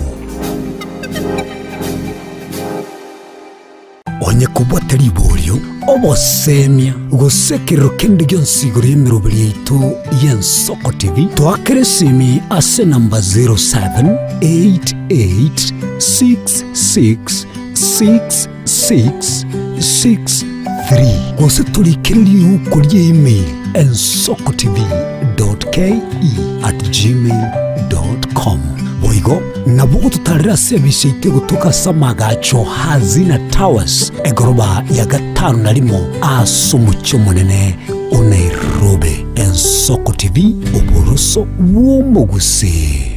Onye kobwate riborio, obosemia, gose ekerero kende gionsi igoro y'emeroberi yaito y'Ensoko TV, toakere esimi ase enamba 0788 66 66 63 gose torikere riuko ria email ensokotv.ke@gmail.com. Boigo nabo ogototarera ase ebisa yaito egotoka ase amagacho Hazina Towers egoroba ya gatano na rimo ase omochie omonene o Nairobi. Ensoko TV, oboroso bw'omogusii.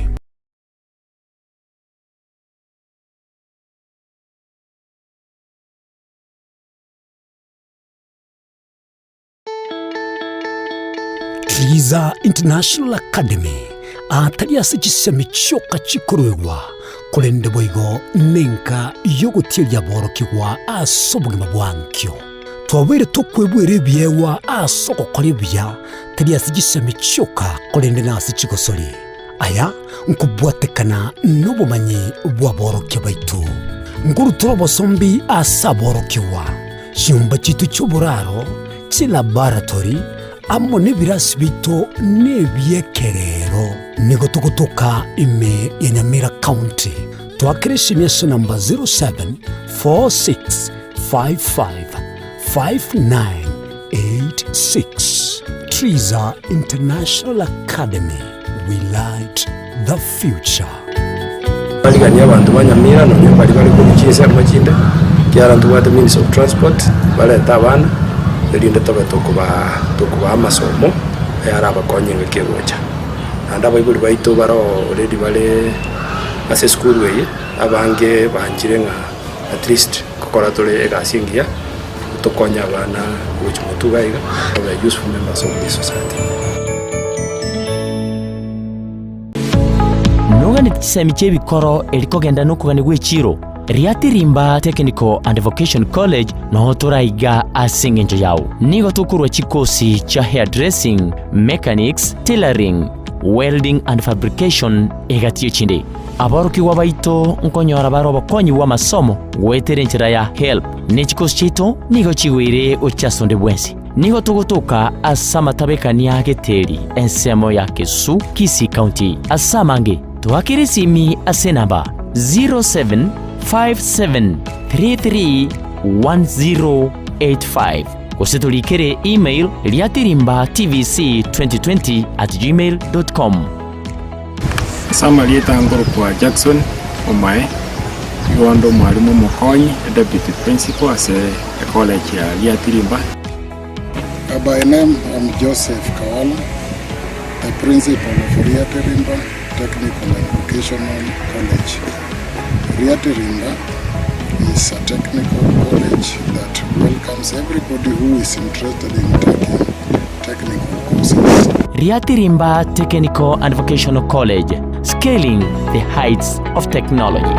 Triza International Academy atari ase chisemi chioka chikoruegwa, korende boigo nenka y'ogotieria aborokigwa ase obogima bwa ankio. Twabeire tokwebwera ebiegwa ase ogokora ebuya, tari ase chisemi chioka, korende nase chigosori. Aya nkobwatekana nobomanyi bw'aborokia baito. Nkorutora obosombi ase aborokigwa, chinyomba chiaito chi'oboraro, chilaboratory, amo nebirasi biaito nebi'ekerero. Nigo togotoka ime ya Nyamira County. Twakera esimi ase namba 0746555986. Triza International Academy, we light the future. Bariganie abanto ba Nyamira nonya baria bare korwa chinsemo chinde, ekiagera ntobwate means of transport, barete abana, erinde tobe tokobaa tokobaa amasomo ayarabakonye engaki egocha. Naende abaibori baito bare already bare ase esukuru eye, abange banchire ng'a at least nkokora tore egasi engiya, tokonye abana gochia motwe iga iga, babe useful members of this society. Noganeti chisemi chi'ebikoro eri kogenda nokogania gw'echiiro, Riatirimba Technical and Vocation College noo toraiga ase engencho yao. Nigo tokorua chikosi chia hairdressing, mechanics, tailoring, welding and fabrication egati y'echinde. Aborokigwa baito nkonyora bare obokonyi bw'amasomo goetera enchera ya HELB, ne chikosi chiaito nigo chigoire gochia ase onde bwensi. Nigo togotoka ase amatabekania a Geteri, ensemo ya Kesu, Kisii County. Ase amange, toakere esimi ase enamba 0757331085 gose torikere email riatirimbatvc2020@gmail.com. Ase amarieta nkorokwa Jackson Omae, igo onde omwalimu omokonyi, deputy principal ase ecollege ya Riatirimba. By name I'm Joseph Kawala, the principal of Riatirimba Technical and Vocational College. Riatirimba is a technical college that welcomes everybody who is interested in taking technical courses. Riatirimba Technical and Vocational College, scaling the heights of technology.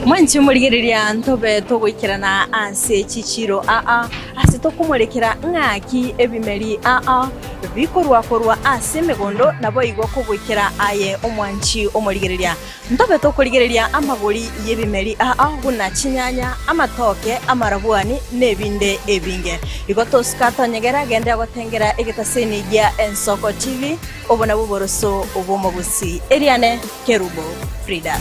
Mwanche morigereria ntobe togoikerana ase chichiro aa, ase tokomorekera ng'aki ebimeri aa bikorwa korwa ase emegondo, naboigo kogoikera aye omwanchi omorigereria. Ntobe tokorigereria amagori y'ebimeri aa buna chinyanya, amatoke, amarabwani, na ebinde ebinge. Igo tosika tonyegera genda gotengera egetaseni gia Ensoko TV, obo nabwo oboroso bw'omogusi. Eriane Kerubo Frida.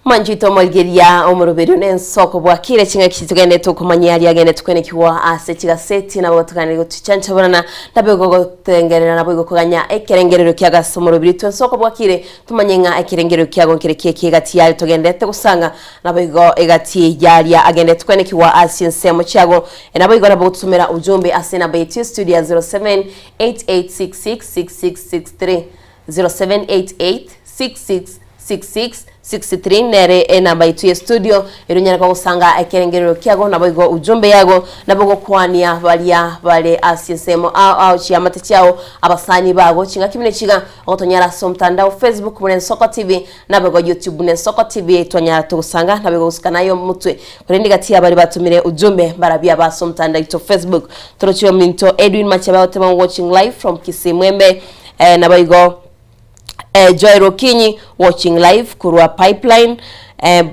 Mwanchete omorigeria omoroberio nensoko bwakire ching'aki togenderete okomanyia aria agenderete kwenekigwa ase chigaseti nabo toganire gotuchanchaborana nabo igo gotengerera nabo igo koganya ekerengererio kiago ase omoroberio oito ensoko bwakire tomanye ng'a ekerengererio kiago nkere ki eke egati yaria togenderete gosanga nabo igo egati yaria agenderete kwenekigwa ase ensemo chiago nabo igo nabo gotusomera ujumbe ase enamba yaito ya studio ya 0788666663 078866 6663 nere enamba yaito ye studio erio onyare kogosanga ekerengerero kiago naboigo ujumbe yago nabo gokwania baria bare ase ensemo ao ao chiamate chiao abasani bago chingaki buna echiga ogotonyara ase omotandao Facebook buna Ensoko TV naboigo YouTube buna Ensoko TV twanyara togosanga naboigo gosika naye omotwe korende gati ya baria batomire ujumbe mbarabia aba ase omotandao oito Facebook toroche ominto Edwin Machabe agoteba ng'a watching live from Kisii Mwembe eh, naboigo eh, Joel Okinyi watching live korwa Pipeline eh,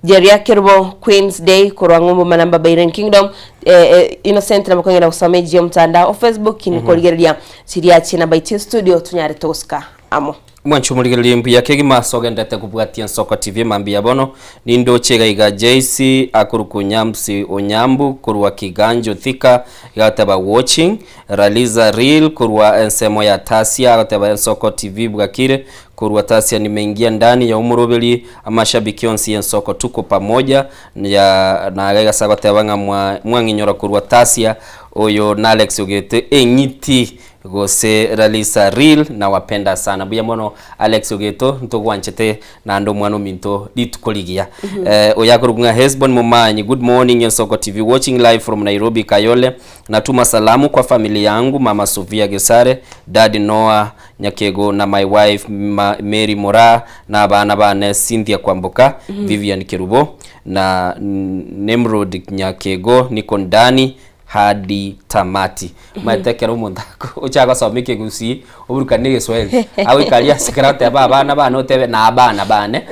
Jeria Kerubo Queens Day korwa Ng'umbu Manamba Bahrain Kingdom eh, eh, Innocent nabo kong'ina gosoma eji omotandao o Facebook mm -hmm. korigereria chiria chinamba iti studio tunyare togosika amo Mwanchi omorigereria mbuya kegima ase ogenderete kobwatia Ensoko TV mambia bono nindoche iga iga JC akorokwa Onyambusi Onyambu korwa Kiganjo Thika iga agoteba watching Raliza Real korwa ensemo ya Tasia agoteba Ensoko TV bwakire korwa Tasia nimeingia ndani ya omoroberi amashabiki onsi y'Ensoko tuko pamoja ya naga igase agoteba ng'a mwang'inyora korwa Tasia oyo n'Alex Ogete eng'iti. gose Ralisa Real nawapenda sana. Mbuya mono Alex Ogeto ntogwanchete naende omwana ominto rituko rigiya. Eh, oyo akorokwa ng'a Hesbon Momanyi, good morning Ensoko TV watching live from Nairobi Kayole. Natuma salamu kwa family yangu mama Sofia Gesare, daddy Noah Nyakego na my wife ma Mary Moraa na abana bane Cynthia Kwamboka, Vivian Kerubo na Nimrod Nyakego niko ndani hadi tamati. Omanyete ekero omonto ako ocha gosoma ekegusii oburukanie na egeswahili agoika aria ase ekero agoteba abana bane otebe na abana bane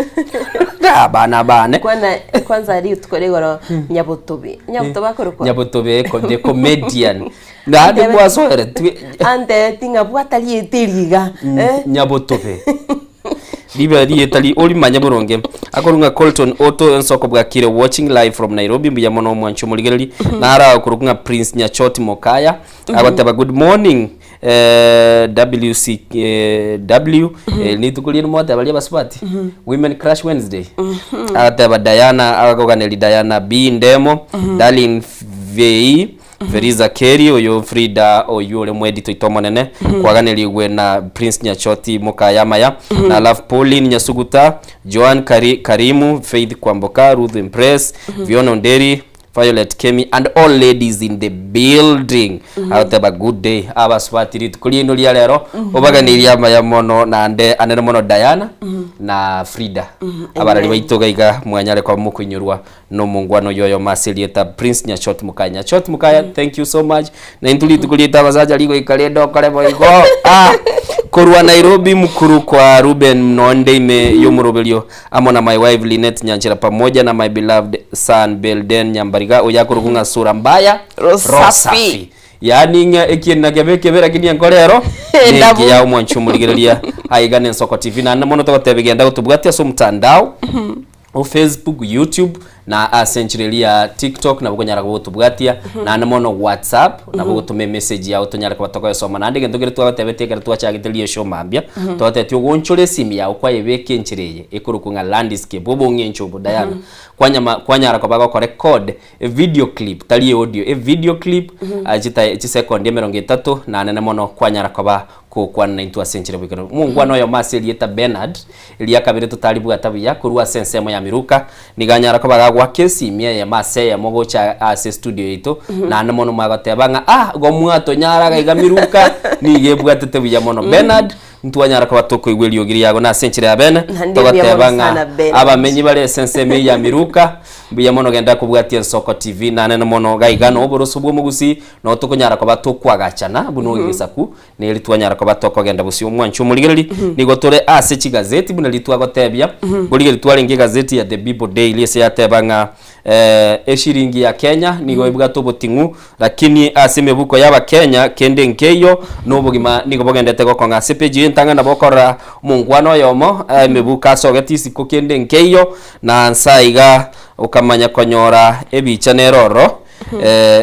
na abana bane. Kwana kwanza rituko rigoro Nyabotobe. Nyabotobe akorokwa? Nyabotobe the comedian. Naende Antebe- kwasoeretwe Antebeti ng'a bwata rieta eri iga eh. Nyabotobe. Ribe rieta ri orimanye boronge. Akorwa ng'a Colton Otto ensoko bwakire watching live from Nairobi mbuya mono omwanchi omorigereri. Naro akorokwa ng'a Prince Nyachoti Mokaya agoteba good morning eh, WCW eh, rituko riaino mwateba ria abasubati Women Crush Wednesday. Agoteba Diana agoganeri Diana B Ndemo Darling Vei Feriza Keri, oyo Frida oyio ore mwedito oito omonene, kwaganerigwe na Prince Nyachoti mokaya amaya, na Love Pauline Nyasuguta, Joan Kari, Karimu, Faith Kwamboka, Ruth Impress, Fiona Onderi, Violet Kemi and all ladies in the building. Agoteba good day abasubati rituko riaino ria rero obaganeirie amaya mono naende anene mono Diana na Frida abarari baito iga iga mwanyare koba mokoinyorwa Nomongwana oyio oyomo ase erieta Prince Nyachot Mukaya. Nyachot Mukaya, thank you so much. Na intwe rituko riaito abasacha rigoika rende okore boigo. Ah! Korwa Nairobi mkuru kwa Ruben Mnonde ime yomoroberio amo na my wife Lynette Nyanchera pamoja na my beloved son Belden Nyambariga oyo akorokwa ng'a sura mbaya Rosafi. Yaani ng'a ekieni kebe ekebe lakini enkoro ero Endabu. nengiya omwanchi omorigereria aiga na Ensoko TV naende mono togotebia genda gotobwatia ase omotandao O Facebook, YouTube na ase enchera eria ya TikTok nabo okonyara gotobwatia naende mono WhatsApp nabo ogotoma emessage yao tonyare koba tokoyesoma naende egento keria twagotebetie ekero twachagete riesho mambia twagotebetie ogoonchore esimi yao kwayebeka enchera eye ekorokwa ng'a landscape obong'encho obo Diana kwanyama kwanyara koba gokorecord evideo clip tari eaudio evideo clip chita chisekondi emerongo etato na nene mono kwanyara koba Gokwana naintwe ase enchera y'oboikeranu. Omongwana oyomo ase erieta Bernard, eria kabere totaribwata buya korwa ase ensemo ya Miruka, nigo anyara koba gagoaka esimi eyemo ase eyemo gocha ase estudio yaito, naende mono mwagoteba ng'a ah, igo mwatonyara iga iga Miruka, nigo ebwatete buya mono. Bernard, ntwanyara koba tokoigwa eriogi riago na ase enchera ya bene, Naende buya togoteba mono ng'a sana, Bernard. abamenyi bare ase ensemo eye ya Miruka, mbuya mono genda kobwatia Ensoko TV, nanene mono iga iga noboroso bw'omogusii, Nabo tokonyara koba tokwagachana buna egesaku, neri twanyara koba tokogenda bosio. Omwancho omorigereria, nigo tore ase chigazeti buna riria twagotebia, nkorigereria twarenge egazeti ya The People Daily ase yateba ng'a eshiringi ya Kenya nigo ebwate oboting'u, lakini ase emebuko y'Abakenya kende nkeiyo, na obogima nigo bogendete gokong'a. Ase epeji eye entang'ani nabo okorora omongwana oyomo, emebuko asogete isiko kende nkeiyo, na nsa iga okamanya konyora ebicha nere ororo.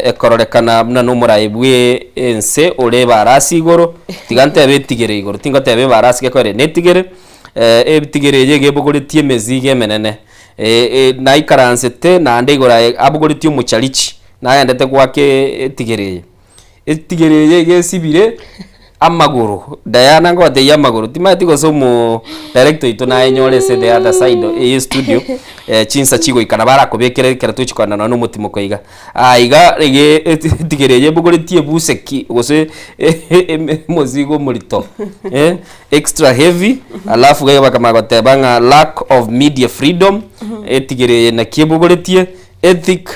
Ekororekana buna nomoraai bwe ense ore ebarasi igoro, tiga ntebe etigere igoro, tingoteba ebarasi gekoere netigere, etigere eye iga ebogoretie emezigo emenene, naikaransete naende igoro aye abogoretie omocharichi, nagendete goaka etigere eye. Etigere eye iga esibire amagoro, Diana ngotebia amagoro, timanyeti gose omo director oito nayenyore ase the other side eye estudio chinsa chigoika nabo arakobekere ekero tochi kogenda nonye na omotimoko iga. Aa iga ege etigere eye ebogoretie ebuseki gose omosigo omorito extra heavy alafu iga bakamanya goteba ng'a lack of media freedom, etigere eye naki ebogoretie. Ethic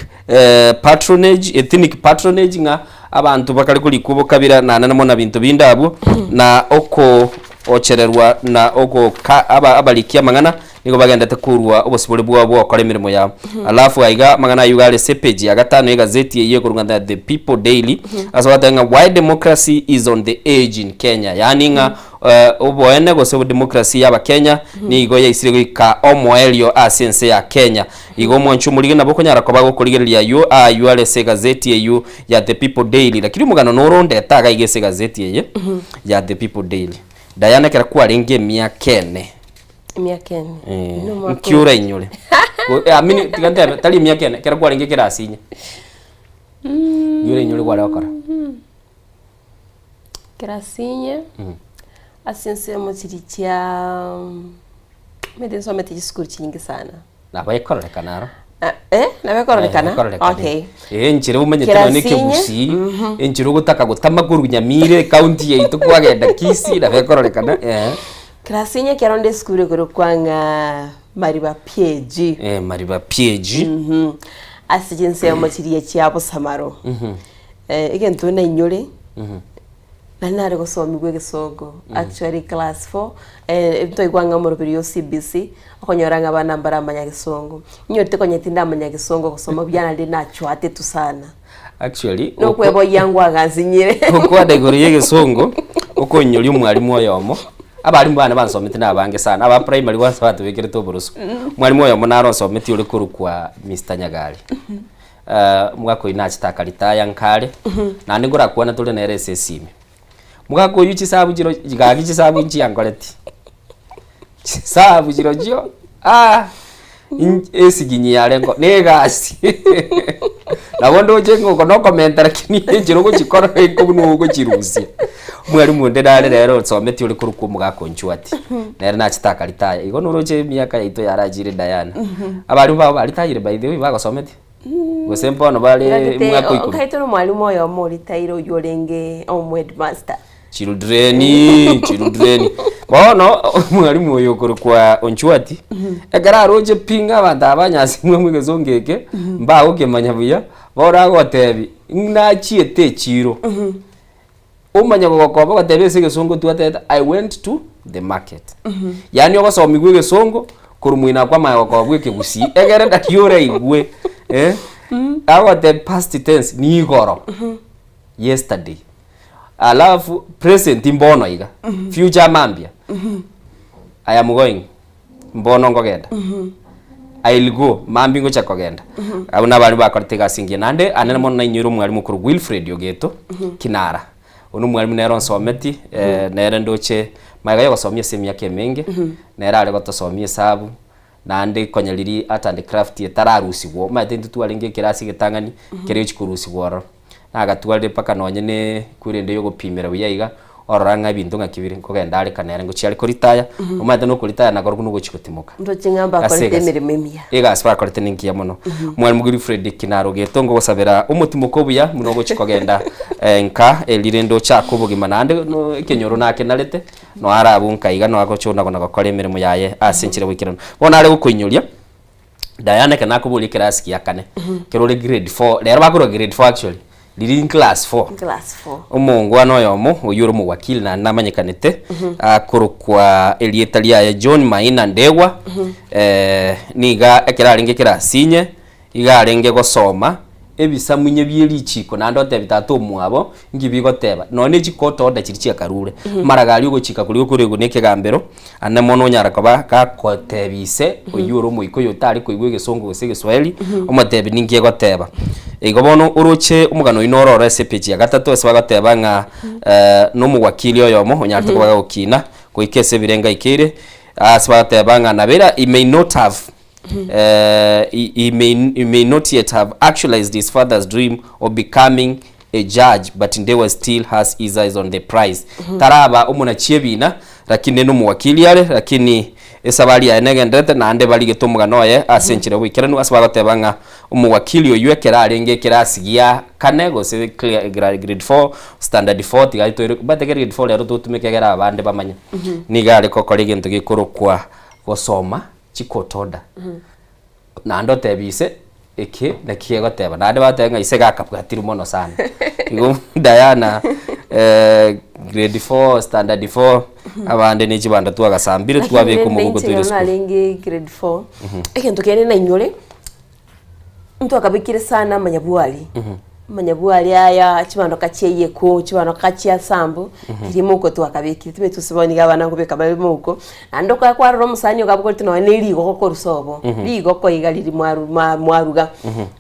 patronage, ethnic patronage ng'a abanto bakare korikwa obokabira naende namo na binto binde abwo, na okoochererwa na ogoka aba abariki amang'ana nigo bagendete korua obosibore bwabo bwa gokora emeremo yabo. Alafu aiga amang'ana ayio iga are ase epage ya gatano ya egazeti eyio ekorwa ng'a The People Daily, ase bagoteba ng'a why democracy is on the edge in Kenya, yaani ng'a oboene gose democracy ya abakenya nigo yaisire goika omoerio ase ense ya Kenya. Igo omwancho omorige nabo okonyara koba gokorigereria ayio ayio are ase egazeti eyio ya The People Daily. Lakini omogano noro ondete iga iga ase egazeti eye ya The People Daily. Diana ekero kwarenge emiaka ene. Emiaka ene. Eh, Nomwaka nki orainyore? Go- eh, I mean, tiga ntebe, tari emiaka ene, ekero kwarenge ekerasi inye. Nki orainyore kware gokora? Kerasinye, ase ensemo chiria chia omanyete nsomete chisukuru chinyinge sana. Nabo ekororekana aro. Ah, eh, nabo ekororekana? Eh, ekororekana. Okay. Eh, enchera omanyete nonya Kerasinye, ekegusii, enchera ogotaka gotama korwa Nyamira ecounty yaito kwagenda Kisii nabo ekororekana eh. Kerasinye ekero onde esukuru ekorokwa ng'a Mariba PAG. Eh, Mariba PAG. Ase chinsemo chiria chia Bosamaro. Eh, egento nainyore, nari nare gosomigwa egesongo, actually class four, eh, ntoigwa ng'a omoroberi o CBC, okonyora ng'a abana mbaramanya gesongo. Inyorete konya tindamanya gesongo gosoma buya naende nachwatetwe sana. Actually, Nokweboyia ngwagansinyire. Gokwana igoro ya egesongo, okoinyoria omwalimu oyomo, abalimu bane bansomete na abange sana, aba primary kwanza batobekerete oboroso. Omwalimu oyomo naro onsometi ore korokwa Mister Nyagari. Omogaka oyio nachete akaritaya nkare, naende nkorakwana tore nere ase esime. Omogaka oyio chisabu chiro gaki chisabu nchiankoreti, chisabu chirochio aah inch esiginyi yarengo na egasi nabo ndoche ng'a oko nokomenta lakini enchera ogochikora eko buna ogochirusia. Omwalimu onde nare rero onsometi ore korokwa omogaka Onchwati, nere nachete akaritaya, igo noroche emiaka yaito yarachire Diana. Abalimu bao baritayire by the way bagosometi? Gose mbono bare Ng'akete mwaka oikomi? okaete na omwalimu oyomo oritaire oywo orenge omoheadmaster. Children, children. Bono omwalimu oyo okorokwa Onchwati, ekero aroche pi ng'a abanto aba banyasimwe amo egesongo eke, mbagokemanya buya, bono agotebi, ng'nachiete echiro, omanye gogokoba ogoteba ase egesongo twatebete I went to the market. Yaani ogosomiwa egesongo korwa moino akwamanya gokoba ekegusii, egere naki oraigwe eh, agoteba past tense niigoro, yesterday, alafu present mbono iga, future mambia, I am going, mbono nkogenda, I'll go, mambia ngocha kogenda. Abwo nabarimu bakorete egasi engiya naende anene mono nainyoire omwalimu okorwa Wilfred Ogeto, Kinara. Oyio nomwalimu nere onsometi, nere ndoche magega ya ogosomia ase emiaka emenge, nere are gotosomia esabu, naende konya riria art and craft etararusigwa, omanyete intwe twarenge ekerasi egetang'ani, keria gochia korusigwa ororo. Nagatwarire mpaka nonye ne ekura ende yogopimera buya iga, orora ng'a ebinto ng'aki bire, nkogenda are kane ere ngochia are koritaya, omanyete na okoritaya nakorokwo na ogochia gotimoka. Ndoche ng'a Ase mbakorete egasi. emeremo emiya. Egasi bakorete nengiya mono. Mwalimu Wilfred Kinarogeto ngogosabera omotimoko obuya buna ogochia kogenda nka erinde ochake obogima naende no ekenyoro nakenarete, noe arabwo nka iga noe agocha ona na gokora emeremo yaye ase enchera goikeranu. Bono nare gokoinyoria, Diana ekero nakoboria ekerasi gia kane, ekero ore grade four, rero bakorwa grade four actually, riria in class four. Class four. Omongwana oyomo oyio ore omowakili naende namanyekanete akorokwa erieta riaye John Maina Ndegwa niga ekero arenge ekerasinye iga arenge gosoma ebisamunye bie richiko naende otebi tata omwabo nki bigoteba nonya ne chicourt order chiria chiakarure maraga aria ogochika koria okoregwa na ekegambero ande mono onyara koba gakotebia ise oyio ore omoika oyo otare koigwa egesongo gose egeswahili omotebi ninki egoteba. Igo bono oroche omogano oyio noro ore ase epeji ya gatato ase bagoteba ng'a nomowakili oyomo onyarete koba gagokina goika ase ebirengo aikeire ase bagoteba ng'a nabera he may not have he, he, may, he may not yet have actualized his father's dream of becoming a judge but Ndewa still has his eyes on the prize. Taraba omonachi ebina lakini nomowakili are lakini esabari yaye negenderete naende barigete omogano oye ase enchera y'oboikeranu ase bagoteba ng'a omowakili oyio ekero arenge ekerasi gia kane gose grade 4 standard 4 tiga toire batege grade 4 rero totumeke egere abande bamanye niga are gokora egento gekorokwa gosoma chikotoda naende otebie ise eke naki egoteba naende bagoteba ng'a ise gakabwatirwe mono sana igo Diana grade four standard four abande ne chibando twagasambire Lakini twabeka rende omogogo inche toire ekero esukuru. narenge grade four, egento kende nainyore, ntwakabekire sana amanyabwari. Amanyabwari aya chibando chiaiyekwo, chibando chiasambu, riria mouko twakabekire, timanyeti gose bono nigo abana nkobeka bare mouko, naende okogera kwarora omosani okabogoreti nonye na erigoko korwa sobo, rigoko iga riria mwaru mwa mwaruga,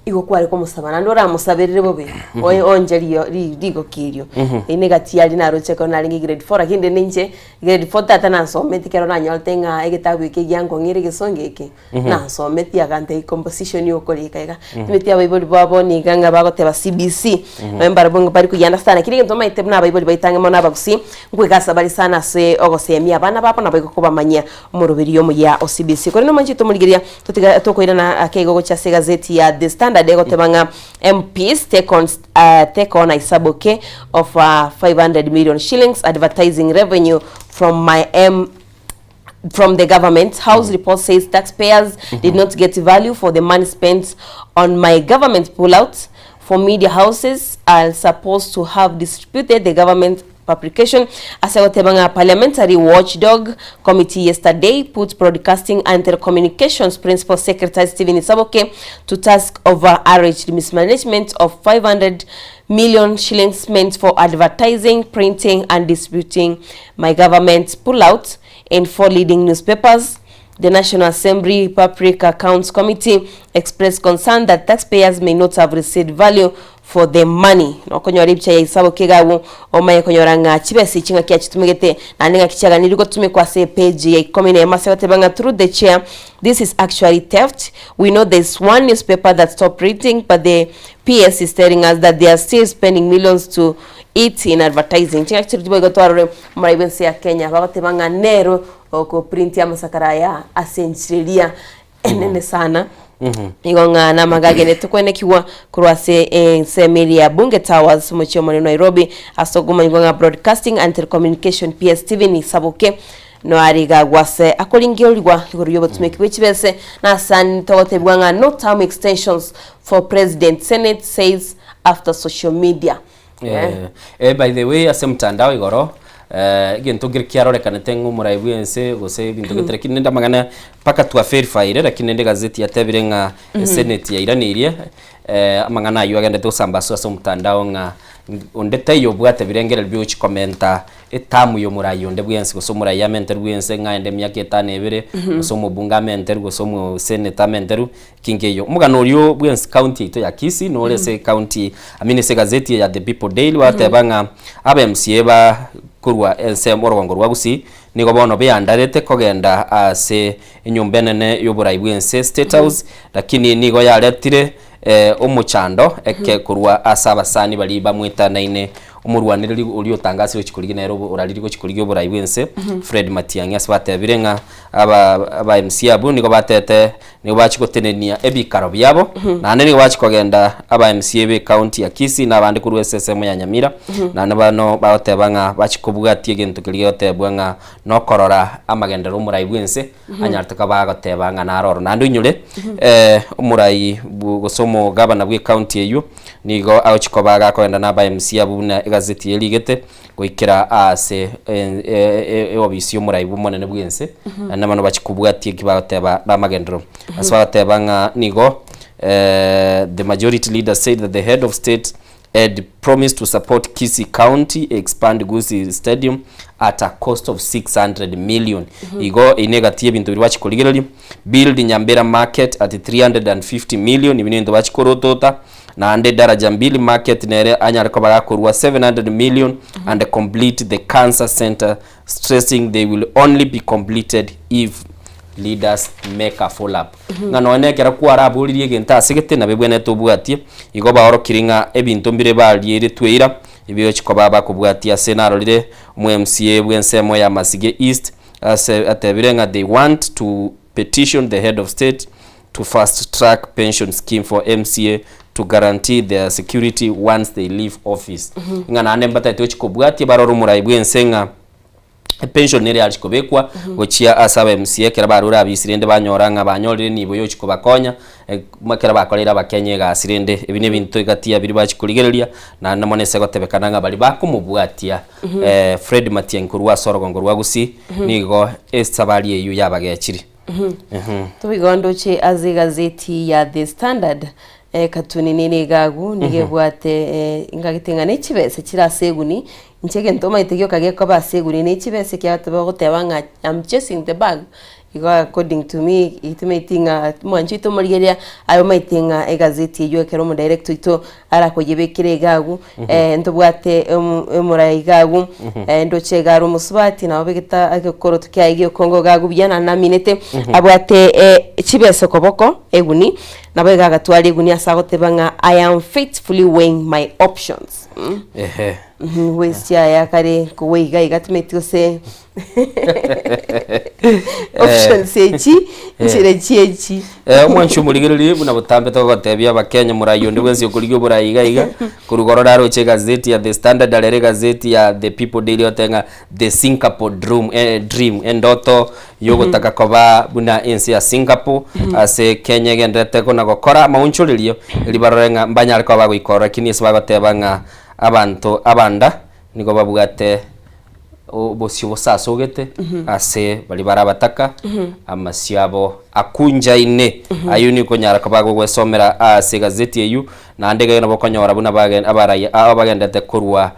igo kware komosaba naende oramosaberere bobe, oe onche rio ri rigoko erio. Eyio na egati aria naroche ekero narenge grade four lakini rende inche, grade four tata nansometi ekero nanyorete ng'a egetabu eke giankong'eire egesongo eke. Nansometi agantebia composition yokorika iga. Timanyeti abaibori babo niga ng'a bagoteba CBC. CBC. Nonye mbarabwo nigo bari koyia understand lakini egento omanyete buna abaibori baito ang'e mono abagusii, nkoigasa bare sana ase ogosemia abana babo nabo igo kobamanyia omoroberio omuya o CBC. Korende omwanchi tomorigereria totiga tokoirana ake igo gochia ase egazeti ya The Standard egoteba ng'a MPs take on take on Isaboke of 500 million shillings advertising revenue from my M from the government house report says taxpayers did not get value for the money spent on my government pullout for media houses are supposed to have distributed the government publication ase goteba ng'a parliamentary watchdog committee yesterday put broadcasting and telecommunications principal secretary Stephen Isaboke to task over alleged mismanagement of 500 million shillings meant for advertising, printing and distributing my government pullout in four leading newspapers. The National Assembly Public Accounts Committee expressed concern that taxpayers may not have received value for the money. Nokonyora ebicha ya Isaboke iga agwo omanye konyora ng'a chibesa echi ng'aki achitumegete naende ng'aki chiaganiri gotumekwa ase epage ya ikomi na emo ase goteba ng'a through the chair this is actually theft we know there's one newspaper that stopped printing but the PS is telling us that they are still spending millions to it in advertising. Ching'aki chiria boigo twarore omorai bw'ense ya Kenya bagoteba ng'a nero okoprintia amasakara aya ase enchera eria enene sana. Nigo ng'a namaga agenderete kwenekigwa korwa ase ensemo eria ya Bunge Towers omochie omonene Nairobi ase okomanyigwa ng'a Broadcasting and Telecommunication PS Stephen Isaboke noare iga agwo ase akoringererigwa igoro y'obotumeki bwe chibese na ase togotebigwa ng'a no term extensions for President Senate says after social media. Eh, eh, by the way ase mtandao igoro eh, egento nkere kiarorekanete ng'a omorai bwense gose ebinto gete lakini nende amang'ana mpaka twa verifyire lakini nende egazeti yatebire ng'a esenate yairaneirie eh, amang'ana aywo agendete gosambaswa ase omotandao ng'a onde taiyo obwate birengererio biogochi komenta etamu ya omorai onde bwensi gose omorai amenterwe bwense ng'a aende emiaka etano ebere gose omobunge amenterwe gose omoseneta amenterwe Ki nkeiyo. Omogano orio bwensi county yaito ya Kisii nore ase county I mean ase egazeti eye ya The People Daily bateba ng'a aba MCA ba korwa ensemo orogongo rwa Gusii nigo bono beandarete kogenda ase enyomba enene y'oborai bw'ense State House lakini nigo yaretire omochando eke korwa ase abasani baria bamwetanaine omorwanereri oria otangasire gochia korigia nere oraririe gochia korigia oborai bw'ense Fred Matiang'i ase batebire ng'a aba aba MCA abwo nigo batete Nigo bachia gotenenia ebikaro biabo, naende nigo bachia kogenda aba MCA be county ya Kisii na abande korwa ase ensemo ya Nyamira, naende bano bagoteba ng'a bachia kobwatia egento keria gegotebwa ng'a nokorora amagenderero omorai bw'ense anyarete koba agoteba ng'a naro oro. Naende oinyore omorai bwo gose omogabana bwe county eywo nigo agochia koba agakogenda na aba MCA abwo buna egazeti erigete. Goikera aase eobisi y'omorai bw'omonene bw'ense, naende bono bachia kobwatia eki bagoteba namagenderero. Ase bagoteba ng'a nigo the majority leader said that the head of state had promised to support Kisii County expand Gusii Stadium at a cost of 600 million. Igo eye negati y'ebinto biria bachia korigereria. Build Nyambera market at 350 million, ebi nebinto bachia korotota. Naende Daraja Mbili Market nere anyare koba gakorua 700 million and complete the cancer centre stressing they will only be completed if leaders make a follow up. Ng'a nonya na ekero kwaraboririe egento ase gete nabo ebwenerete obwatie, igo baorokirie ng'a ebinto mbire barieretwe eira ebigochi koba bakobwatia ase narorire omo MCA bw'ensemo ya Masige East ase atebire ng'a they want to petition the head of state to fast track pension scheme for MCA to guarantee their security once they leave office. Ng'a naende mbatagete gochia kobwatia barore omorai bw'ense ng'a epension nere yachi kobekwa gochia ase aba MCA ekero barure abisi rende banyora ng'a banyorire enibo yochia kobakonya ekero bakoreire abakenya egasi rende ebi nebinto egati ya biria bachia korigereria naende mono ase egotebekana ng'a baria bakomobwatia Fred Matiang'i korwa ase orogongo rwa Gusii nigo esabari eyio yabagechire. Toigo ndoche ase egazeti ya The Standard ekatuni nere iga agwo nigo ebwate ngagete ng'a ne chibesa chire ase eguni, inche egento omanyete gioka gekoba ase eguni ne chibesa ekiagera tobagoteba ng'a I'm chasing the bag. Igo according to me itimeti ng'a mwanchi oito omorigereria aye omaete ng'a egazeti eywo ekero omodirect oito arakoyebekera iga agwo ntobwate omorai iga agwo ndoche iga are omosubati nabo abegete egekoroto kiaye giokongo iga agwo buya naende naminete abwate chibesa koboko eguni nabo iga agatwara eguni ase agoteba ng'a I am faithfully weighing my options. Ehe. Waist yaye akare kogwa iga iga timeti gose options echi nchire chiechi. Eh, omwanchi omorigererie buna botambe togotebia abakenya morai onde bwensi okorigia oborai iga iga korwa igoro naroche egazeti ya The Standard arere egazeti ya The People Daily otebe ng'a The Singapore Droom, eh, Dream endoto yogotaka koba buna ense ya Singapore ase Kenya egendererete kona gokora amaonchorerio eri barore ng'a mbanyare koba bagoikorora lakini ase bagoteba ng'a abanto abanda nigo babwate obosio bosasogete ase baria bare abataka, amasio abo akunjaine. Ayio nigo okonyara koba gogwesomera ase egazeti eyio, naende iga nabo okonyora buna bagen abarai abagendete korwa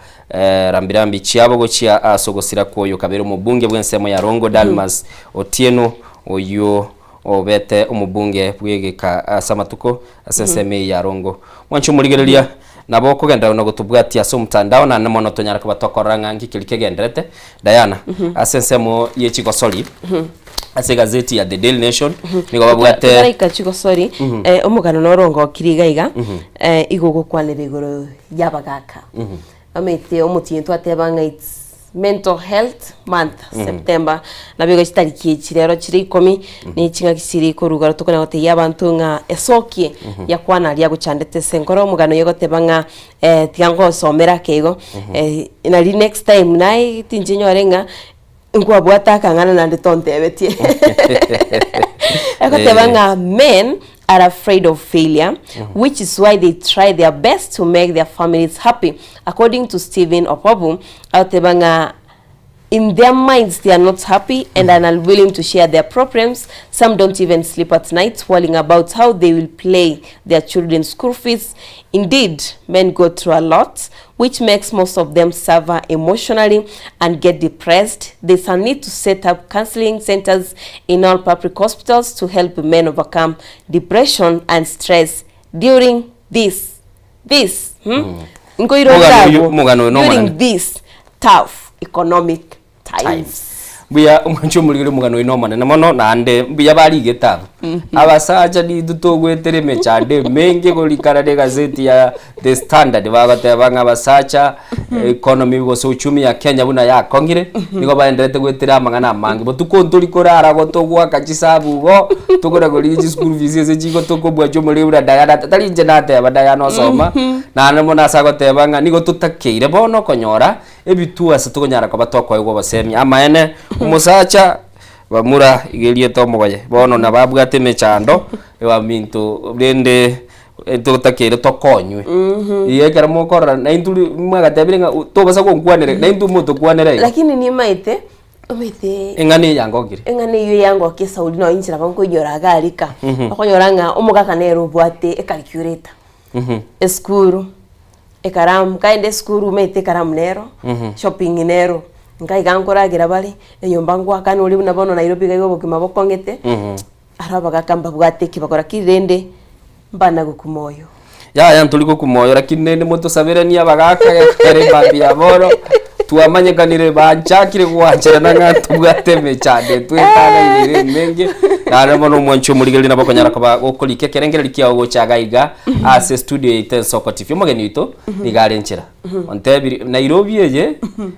rambirambi chiabo gochia ase ogosira kwa oyo kabere omobunge bw'ensemo ya Rongo Dalmas Otieno, oyio obete omobunge bw'egeka ase amatuko ase ensemo eye ya Rongo. Mwanche omorigereria, nabo okogenderera na gotobwatia ase omotandao naende mono tonyare koba tokorora ng'a nki keria kegenderete. Diana, ase ensemo ye chigosori, ase egazeti ya The Daily Nation, nigo babwate Totaraika chigosori, omogano noro ongokire iga iga, igo ogokwanera igoro y'abagaka. Omanyete omotienyi twateba ng'a it's mental health month September, nabo igo chitariki echi rero chire ikomi, ne ching'aki chire koruga tokona gotebia abanto ng'a esokie yakwana aria agochandete ase enkoro, omogano oyo ogoteba ng'a tiga ngosomere ake igo, nari next time naye tinche nyore ng'a nkwabwate akang'ana naende tontebetie. Egoteba ng'a men are afraid of failure, which is why they try their best to make their families happy. According to Stephen Opobu, agoteba ng'a in their minds they are not happy and are unwilling to share their problems. Some don't even sleep at night worrying about how they will pay their children's school fees. Indeed, men go through a lot, which makes most of them suffer emotionally and get depressed. There's a need to set up counseling centers in all public hospitals to help men overcome depression and stress during this this hmm? Nkoiroka Omogano oyo- abwo, omogano oyo during nomonene. this tough economic times. Mbuya omwanche omorigeri omogano oyo nomonene mono naende mbuya barigete abwo. Abasacha nintwe togwetera emechando emenge korikana na egazeti ya The Standard bagoteba ng'a abasacha economy gose uchumi ya Kenya buna yakong'ire nigo baenderete goetera amang'ana amange. Botuko ntori korara igo togoaka chisabu igo tokona korigia chischool fees ase chigotokobua chiomoriri buna Diana tari inche nateba Diana osoma naende mono ase agoteba ng'a nigo totakeire bono konyora Ebituo ase tokonyara koba tokoegwa obosemi. Amaene, omosacha bamura iga erieta omogoye, bono nabo abwate emechando baminto rende totakeire tokonywe. Iga ekero mokorora naintwe ri mwagatebire ng'a tobasa gonkwanera naintwe motokwanera iga. Lakini nimaete, omanyete Eng'ana eye yangokire. eng'ana eywo yangokia esauri nonya inche nabo nkoinyora iga aria ka, okonyora ng'a omogaka nere obwate ecalculator, esukuru. Ekaramu, nkaenda esukuru omanyete ekaramu nero, shopping nero, nka iga nkoragera bare, enyomba ngoakana oria buna bono Nairobi iga iga obogima bokong'ete, aro abagaka mbabwate eki bakora ki rende mbana gokuma oyo. Yaya ntori gokuma oyo lakini rende motosaberanie abagaka gekogera emambia ya bono twamanyekanire banchakire gwancherana ng'a tobwate emechando etwetanainire emenge naende bono omwanchi omorigereria nabo okonyara koba gokorika ekerengererio kiago gocha iga iga ase estudio yaito Ensoko TV. Omogeni oito nigo are nchera ontebirie Nairobi eye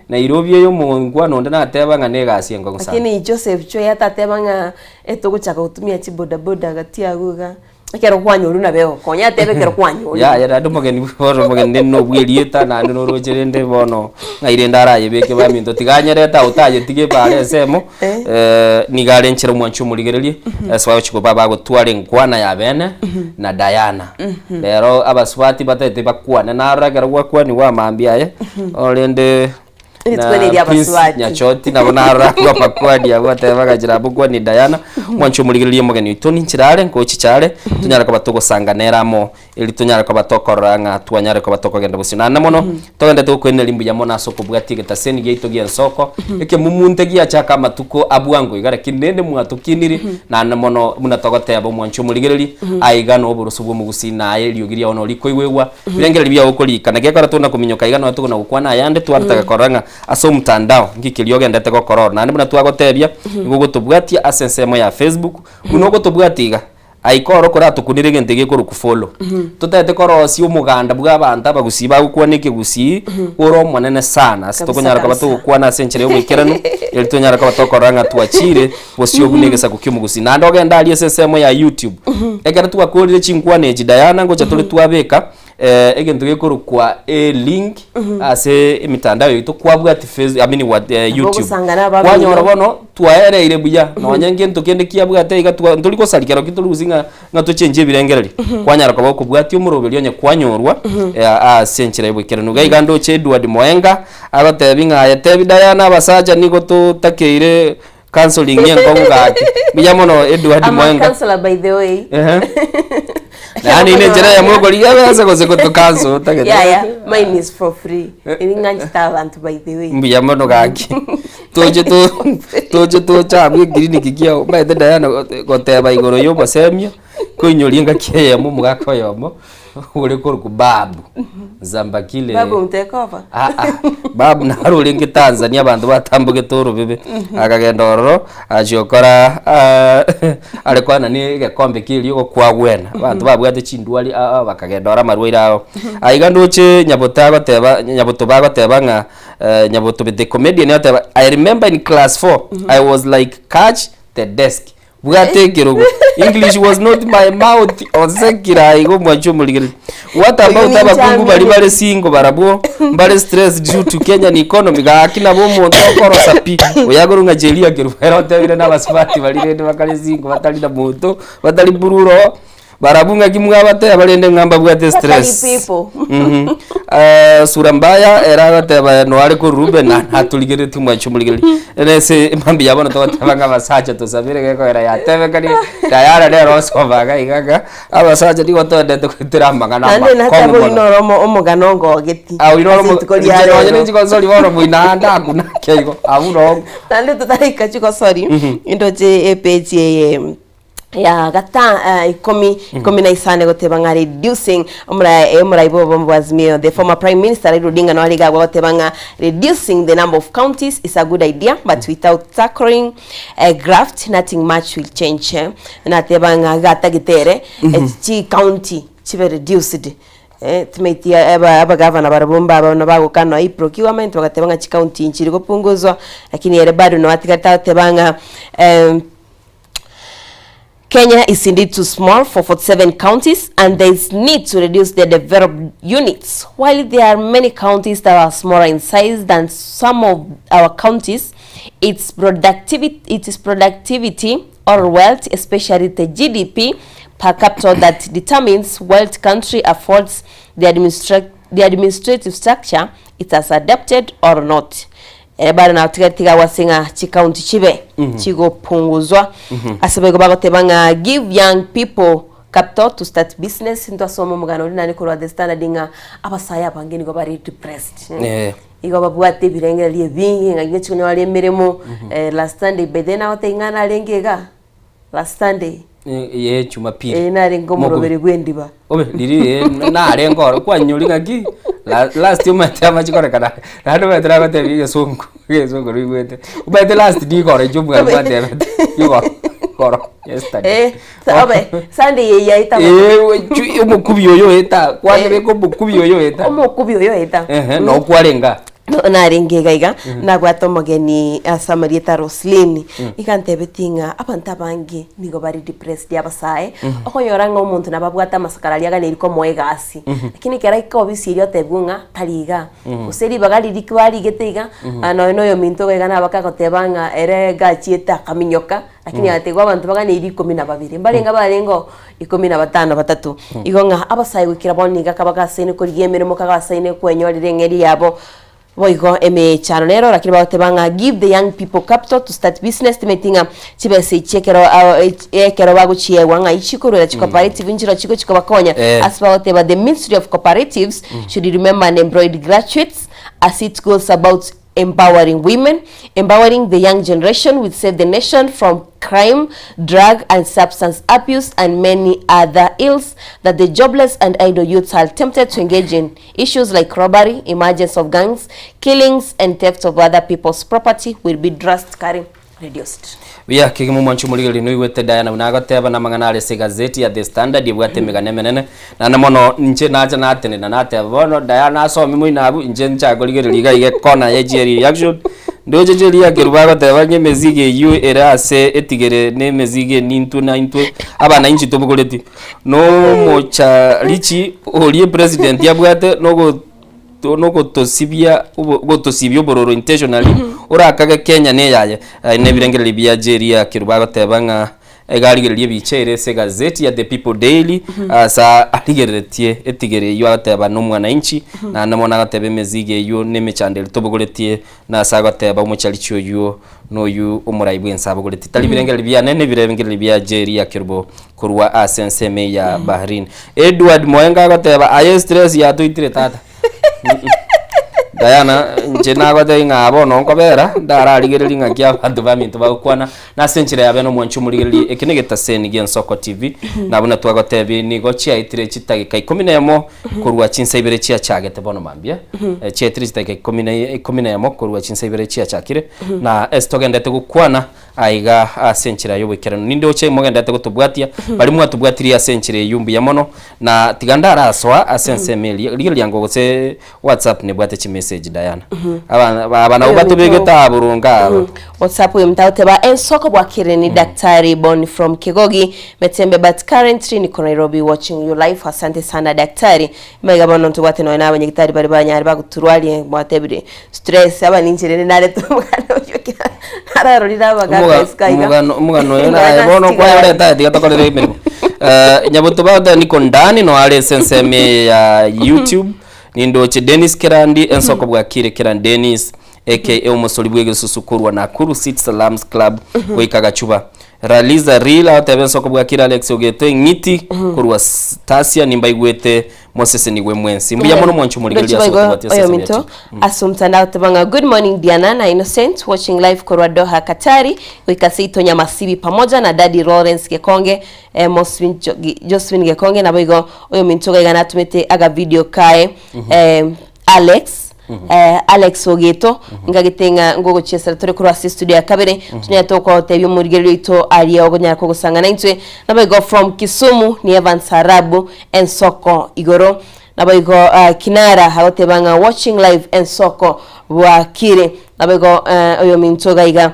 Nairobi eye omongwana onde nateba ng'a na egasi enkong'u sana. Lakini Joseph Chweya tateba ng'a etogochaka gotumia chibodaboda gati agwo iga. Ekero kwanyorire nabo egokonya, atebe ekero kwanyorire. Yaya naende omogeni bono omogeni nende nobwa erieta naende noroche rende bono ng'ai rende arayebeke baminto tiga anyerete agwo tayetige ebare ensemo nigo are enchera omwanchi omorigererie ase bagochi koba bagotwara enkwana ya bene na Diana. Rero abasubati batagete bakwane narora ekero gwakwaniwa amambia aye, orende. Rituko eri ria Prince abasubati. Nyachoti nabo narora abwo amakwani abwo ateba agachira abwo kwani Diana mwanche omorigereria omogeni oito ninchire are nkochicha are tonyare koba togosangana ere amo eri tonyare koba tokorora ng'a twanyare koba tokogenda bosio. Naende mono togendete gokoineria mbuya mono ase okobwatia egetaseni giaito gi'ensoko ekemumunte giachaka amatuko a bwango iga lakini rende mwatokiniri naende mono buna togoteba omwanche omorigereri aiga noboroso bw'omogusii naye eriogi riao nori rikoigwegwa Ebirengererio biao okorika, naki ekero tona kominyoka iga nonya tokona gokwana ayande, twaretaka korora ng'a ase omotandao nki keria ogendete gokora oro. Naende buna twagotebia, nigo ogotobwatia ase ensemo ya Facebook, buna ogotobwatia iga, aika oro koratokunere egento gekorokwa follow. Totaete korosia omoganda bwa abanto abagusii bagokwana ekegusii, ore omonene sana ase Kabisa, tokonyara koba kabisa. togokwana ase enchera ya oboikeranu, eri tonyare koba tokorora ng'a twachire bosio buna egesaku kia omogusii. Naende ogende aria ase ensemo ya YouTube, ekero twakorire chinkwana echi Diana ngocha tore twabeka egento gekorokwa elink ase emitandao yaito kwabwati face I mean what YouTube. Ogosangana abamino. Kwanyora bono twaereire buya nonye ngento kende kiabwate iga twa ntori gosaria kero ki tori gose ng'a ng'a tochenchie ebirengererio. Kwanyara koba okobwatia omoroberi onye kwanyorwa ase enchera ya oboikeranu. Iga iga ndoche Edward Moenga agotebi ng'a aye tebi Diana abasacha nigo totakeire Counseling enkong'u gaki. Mbuya mono Edward I'm a Mwenga. counselor by the way. Ehe. Yaani ine enchera eyemo okorigia ebesa gose goto cancel otagete. Yeah, yeah. Mine is for free. Eri ng'anchete abanto by the way. Mbuya mono gaki. Toche to toche toche abwo eclinic kiao. Omanyete Diana goteba igoro ya obosemia, koinyoria engaki eyemo omogaka oyomo. Ore korokwa Babu Nzambakile. Babu Mtekova. Ah, ah. Babu naro orenge Tanzania abanto batambogete orobebe akagenda ororo achia gokora ah, are koanani egekombe kia eriogo kwagwena abanto babwate chindwari ah, ah, bakagenda oro amarwaire ao aiga ndoche Nyabote agoteba Nyaboto bagoteba ng'a eh, Nyaboto the comedian agoteba I remember in class 4 I was like catch the desk Bwata ekerogo. English was not my mouth. Osekire aye igo omwanchi omorigereria. What about abakungu baria bare single barabwo mbare stressed due to Kenyan economy gaki nabo omonto okorosa pi. Oyo akorwa ng'a Cheria Kerubo ere otebire na abasubati baria rende bakare single batari na monto batari bururo Barabwo ng'aki mwabateba rende ng'a mbabwate Batari stress. people. Mhm. Eh, sura mbaya ere agoteba noare korwa Ruben na natorigeretie omwanchi omorigereria. Ere ase mambia ya bono togoteba ng'a abasacha tosabere gekogera yatebekanire tayari nere osoma iga iga ng'a abasacha nigo toendete goetera amang'ana Naende amakong'u nateba oyio mono. noro omo- omogano ongogeti. Ah, oyio noro Ase omo- rituko ria inche nonye rero. nechigosori bono moino ande akunake igo abwo noo Naende totaraika chigosori, ndoche epage eye ya gata eh, ikomi ikomi na isano egoteba ng'a reducing omora eh, omorai bwa obomo bwa Azimio the former prime minister Raila Odinga naro iga agwo agoteba ng'a reducing the number of counties is a good idea but without tackling eh, graft nothing much will change eh. Nateba ng'a gatagete ere eh, chi county chibe reduced eh, timaeti aba abagavana barabwo mbaba buna bagokana i procurement bagateba ng'a chicounty nchiri gopunguzwa lakini ere bado no atigarete agoteba ng'a eh, Kenya is indeed too small for 47 counties and there is need to reduce the developed units. While there are many counties that are smaller in size than some of our counties, its productivity, its productivity or wealth, especially the GDP per capita that determines wealth country affords the, administra the administrative structure it has adapted or not. Ere bado nagotiga tiga gwase ng'a chikaunti chibe chigopunguzwa ase boigo bagoteba ng'a give young people capital to start business ntwasoma omogano oria nane korwa the standard ng'a abasae abange nigo bare depressed Eh. igo babwate ebirengererio ebinge ng'a inche konyora emeremo eh, last Sunday by then nagotebia ng'a narenge iga last Sunday Ye Jumapili. eh, narenge omoroberi bw'endiba Obe riri eh, narenge oro kwanyori ng'aki la- last omanyete amache korekana naende omanyete nagotebia egesongo egesongo noigwete omanyete last nigoro inche omwari mwatebete igoro igoro yesterday Eh, sa- obe Sunday eye yaeta Eh, we- chu- omokubi oyo oeta kwatebeka omokubi oyo oeta omokubi oyo oeta Ehe, nokwarenga No- narenge iga iga nabwate omogeni ase amarieta Roslyn iga antebetie ng'a abanto abange nigo bare depressed abasae okonyora ng'a omonto nababwate amasakara aria aganeiri komoa egasi lakini ekero aika obisi eria otebiwa ng'a tari igaa gose ribaga riria barigete iga nonya na oyominto iga iga nabake agoteba ng'a ere gachiete akaminyoka Lakini agatebiwa abanto baganeiri ikomi na babere, mbarenge abarengeo ikomi na batano batato. Igo ng'a abasae goikera bono nigo akaba gasaine korigia emeremo, kagasaine kwenyorera eng'eria yabo. Boigo emechando nero, lakini bagoteba ng'a give the young people capital to start business, timanyeti ng'a chibesa echi ekero ekero bagochiegwa ng'a chikorwera chicooperative nchiro chigochi kobakonya. Eh. Ase bagoteba the ministry of cooperatives should remember unemployed graduates as it goes about empowering women, empowering the young generation will save the nation from crime, drug and substance abuse and many other ills that the jobless and idle youths are tempted to engage in. Issues like robbery, emergence of gangs, killings and theft of other people's property will be drastically reduced. Buya kegima omwanchi omorigereria noigwete Diana buna agoteba namang'ana are ase egazeti ya The Standard ebwate emegano emenene naende mono inche nacha natenena nateba bono Diana asome moino abwo inche nchake korigereria iga iga ekona ya chieri reaction ndoche chieri akerwa bagoteba ng'a emezigo eywo ere ase etigere na emezigo enintwe na intwe abanainchi tobogoreti Nomocharichi oria president abwate nogo nogotosibia obo gotosibia obororo intentionally orakage Kenya neyaye. Aye nebirengererio bia Jeria Kerubo agoteba ng'a iga arigererie ebicha ere ase egazeti ya The People Daily asa arigereretie etigere eyio agoteba nomwananchi naende mono agoteba emezigo eyio na emechando eria tobogoretie Nase agoteba omocharichi oyio noyio omorai bw'ense abogoreti tari birengererio biane, nebirengererio bia Jeria Kerubo korwa ase ensemo eye ya Bahrain. Edward Moenga agoteba aye stress yatoitire tata. Diana inche nagotebia ng'a bono nkobera ndararigererie ng'aki abanto baminto bagokwana nase enchera ya bene omwanchi omorigererie eke negetaseni gi'Ensoko TV na buna twagotebia nigo chiaetire chitageka ikomi na emo korwa chinsa ibere chiachagete bono mambia, chiaetire chidakika ikomi na ikomi na emo korwa chinsa ibere chiachakire, na ase togendete gokwana aiga ase enchera y'oboikeranu. Nindoche mogendete gotobwatia, baria mwatobwatirie ase enchera eyio mbuya mono, na tiga ndarasoa ase ensemo eria, rigereria ango gose WhatsApp nebwate chimessage Diana. Aba aba nabo batobegete aa boronge aba. WhatsApp oyo mtagoteba ensoko bwakire ni Daktari Boni from Kegogi Metembe but currently niko Nairobi watching you live asante sana daktari maiga bono ntobwate nonya na abanyagitari bare banyare bagoturwarie mwatebire stress aba ninche rende narete omogano oyio ekiagera nararorire abagaka isiko aiga Omogano omogano oyo Nonya naye bono nasitigara. kwayoreta aye tiga tokorere emeremo. Eh, Nyaboto bagoteba niko ndani no are ase ensemo eye ya YouTube nindoche Dennis Kerandi ensoko bwakire Kerandi Dennis aka omosori bw'egesusu korwa Nakuru City Salams Club goika Gachuba. Raliza Real agoteba ensoko bwakire Alex Ogeto eng'iti korwa Tasia nimbaigwete mosesenigwe mwensi. Mbuya mono mwanche omorigereria ase gotobwatia ase Oyominto ensemo ya TV. ase omotandao agoteba ng'a good morning Diana na Innocent watching live korwa Doha Katari goika seito Nyamasibi pamoja na daddy Lawrence Gekonge eh, Moswin Jo- Gi- Josephine Gekonge naboigo oyominto iga iga natomete aga video kaye eh, Alex eh, Alex Ogeto ngagete ng'a ngogochiesera tore korwa ase studio ya kabere tonyare togotebia omorigereria oito aria ogonyara kogosang'ana intwe naboigo from Kisumu ni Evans Arabu ensoko igoro naboigo uh, Kinara agoteba ng'a watching live ensoko bwakire naboigo uh, oyominto iga iga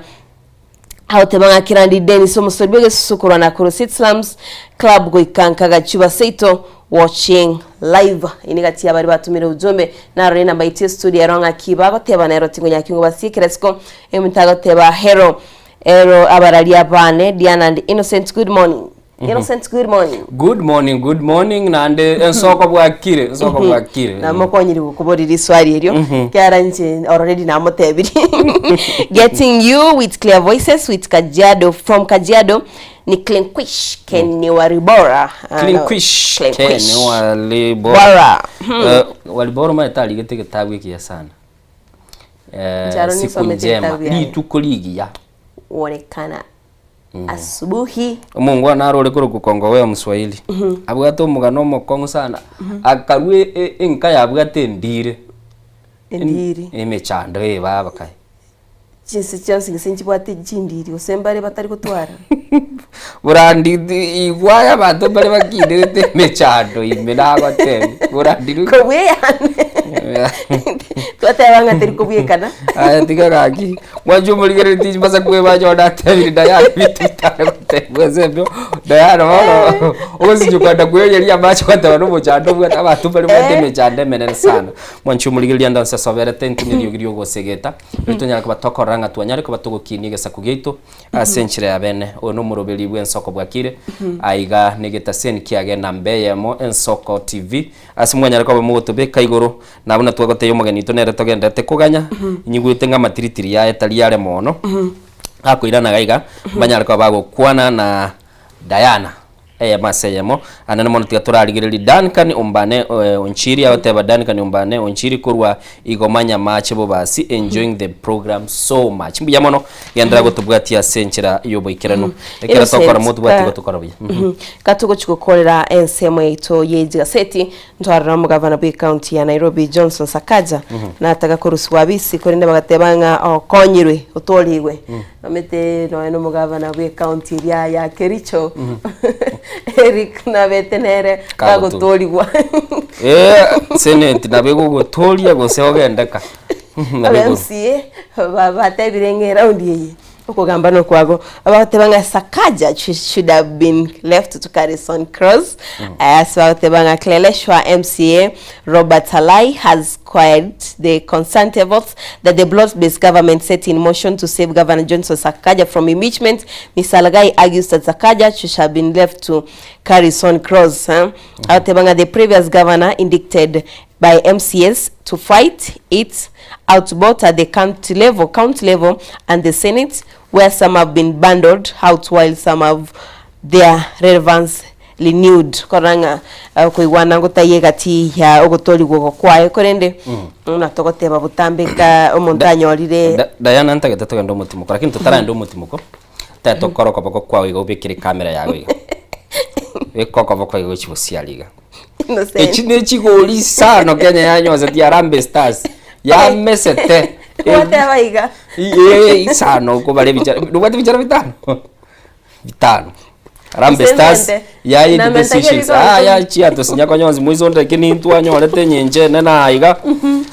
Agoteba ng'a Kirandi Dennis omosori bw'egesusu korwa Nakuru City Slums Club goika Nkagachuba Seito watching live. Eye gati y'abari batumire ujumbe narore enamba yaito y'estudio ero ng'aki bagoteba nero tingonyara kingobasie kera isiko omonto agoteba hero ero abararia bane Diana and Innocent good morning. Innocent good morning. Good morning, good morning naende ensoko bwakire, ensoko bwakire. Namokonyire gokobori riswali erio kiara inche already namotebirie getting you with clear voices with Kajiado from Kajiado ni Clinquish Ken Waribora Ah, no. Clinquish Ken Clinquish. Walibora. Bora. Eh, Walibora omanyete arigete egetabu ekiya sana. Eh, Ncharo siku nisomete njema, egetabu yaye. rituko rigiya. Uonekana asubuhi Omongwana naro ore korokwa Kongowea Omoswahili, abwate omogano omokong'u sana, akarwa e- e- enka yabwate endire, Endiri. emechando eye baba kaye. Chinse chionsi gose nchibwate chindiri gose mbare batari gotwara. Burandi ti- igwa aya abanto mbare bakinderete emechando ime nagotebia, burandi ru- Kobweyane. Twateba ng'a teri kobwekana. Aya tiga gaki, mwanche omorigereria timbasa kweba onye onde atebire ndayare ebinto bitare. Tebwese ebio, Diana bono, ogosinyokana na kweyeria amache gwateba na omochando obwate abanto mbare bwate emechando emenene sana. Mwanche omorigereria ande onsi ase oberete intwe neriogi riogosegeta, erio tonyare koba tokorora ng'a twanyare koba togokinia egesaku giaito ase enchera ya bene. Oyo nomoroberi bw'ensoko bwakire, aiga negetaseni kiage namba eyemo Ensoko TV, ase mwanyare koba mogotobeka igoro, na buna twagotebia omogeni oito nere togendererete koganya, inyigwete ng'a amatiritiri yaye tari are mono. Akoirana iga iga, banyare koba bagokwana na Diana eyemo ase eyemo. Anene mono tiga torarigererie Duncan Ombane Onchiri agoteba Duncan Ombane Onchiri korwa Igoma Nyamache Bobasi enjoying the program so much. Mbuya mono genderera gotobwatia ase enchera y'oboikeranu. Ekero tokora Innocent, motobwati ka- igo tokora buya. Katogochi gokorera ensemo yaito ye chigaseti Ntwarora omogavana bw'ecounty ya Nairobi Johnson Sakaja nataka korusigwa abisi korende bagateba ng'a okonyirwe otorigwe. Omanyete nonya na omogavana bw'ecounty eria ya Kericho Eric nabete nere Kagotorigwa. kagotorigwa. Eh, senate nabo egogotoria gose ogendeka. Nabo Aba ego- MCA ba- batebire ng'a eraundi eye Okogamba nokwago, bagoteba ng'a Sakaja should have been left to carry his own cross. Ase bagoteba ng'a Kileleshwa MCA Robert Alai has squared the concerned efforts that the broad-based government set in motion to save Governor Johnson Sakaja from impeachment. Mr. Alagai argues that Sakaja should have been left to carry his own cross. Eh? Agoteba ng'a the previous governor indicted by MCAs to fight it out both at the county level, county level and the Senate where some have been bundled out while some have their relevance renewed. Korora ng'a okoigwana ngotaiyo egati ya ogotorigwa oko kwaye korende buna togoteba botambe ka omonto anyorire Diana ntagete togende omotimoko lakini totaragenda omotimoko tari tokore okoboko kwao iga obekere ecamera yago iga beka okoboko iga gochia bosiaria iga. Innocent. Echi ne chigori isano Kenya yanyosetie Harambee Stars yamesete Gwateba iga. Ee, isano okobara ebichara nobwate ebichara bitano bitano Harambee Gose Stars mente. yaye Na mente decisions keri ah goeta. yachia tosinya konyonsi moiso onde lakini ntwanyorete enyenche enene aa iga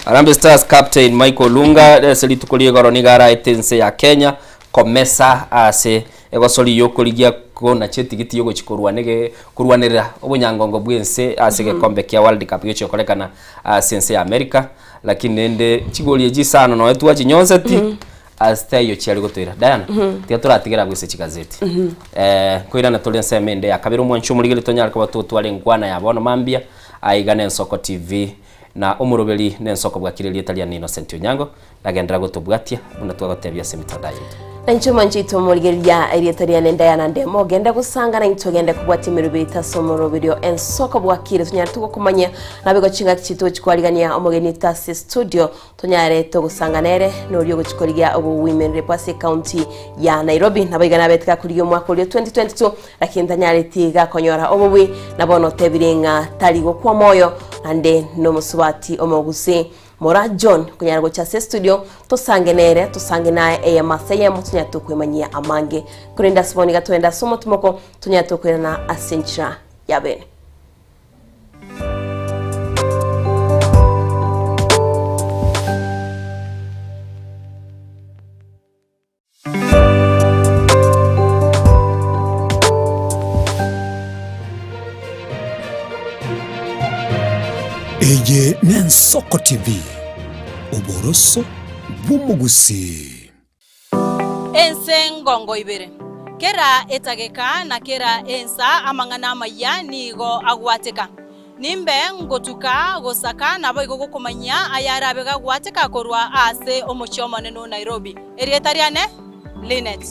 Harambee Stars captain Michael Olunga ase rituko ria igoro nigo araete ense ya Kenya komesa ase Egosori y'okorigia konacha etigiti y'ogochia korwana ege korwanerera obonyangongo bw'ense ase egekombe kia World Cup gegochia gokorekana ase ense ya America, lakini rende chigori echi isano nonya twachinyonseti ase taiyo chiare gotoira. Diana, tiga toratigere abwo ase chigazeti. Nkoirana tore ensemo ende ya kabere omwancho omorigeri tonyare koba togotwara enkwana ya bono mambia, aiga na Ensoko TV na omoroberi na ensoko bwakire erieta riane Innocent Onyango. Nagenderera gotobwatia buna twagotebia ase emitandao yaito. Na inche mwanche oito omorigereria erieta riane Diana Ndemo ogende gosanga naintwe ogende kobwatia emeroberi ete ase omoroberio ensoko bwakire tonyare togokomanyia naboigo chingaki chiaito gochia kwarigania omogeni oito ase studio tonyare togosanga nere noria ogochia korigia obowomen rep ase ecounty ya Nairobi naboigo nabete gakorigia omwaka oria 2022 lakini tanyareti gakonyora obobui na bono otebire ng'a tari gokwa moyo naende nomosubati omogusii Mora John konyara gocha ase estudio tosange nere tosange naye eyemo ase eyemo tonyare tokwemanyia amange. Korende ase bono iga togende ase omotimoko tonyare tokoirana ase enchera ya bene. Eye n'Ensoko TV, oboroso bw'omogusii. Ense ngongo ibere, kera etageka na kera ensa amang'ana amayia nigo agwateka. Nimbe ngotuka gosaka naboigo gokomanyia ayarabe gagwateka korwa ase omochie omonene o Nairobi. Erieta riane Linet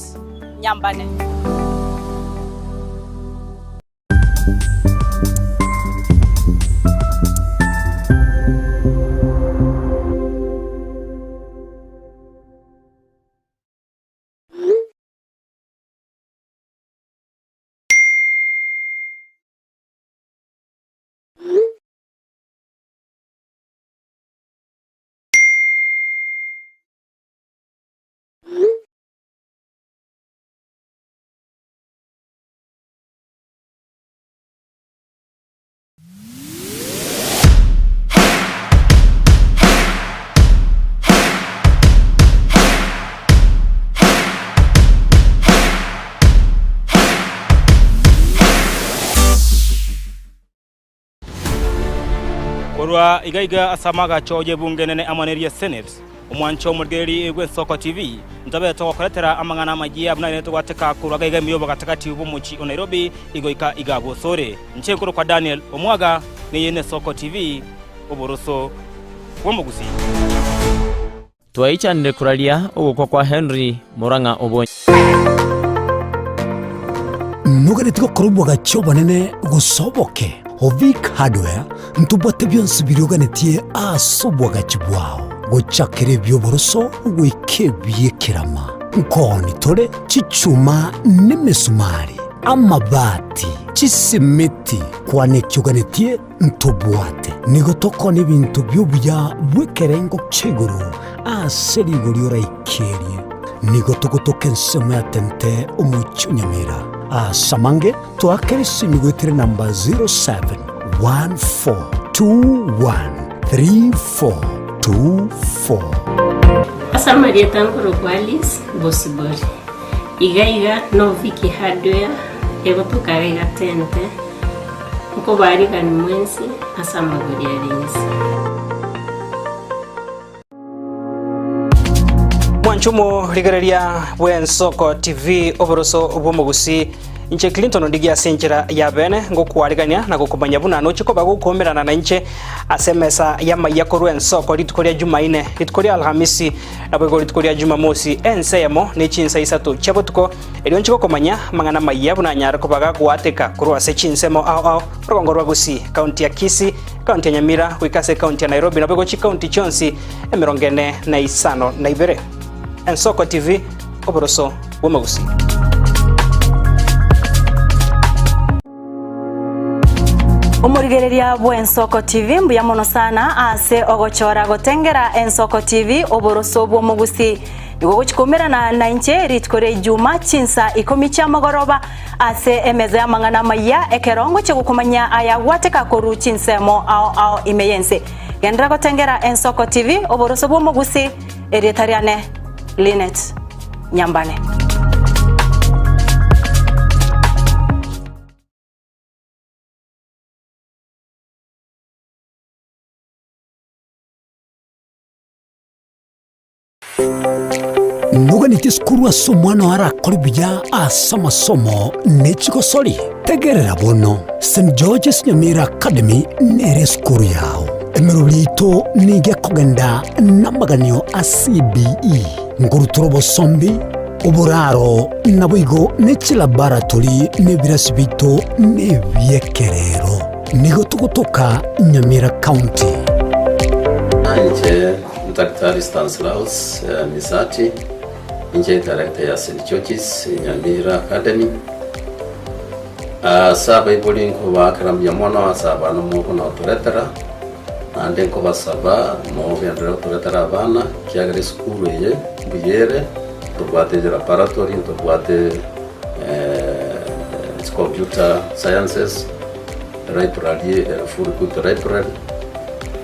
Nyambane. Korwa iga iga ase amagacho y'ebunge enene amo neria Senate, omwancho omorigereria bw'Ensoko TV, ntobe togokoretera amang'ana amayia buna aye togwateka korwa iga iga ime y'obogatagati bw'omochie o Nairobi igoika iga bosore. Inche nkorokwa Daniel Omwaga, neye n'Esoko TV, oboroso bw'omogusii. Twaichanire koraria ogokwa kwa Henry Murang'a Obonyo. Noganeti gokora obwagachi obonene gose oboke? Ovic Hardware ntobwate bionsi biria oganetie ase obwagachi bwao, gochakera ebi'oboroso goika ebi'ekerama. Nkooni tore chichuma nemesumari, amabati, chisimiti, kwana eki oganetie Ntobwate. Nigo tokona ebinto bi'obuya bw'ekerengo kia igoro ase rigori oraikerie. Nigo togotoka ensemo ya Tente omochie o Nyamira. Ase amange toakere esimi goetera enamba 0714213424. Ase amarieta nkorokwa Alice Bosibori. Iga iga no Vicky Hardware egotoka iga iga Tente. Nkobaarigani mwensi ase amagori are inse. Mwanche omorigereria bw'Ensoko TV oboroso bw'omogusi inche Clinton Ondigi ase enchera ya bene ngokwarigania na gokomanya buna noche koba gokomerana na inche ase emesa y'amaiya korwa Ensoko rituko ria Jumaine, rituko ria Alhamisi naboigo rituko ria Jumamosi ense eyemo ne chinsa isato chia botuko Erio inche gokomanya amang'ana amayia buna anyare koba gagoateka korwa ase chinsemo ao ao, orogongo rwa Gusii, ekaunti ya Kisii, ekaunti ya Nyamira, goika ase ekaunti ya Nairobi naboigo chikaunti chionsi 42. Ensoko TV, oboroso bw'omogusii. Omorigereria bw'Ensoko TV mbuya mono sana ase ogochora gotengera Ensoko TV oboroso bw'omogusi. Nigo ogochi koumerana nainche rituko ria Ijuma chinsa ikomi chiamogoroba ase emeza y'amang'ana amayia ekero ngochia gokomanya aya gwateka korwa chinsemo ao ao ime y'ense. Genderera gotengera Ensoko TV oboroso bw'omogusi erieta riane Linet Nyambane. Noganeti esukuru ase omwana oo arakore buya ase amasomo ne chigosori? Tegerera bono, St. George's Nyamira Academy nere esukuru yao. Emeroberi yaito nigo ekogenda namaganio a CBE, nkorutora obosombi, Oboraro naboigo ne chilaboratory na ebirasi biaito nebi'ekerero. Nigo togotoka Nyamira County. Inche Daktari Stanislaus Misati, inche director ya St George's Nyamira Academy. Ase abaibori nkobaakera mbuya mono ase abana mokonotoretera, naende nkobasaba mogenderere gotoretera abana, ekiagera esukuru eye mbuya ere. Ntobwate laboratory, ntobwate computer sciences, library ere full good library,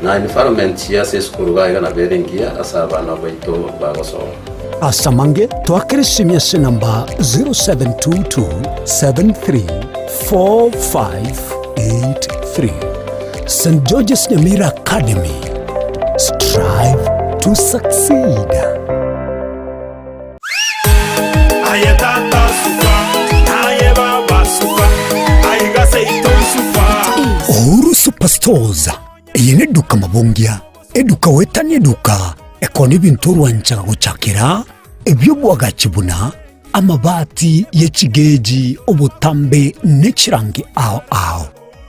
na environment ya ase esukuru iga iga nabo ere engiya ase abana baito bagosoma. Ase amange, toakere esimi ase enamba 0722734583. St. George's Nyamira Academy, strive to succeed. Aye tata suka, aye baba suka, aiga seito suka. Uhuru Superstores eye neduka mabongia, eduka goetania eduka ekona ebinto orwanchaga gochakera ebi'obwagachi buna amabati ye chigeji, obotambe ne chirangi ao ao.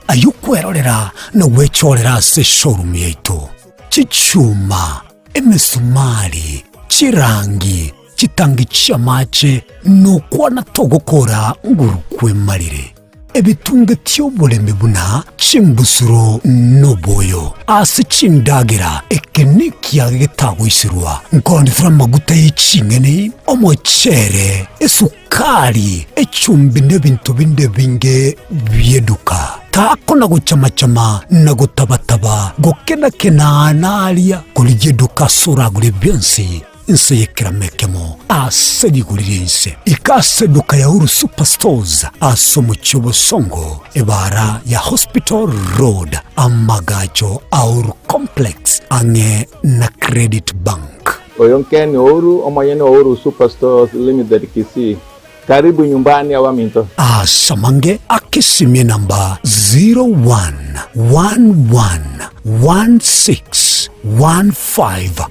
Ayio kwerorera na gwechorera ase eshowroom yaito. Chichuma, emesumari, chirangi, chitangi chi'amache, nokwana togokora nguru kwemarire. Ebitunge ti'oboremi buna chimbusuro noboyo ase chindagera, eke nekiage getagoiserwa, nkorondetera amaguta ye ching'eni, omochere, esukari, echumbi nebinto binde ebinge bi'eduka. Takona gochama-chama na gotaba-taba, gokena-kena aa na aria, korigia eduka ase oragore bionsi. Inse y'ekerama ekemo ase rigori ri'ense. Ika ase eduka ya Uhuru Superstores ase omochie o Bosongo, ebaara ya Hospital Road, amagacho a Uhuru Complex ang'e na Credit Bank. Oyo Ken Ouru, omonyene o Uhuru Superstores Limited Kisii. Karibu nyumbani abaminto. Ase amange akesimie namba 0111161500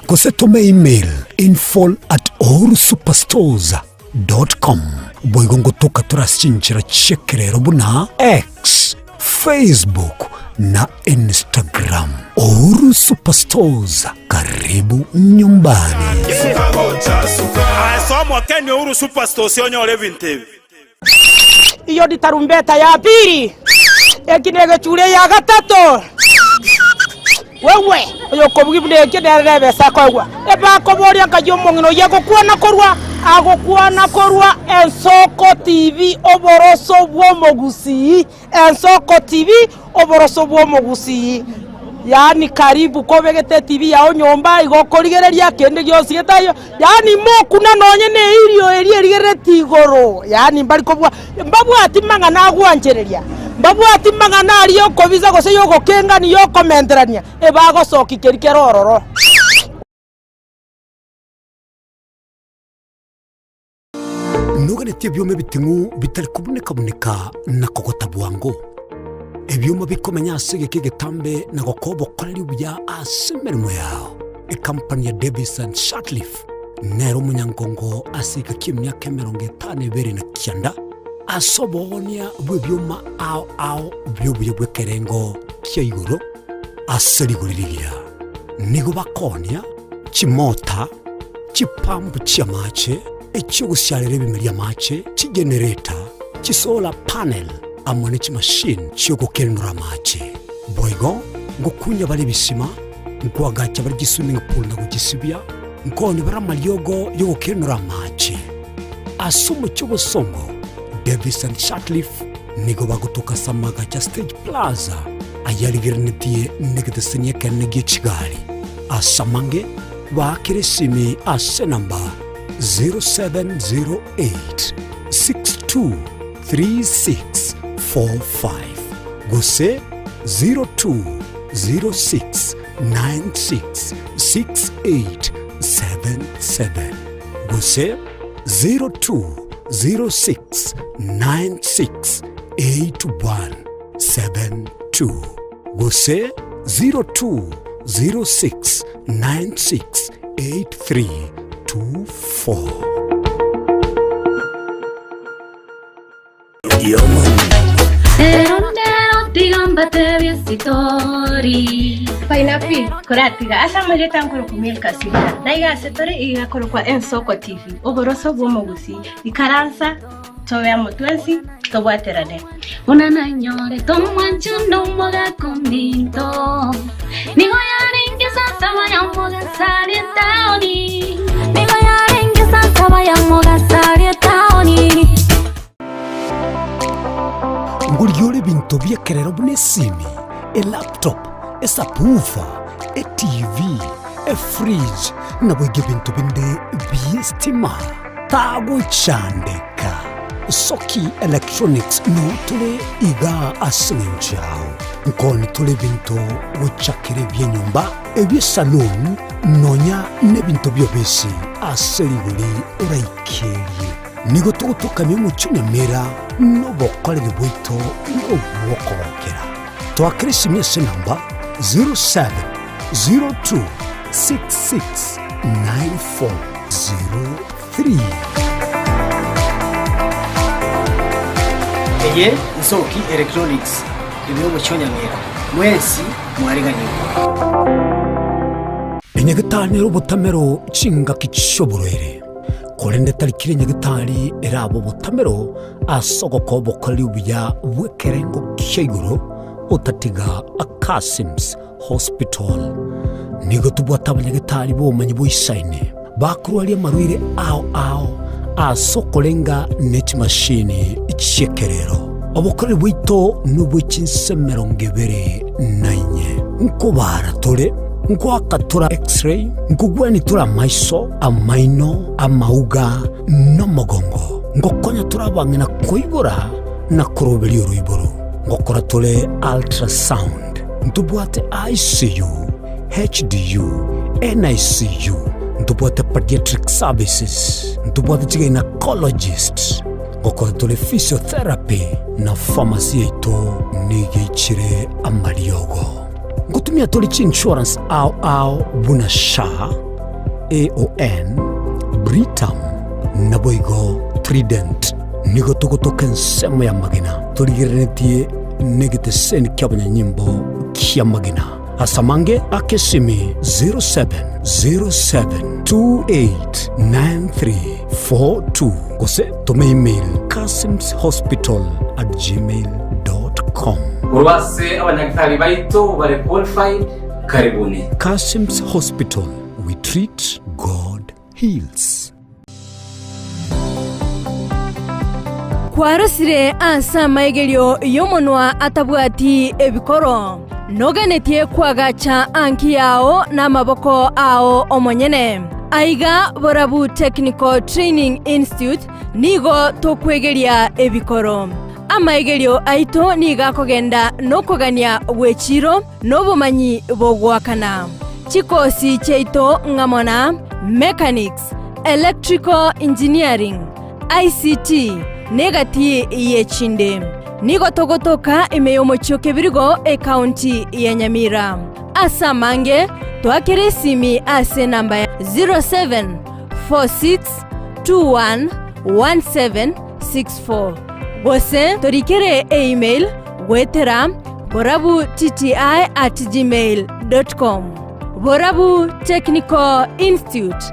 gose tome email info at uhurusuperstores dot com. Boigo ngotoka tore ase chinchera chi'ekerero buna X, Facebook na Instagram. Uhuru Superstores, karibu nyumbani. Somo Kenya Uhuru Superstores onyore ebinto ebi. Iyo ni tarumbeta ya pili, eki negechure ya gatato. Wewe oyokobugia buna ekio nere nebesa akoegwa. Ebakoboria nkai omong'ina oyio agokwana korwa agokwana korwa Ensoko TV oboroso bw'omogusii Ensoko TV oboroso bw'omogusii yaani karibu kobegete etibi yao nyomba igo okorigereria kende gionsi getaiyo yaani mokuna nonye na eirio eria erigerereti igoro yaani mbari kobua mbabwati mang'ana agwanchereria mbabwati mang'ana aria okobisa gose ya ogokengania ya okomenterania ebagosokia keria kere ororo. Noganetie ebioma ebiting'u bitari kobuneka-buneka na kogota bwango, ebioma bikomenya ase egeka egetambe na gokoa obokoreri obuya ase emeremo yao. Ekampani ya Davis and Shirtliff nere omonyangongo ase egeka ki'emiaka 52 na kianda ase oboonia bw'ebioma ao ao bi'obuya bw'ekerengo kia igoro ase rigori rigiya. Nigo bakoonia chimota, chipampu chi'amache, echi'ogosiarera ebimeri amache, chigenereta, chisolar panel, amo ne chimashini chi'ogokenura amache. Boigo ngokunya bare ebisima, nkoagacha bare chiswimming pool na gochisibia, nkoonia bare amariogo y'ogokenura amache. Ase omochie obosongo, Davis and Shirtliff nigo bagotoka ase amagacho a Stage Plaza ayarigerenetie negeteseni ekenene gie chigari. Ase amange, Baakere esimi ase enamba 0708 623645 gose 0206 966877 gose 0206 968172 gose 0206 968324. Painapi, koratiga ase amarieta nkorokwa Milka Sibira, na iga ase tore iga korokwa Ensoko TV, oboroso bw'omogusii. Ikaransa, tobe amo twensi, tobwaterane. Buna nanyorete omwancho nomogaka ominto, nigo yarenge saa saba ya mogaso aria etaoni. Nigo yarenge saa saba ya mogaso aria etaoni. Ngorigia ore ebinto bi'ekerero buna esimi, elaptop, esubwoofer, etv, efridge, naboigo ebinto binde bi'estima. Tagochandeka. Soki Electronics noo tore igaa ase eng'encho yao. Nkoni tore ebinto gochakera ebi'enyomba, ebi'esaloon, nonya nebinto bi'obisi ase rigori oraikerie. Nigo togotokamia omochie o Nyamira nobokoreri bwaito nobw'okogokera. Toakere esimi ase enamba 0702 669403. Eye Nsoki Electronics ime y'omochie o Nyamira. Mwensi mwareganigwe. Enyagetari nere obotamero chingaki chi'oborwaire, korende tari kera enyagetari erabe obotamero ase ogokoa obokoreri obuya bw'ekerengo kia igoro, otatiga Akasims Hospital. Nigo tobwate abanyagetari b'obomanyi boisaine bakorwaria amarwaire ao ao ase okorenga ne chimashini chi'ekerero. Obokoreri bwaito nobwe chinse 24. Nkobara tore. Ngoaka tore X-ray, nkogwenia tore amaiso, amaino, amauga, na omogongo. Ngokonya tore abang'ina koibora na koroberia oroiboro. Ngokora tore ultrasound. Ntobwate ICU, HDU, NICU. Ntobwate pediatric services. Ntobwate chigynecologist. Ngokora tore physiotherapy na pharmacy yaito nigo eichire amariogo. Ngotumia tore chiinsurance ao ao buna SHA, AON, Britam, naboigo Trident. Nigo togotoka ensemo y'amagena torigereretie negeteseni ki'abanyanyimbo ki'amagena. Ase amange aka esimi 0707289342 gose toma email kasimshospital@gmail.com. Korwa ase abanyagitari baito bare qualified, karibuni. Kasim's Hospital, we treat, God heals. Kwarosire ase amaigerio y'omonwa atabwati ebikoro, noganetie koagacha anki yao namaboko ao omonyene. Aiga Borabu Technical Training Institute nigo tokwegeria ebikoro. Amaigerio aito nigo akogenda nokogania gw'echiiro na obomanyi bogoakana. Chikosi chiaito ng'amo na Mechanics, Electrical Engineering, ICT, na egati y'echinde. Nigo togotoka ime y'omochie o Kebirigo, ekaunti ya Nyamira. Ase amange, toakere esimi ase enamba ya 0746211764 gose torikere email goetera borabutti@gmail.com. Borabu Technical Institute,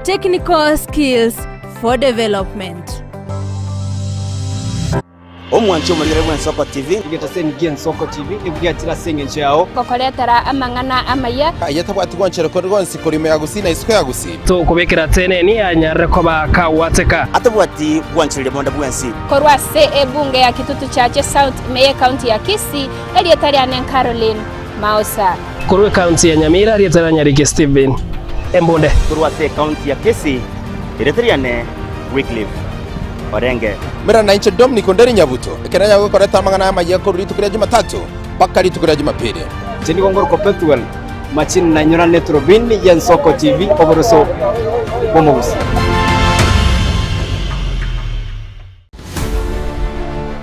technical skills for development. Omwanchi omorigere bw'Ensoko TV. Egetaseni gi'Ensoko TV nigo giachire ase engencho yao. Gokoretera amang'ana amaya. Aye tabwati gwanchera konde gwonsi korwa ime ya Gusii na isiko ya Gusii. Tokobekera teneni anyarire koba kagwateka. Atabwati gwanchereria bonde bwensi. Korwa ase ebunge ya Kitutu Chache South ime y'Ecounty ya Kisii, erieta riane Caroline Maosa. Korwa ecounty ya Nyamira, erieta ria Nyariki Stephen Embunde. Korwa ase ecounty ya Kisii, erieta riane Wycliffe Orenge. Mera nainche Dominic Onderi Nyabuto, ekero nyago gokoreta amang'ana amayia korwa rituko ria Jumatatu mpaka rituko ria Jumapili. Inche nigo ngorokwa Pethuel Machini nainyorane eturubini y'Ensoko TV oboroso bw'omogusi.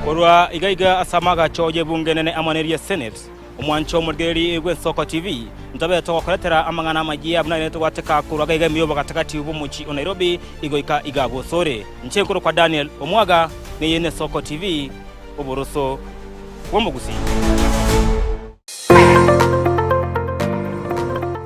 Korwa iga iga ase amagacho y'ebunge enene amo neria Senate, omwancho omorigereria bw'Ensoko TV, ntobe togokoretera amang'ana amayia buna rende togwateka korwa iga iga ime y'obogatagati bw'omochie o Nairobi igoika iga bosore. Inche nkorokwa Daniel Omwaga, neye n'Esoko TV, oboroso bw'omogusii.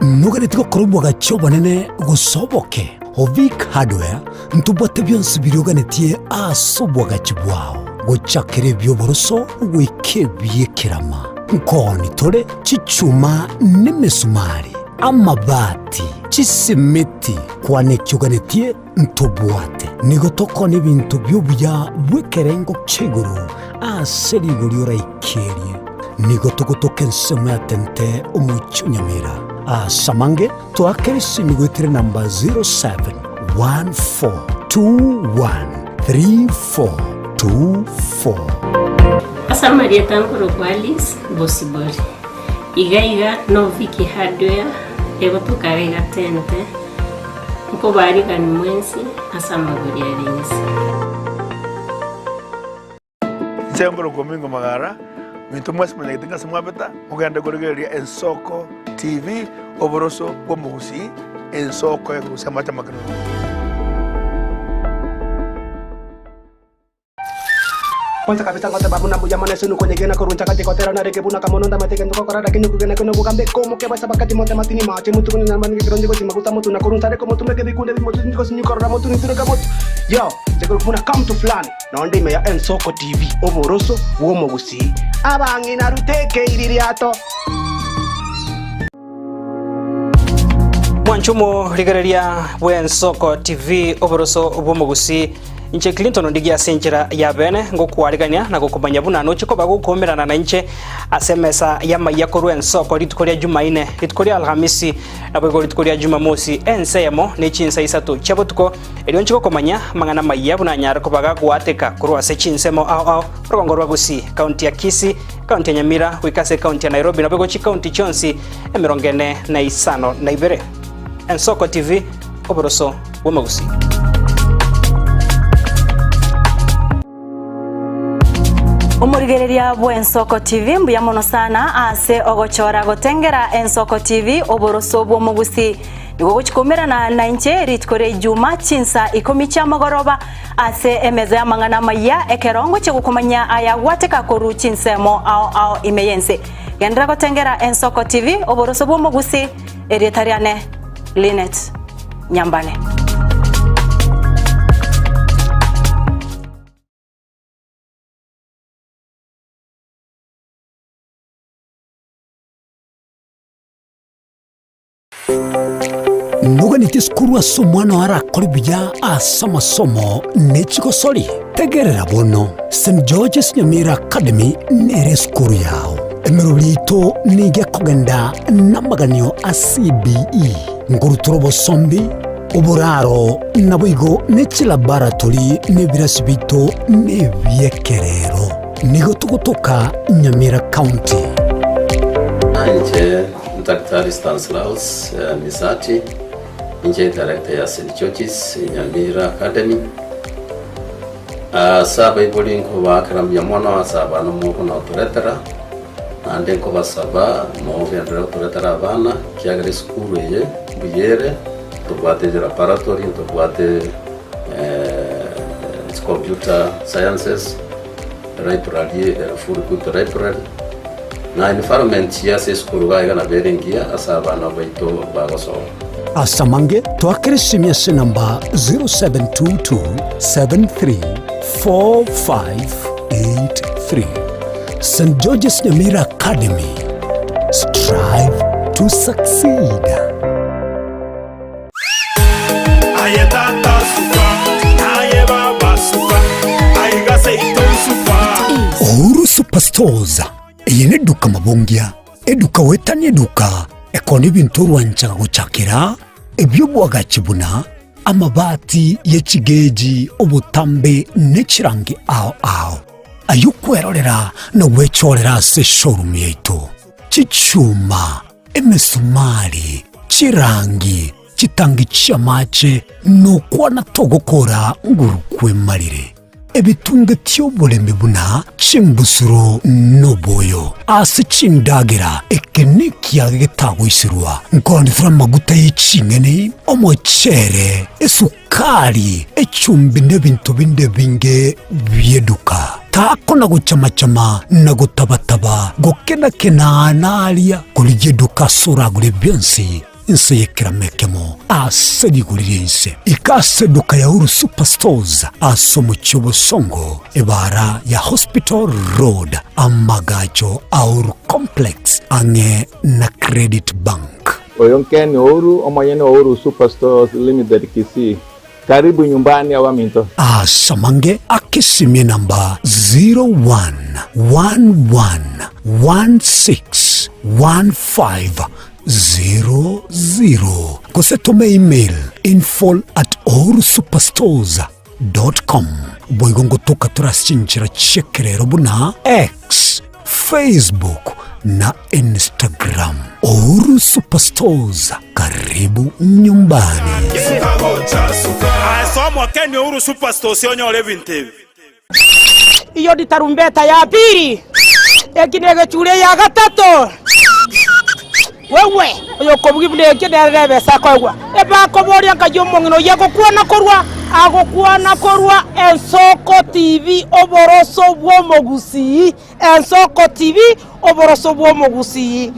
Noganeti gokora obwagachi obonene gose oboke? Ovic Hardware ntobwate bionsi biria oganetie ase obwagachi bwao, gochakera ebi'oboroso goika ebi'ekerama. Nkooni tore chichuma nemesumari, amabati, chisimiti, kwana eki oganetie ntobwate. Nigo tokoonia ebinto bi'obuya bw'ekerengo kia igoro ase rigori oraikerie. Nigo togotoka ensemo ya Tente omochie o Nyamira. Ase amange toakere esimi goetera enamba 0714213424. Ase amarieta nkorokwa Alice Bosibori. Iga iga no Vicky Hardware egotoka iga iga Tente. Nkobaarigani mwensi ase amagori are inse. Inche nkorokwa Omingo Magara, minto mwensi monyagete ng'ase mwabeta, mogende korigereria Ensoko TV, oboroso bw'omogusii, ensoko ekorusia amache amakenunu. Kwanza kabisa ngoteba buna mbuya mono ase nokonyegena korwa nchagati gotera narenge buna kamono ndamate gento gokora lakini okogena kene obogambe komoke basa bakati mote matini mache motu konyanya mani gekero ndi gosi maguta motu na korwa nsare komotu meke bikunde bimotu ndi gosi nyikorora motu nitureka motu yo nchekero buna kamtu fulani nonde ime ya Ensoko TV oboroso bw'omogusii abang'ina ruteke iririato. Mwanchumo rigereria bw'Ensoko TV oboroso bw'omogusii. Inche Clinton ndigie ase enchera ya bene ngokwarigania na gokomanya buna noche koba gokoumerana nainche ase emesa y'amaiya korwa ensoko rituko ria Jumaine, rituko ria Alhamisi, naboigo rituko ria Jumamosi, ense eyemo ne chinsa isato chia botuko, erio nche gokomanya amang'ana amayia buna anyare koba gagoateka korwa ase chinsemo ao ao, orogongo rwa Gusii, county ya Kisii, county ya Nyamira, goika ase ecounty ya Nairobi, naboigo chicounty chionsi emerongo ene na isano na ibere. Ensoko TV, oboroso bw'omogusii. Omorigereria bw'Ensoko TV mbuya mono sana ase ogochora gotengera Ensoko TV oboroso bw'omogusii. Nigo ogochia koumerana nainche rituko ria Ijuma chinsa ikomi chiamogoroba ase emeza y'amang'ana amayia ekero ngochia gokomanyia aya gwateka korwa chinsemo ao ao ime y'ense. Genderera gotengera Ensoko TV oboroso bw'omogusii erieta riane Linet Nyambane. Noganeti esukuru ase omwana oo arakore buya ase amasomo ne chigosori? Tegerera bono, St George's Nyamira Academy nere esukuru yao. Emeroberi yaito nigo ekogenda namaganio a CBE, nkorutora obosombi, oboraro, naboigo ne chilaboratory na ebirasi biaito nebi'ekerero. Nigo togotoka Nyamira County. Inche Daktari Stanislaus Misati, inche director ya St George's Nyamira Academy. Ase abaibori nkobaakera mbuya mono ase abana mokonotoretera, naende nkobasaba mogenderere gotoretera abana, ekiagera esukuru eye mbuya ere, ntobwate laboratory, ntobwate computer sciences, library ere full good library, na environment ya ase esukuru iga iga nabo ere engiya ase abana baito bagosoma. Ase amange, toakere esimi ase enamba 0722734583. St George's Nyamira Academy, strive to succeed. Aye tata suka, aye baba suka, aiga seito suka. Uhuru Superstores, eye neduka mabongia, eduka goetania eduka ekona ebinto orwanchaga gochakera, ebi'obwagachi buna amabati ye chigeji, obotambe ne chirangi ao ao. Ayio kwerorera na gwechorera ase eshowroom yaito. Chichuma, emesumari, chirangi, chitangi chi'amache, nokwana togokora nguru kwemarire. Ebitunge ti'oboremi buna chimbusuro noboyo ase chindagera, eke nekiage getagoiserwa, nkoonefera amaguta ye ching'eni, omochere, esukari, echumbi nebinto binde ebinge bi'eduka. Takona gochama-chama na gotaba-taba, gokena-kena naria, korigia eduka ase oragure bionsi inse y'ekerama ekemo ase rigori ri'ense. Ika ase eduka ya Uhuru Superstores ase omochie o Bosongo, ebaara ya Hospital Road, amagacho a Uhuru Complex, ang'e na Credit Bank. Oyo Ken Ouru, omonyene o Uhuru Superstores Limited Kisii. Karibu nyumbani abaminto. Ase amange akesimie namba 0111161500 gose tome email info at uhurusuperstores dot com. Boigo ngotoka tore ase chinchera chi'ekerero buna X, Facebook na Instagram. Uhuru Superstores, karibu nyumbani. Aye somo Ken Uhuru Superstores onyore ebinto ebi. Iyo ni tarumbeta ya pili, eki negechure ya gatato. Wewe oyokobugia buna ekio nere nebesa akoegwa. Ebakoboria nkai omong'ina oyio agokwana korwa agokwana korwa Ensoko TV oboroso bw'omogusii Ensoko TV oboroso bw'omogusii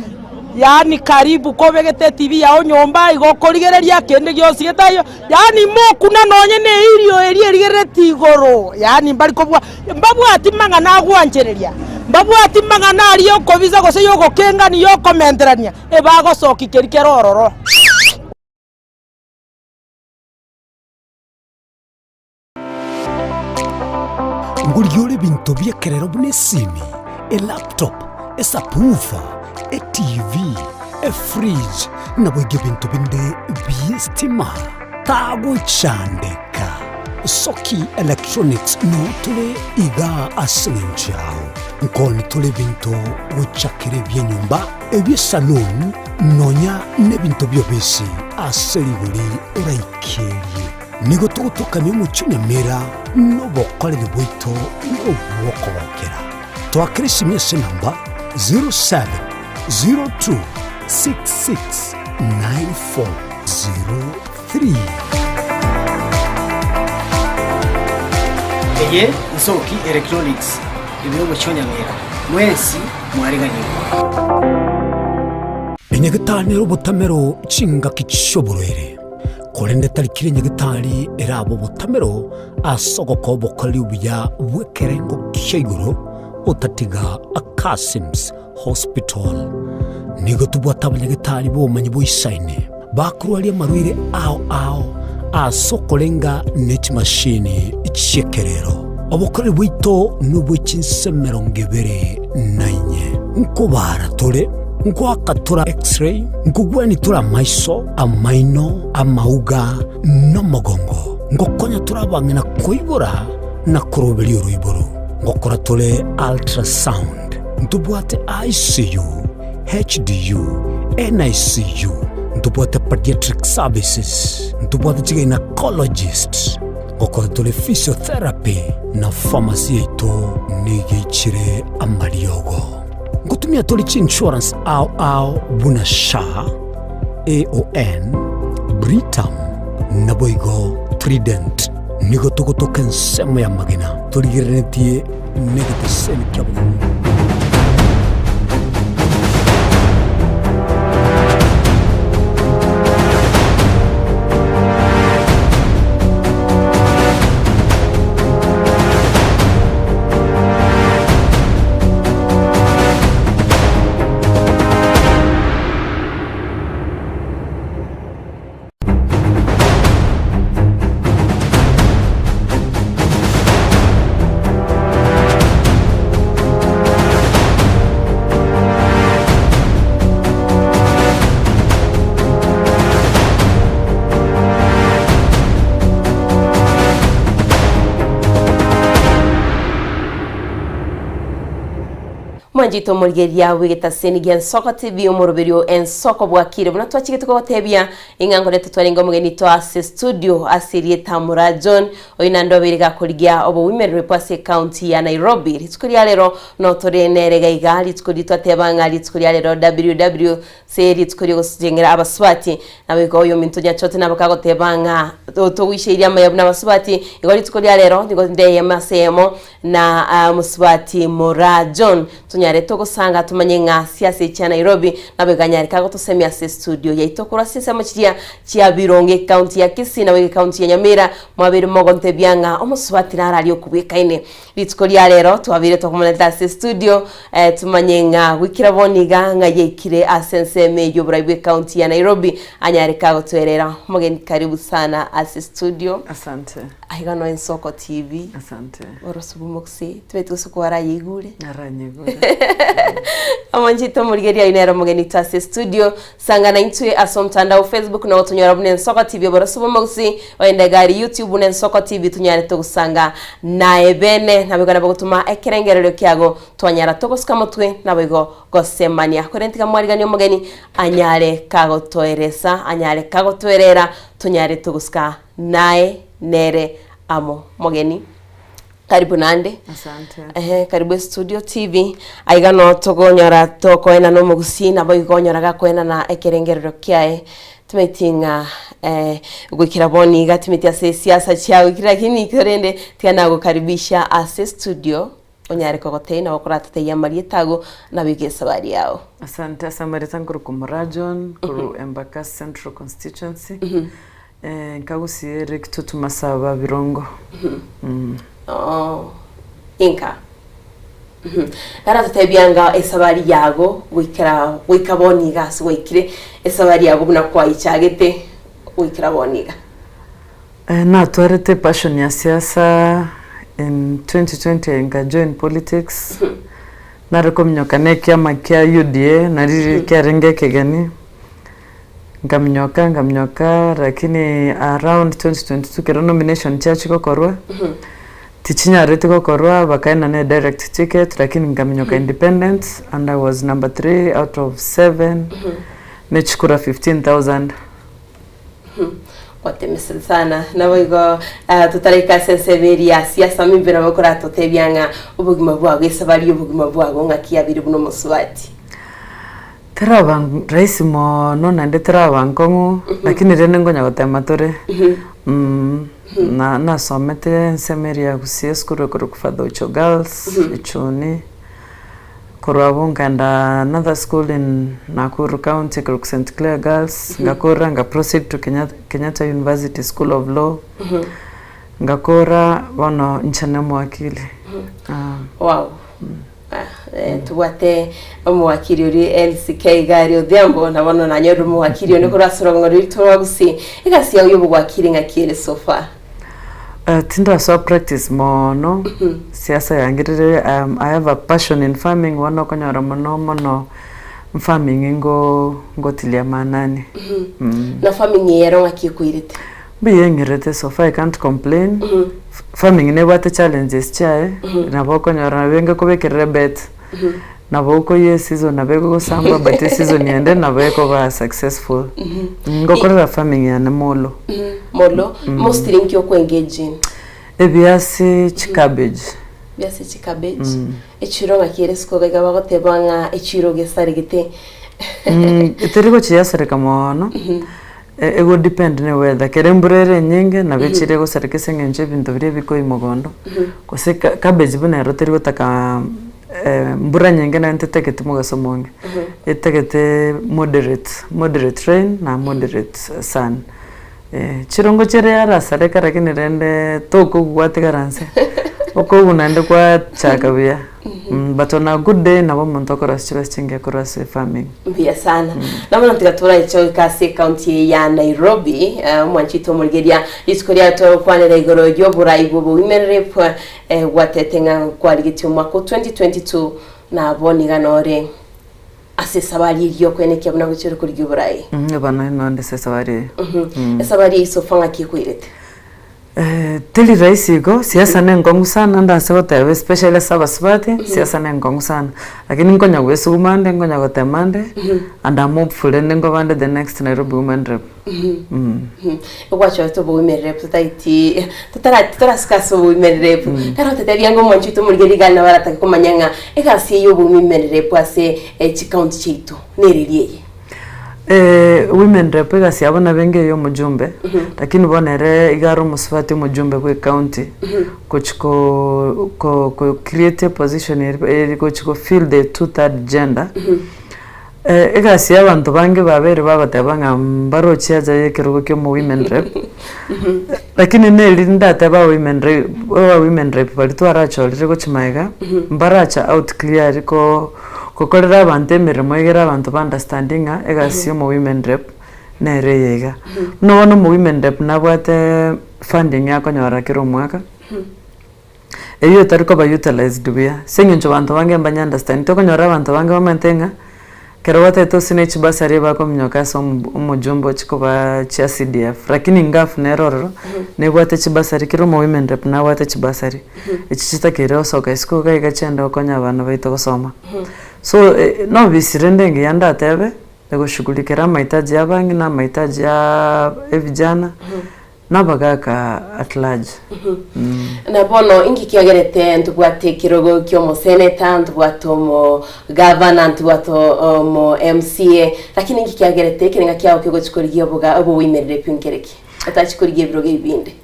yaani karibu kobegete etibi yao nyomba igo okorigereria kende gionsi getaiyo yaani mokuna nonye na eirio eria erigerereti igoro yaani mbari kobua mbabwati mang'ana agwanchereria mbabwati mang'ana aria okobisa gose ya ogokengania ya okomenterania ebagosokia keria kere ororo. Ngorigia ore ebinto bi'ekerero buna esimi, elaptop, esubwoofer, etv, efridge, naboigo ebinto binde bi'estima. Tagochandeka. Soki Electronics noo tore igaa ase eng'encho yao. Nkoni tore ebinto gochakera ebi'enyomba, ebi'esaloon, nonya nebinto bi'obisi ase rigori oraikerie. Nigo togotokania omochie Nyamira nobokoreri bwaito nobw'okogokera. Twakera esimi ase enamba 0702669403. Eye Nsoki Electronics ime y'omochie o Nyamira, mwensi mwareganigwe. Enyagetari nere obotamero chingaki chi'oborwaire. Korende tari kera nyagetari erabe obotamero ase ogokoa obokoreri obuya bw'ekerengo kia igoro, otatiga Akasim's Hospital. Nigo tobwate abanyagetari b'obomanyi boisaine, bakorwaria amarwaire ao ao ase okorenga ne chimashini chi'ekerero. Obokoreri bwaito nobwe chinse emerongo ebere na inye. Nkobaara tore. Ngoaka tore X-ray, nkogwenia tore amaiso, amaino, amauga, na omogongo. Ngokonya tore abang'ina koibora na koroberia oroiboro. Ngokora tore ultrasound. Ntobwate ICU, HDU, NICU. Ntobwate pediatric services. Ntobwate chigynecologist. Ngokora tore physiotherapy na pharmacy yaito nigo eichire amariogo. Ngotumia tore chiinsurance ao ao buna SHA, AON, Britam, naboigo Trident. Nigo togotoka ensemo y'amagena torigereretie negeteseni ki'obofundi. Mwanchete omorigereria bw'egetaseni gia Ensoko TV omoroberio Ensoko bwakire buna twachigete kogotebia ing'a nkorete twarenge omogeni to ase studio ase erieta Moraa John oyo naende obeire gakorigia obowimererwe bwa ase ecounty ya Nairobi rituko ria rero notore nere iga iga rituko riria twateba ng'a rituko ria rero WW Ase rituko ri'ogosengera abasubati, naboigo oyominto nyachote nabo kagoteba ng'a togoicheirie amaya buna abasubati, igo rituko ria rero nigo ndeyeme ase eyemo na omosubati Moraa John, tonyare togosanga tomanye ng'a siasa chia Nairobi, naboigo anyare kagotosemia ase estudio yaito korwa ase ensemo chiria chia Birongo ecounty ya Kisii naboigo ecounty ya Nyamira, mwabeire mogontebia ng'a omosubati nararie okobwekaine. Rituko ria rero twabeire tokomonete ase estudio eh, tumanye ng'a goikera bono iga ng'a yaikire ase ensemo eyio oborai bw'ecounty ya Nairobi anyare kagotwerera. Omogeni karibu sana ase studio. Asante. Aiga no Ensoko TV. Asante. Orosubu mokusi tibeti gose kwarayigure. Naranyigure. Omonchete omorigereria oyo nere omogeni oito ase studio Sangana intwe ase omotandao Facebook na gotonyora buna Ensoko TV oboroso bw'omogusii, ogende iga aria YouTube buna Ensoko TV tonyare togosanga naye bene. Naboigo nabo gotoma ekerengererio kiago twanyara togosuka motwe naboigo gosemania. Korende tiga mwariganie omogeni anyare kagotoeresa anyare kagotoerera tonyare togosuka naye nere amo. Mogeni. Karibu naende. Asante. Ehe, karibu estudio TV. Aiga no tokonyora tokoenana omogusii nabo igo onyora gakoenana ekerengerero kiaye. Timanyeti ng'a eh, goikera bono iga timanyeti ase esiasa chiagoikire lakini korende tiga nagokaribisha ase studio onyare kogotebia nabo koratotebie amarieta ago nabo iga esabari yago. Asante ase amarieta nkorokwa Moraa John korwa Embakasi Central Constituency. Eh, nkagusie Rikitutu Masaba Birongo. Mm. Oh, inka. Mhm. Naratotebia nga esabari yago goikera goika bono iga ase gwaikire esabari yago buna kwaichagete goikera bono iga. Eh, natwarete passion ya siasa In 2020 nka join politics, nare kominyoka na ekiama kia UDA nari kiarenge ekegeni, nkaminyoka nkaminyoka lakini around 2022 ekero nomination chiachia gokorwa, tichinyareti gokorwa bakaenana edirect ticket lakini nkaminyoka independent and I was number three out of seven, ne chikura 15,000. Gwatemesire sana. Naboigo totaraika ase ensemo eria ya siasa maybe nabo okoratotebia ng'a obogima bwago esabari y'obogima bwago ng'aki yabeire buna omosubati. Teraba rahisi mono naende teraba nkong'u lakini rende nkonya gotema tore na nasomete ensemo eria ya Gusii esukuru ekorokwa Father Ocho Girls Ichuni. Korwa abwo nkaenda another school in Nakuru county ekorokwa St Clair Girls, ngakora nga proceed to Kenya Kenyatta University School of Law, ngakora bono inche ne omowakili. Wow. Ah, eh, tobwate omowakili oria LCK iga aria Odhiambo na bono nanyorire omowakili one korwa ase orogong'o rwaito rwa Gusii. Egasi yao y'obowakili ng'aki ere so far? Tindasoa practice mono, siasa yangirire I have a passion in farming bono okonyora mono mono farming ngo ngotilia maanani. Na farming eye ero ng'aki ekoirete? Mbuya eng'irete so far I can't complain, farming nebwate challenges chiaye, nabo okonyora nabo enge kobekerera ebet, nabo okoyia eseason nabo egogosamba but eseason ende nabo ekoba successful. Ngokorera farming yane molo. Molo, mostly nki oko engage in? Ebiasi, chicabbage. Ebiasi, chicabbage. Echiro ng'aki ere isiko iga bagoteba ng'a echiro gesaregete. Teri gochiasareka mono, ego depend ne weather, ekero embura ere enyinge nabo echiro egosareka ase eng'encho ebinto biria bikoyia mogondo, gose cabbage buna ero teri gotaka mbura nyinge naende tetageti mogaso omonge, etagete moderate, moderate rain na moderate sun. Chirongo chiria arasareka lakini rende tokogwa gwatigara nse, okogwa naende gwachaka buya but on a good day nabo omonto okorosia chibesa chingiya korwa ase farming. Mbuya sana. Na bono tiga torache goika ase ekaunti eye ya Nairobi, omwanchete omorigeria rituko riaye togokwanera igoro y'oborai bw'oboimerere bwa gwatete ng'a kwarigetie omwaka o 2022 na bono iga nore Ase esabari eria y'okoenekia buna gochia ore korigia oborai. Bono nonde ase esabari eye. Esabari eye sofa ng'aki ekoirete? Teri rahisi igo, siasa ne enkong'u sana ndase goteba especially ase abasubati, siasa ne enkong'u sana. Lakini nkonya goesuguma ande, nkonya gotema ande, and am hopeful rende nkoba nde the next Nairobi woman rep. Ogwachorete oboumeri rep totaiti totara totarasuka ase oboumeri rep. Ekero otetebia ng'a omwanchi oito omorigereria iga nabo aratake komanya ng'a egasi eye y'oboumeri rep ase chicounty chiaito nereri eye. Women rep egasi yabo nabo enga eye omojumbe, lakini bono ere iga are omosubati omojumbe bwa ecounty, gochi ko ko ko create eposition eri gochi ko fill the two third gender. Egasi y'abanto bange babeire bagoteba ng'a mbarochie aja y'ekerogo kia omo women rep, lakini neri ndatebe aba women rep aba women rep baria twarachorire gochia magega, mbaracha out clearly ko gokorera abanto emeremo egere abanto ba understand ng'a egasi ya omo women rep nere eye iga. Buna bono omo women rep nabwate funding akonyora kera omwaka. Eyio etari koba utilised buya, ase eng'encho abanto bange mbanya understand, tokonyora abanto bange bamaete ng'a ekero gwatagete osine chibasari ebakominyoka ase omo omojumbe ochie kobaa chia CDF, lakini ngaf nere ororo nebwate chibasari kera omo women rep nabwate chibasari, echi chitakeire gosoka isiko iga iga chiende gokonya abana baito gosoma. So nobisi rende engiya ndatebe, egoshughulikera amahitaji ya abang'ina, amahitaji ya evijana. Nabagaaka at large. Na bono inki kiagerete ntobwate ekerogo ki'omoseneta, ntobwate omogavana, ntobwate omo MCA, lakini inki kiagerete ekerenga kiao kigochi korigia oboga oboimerere pi nkereki? Otachi korigia ebirogo ebi binde.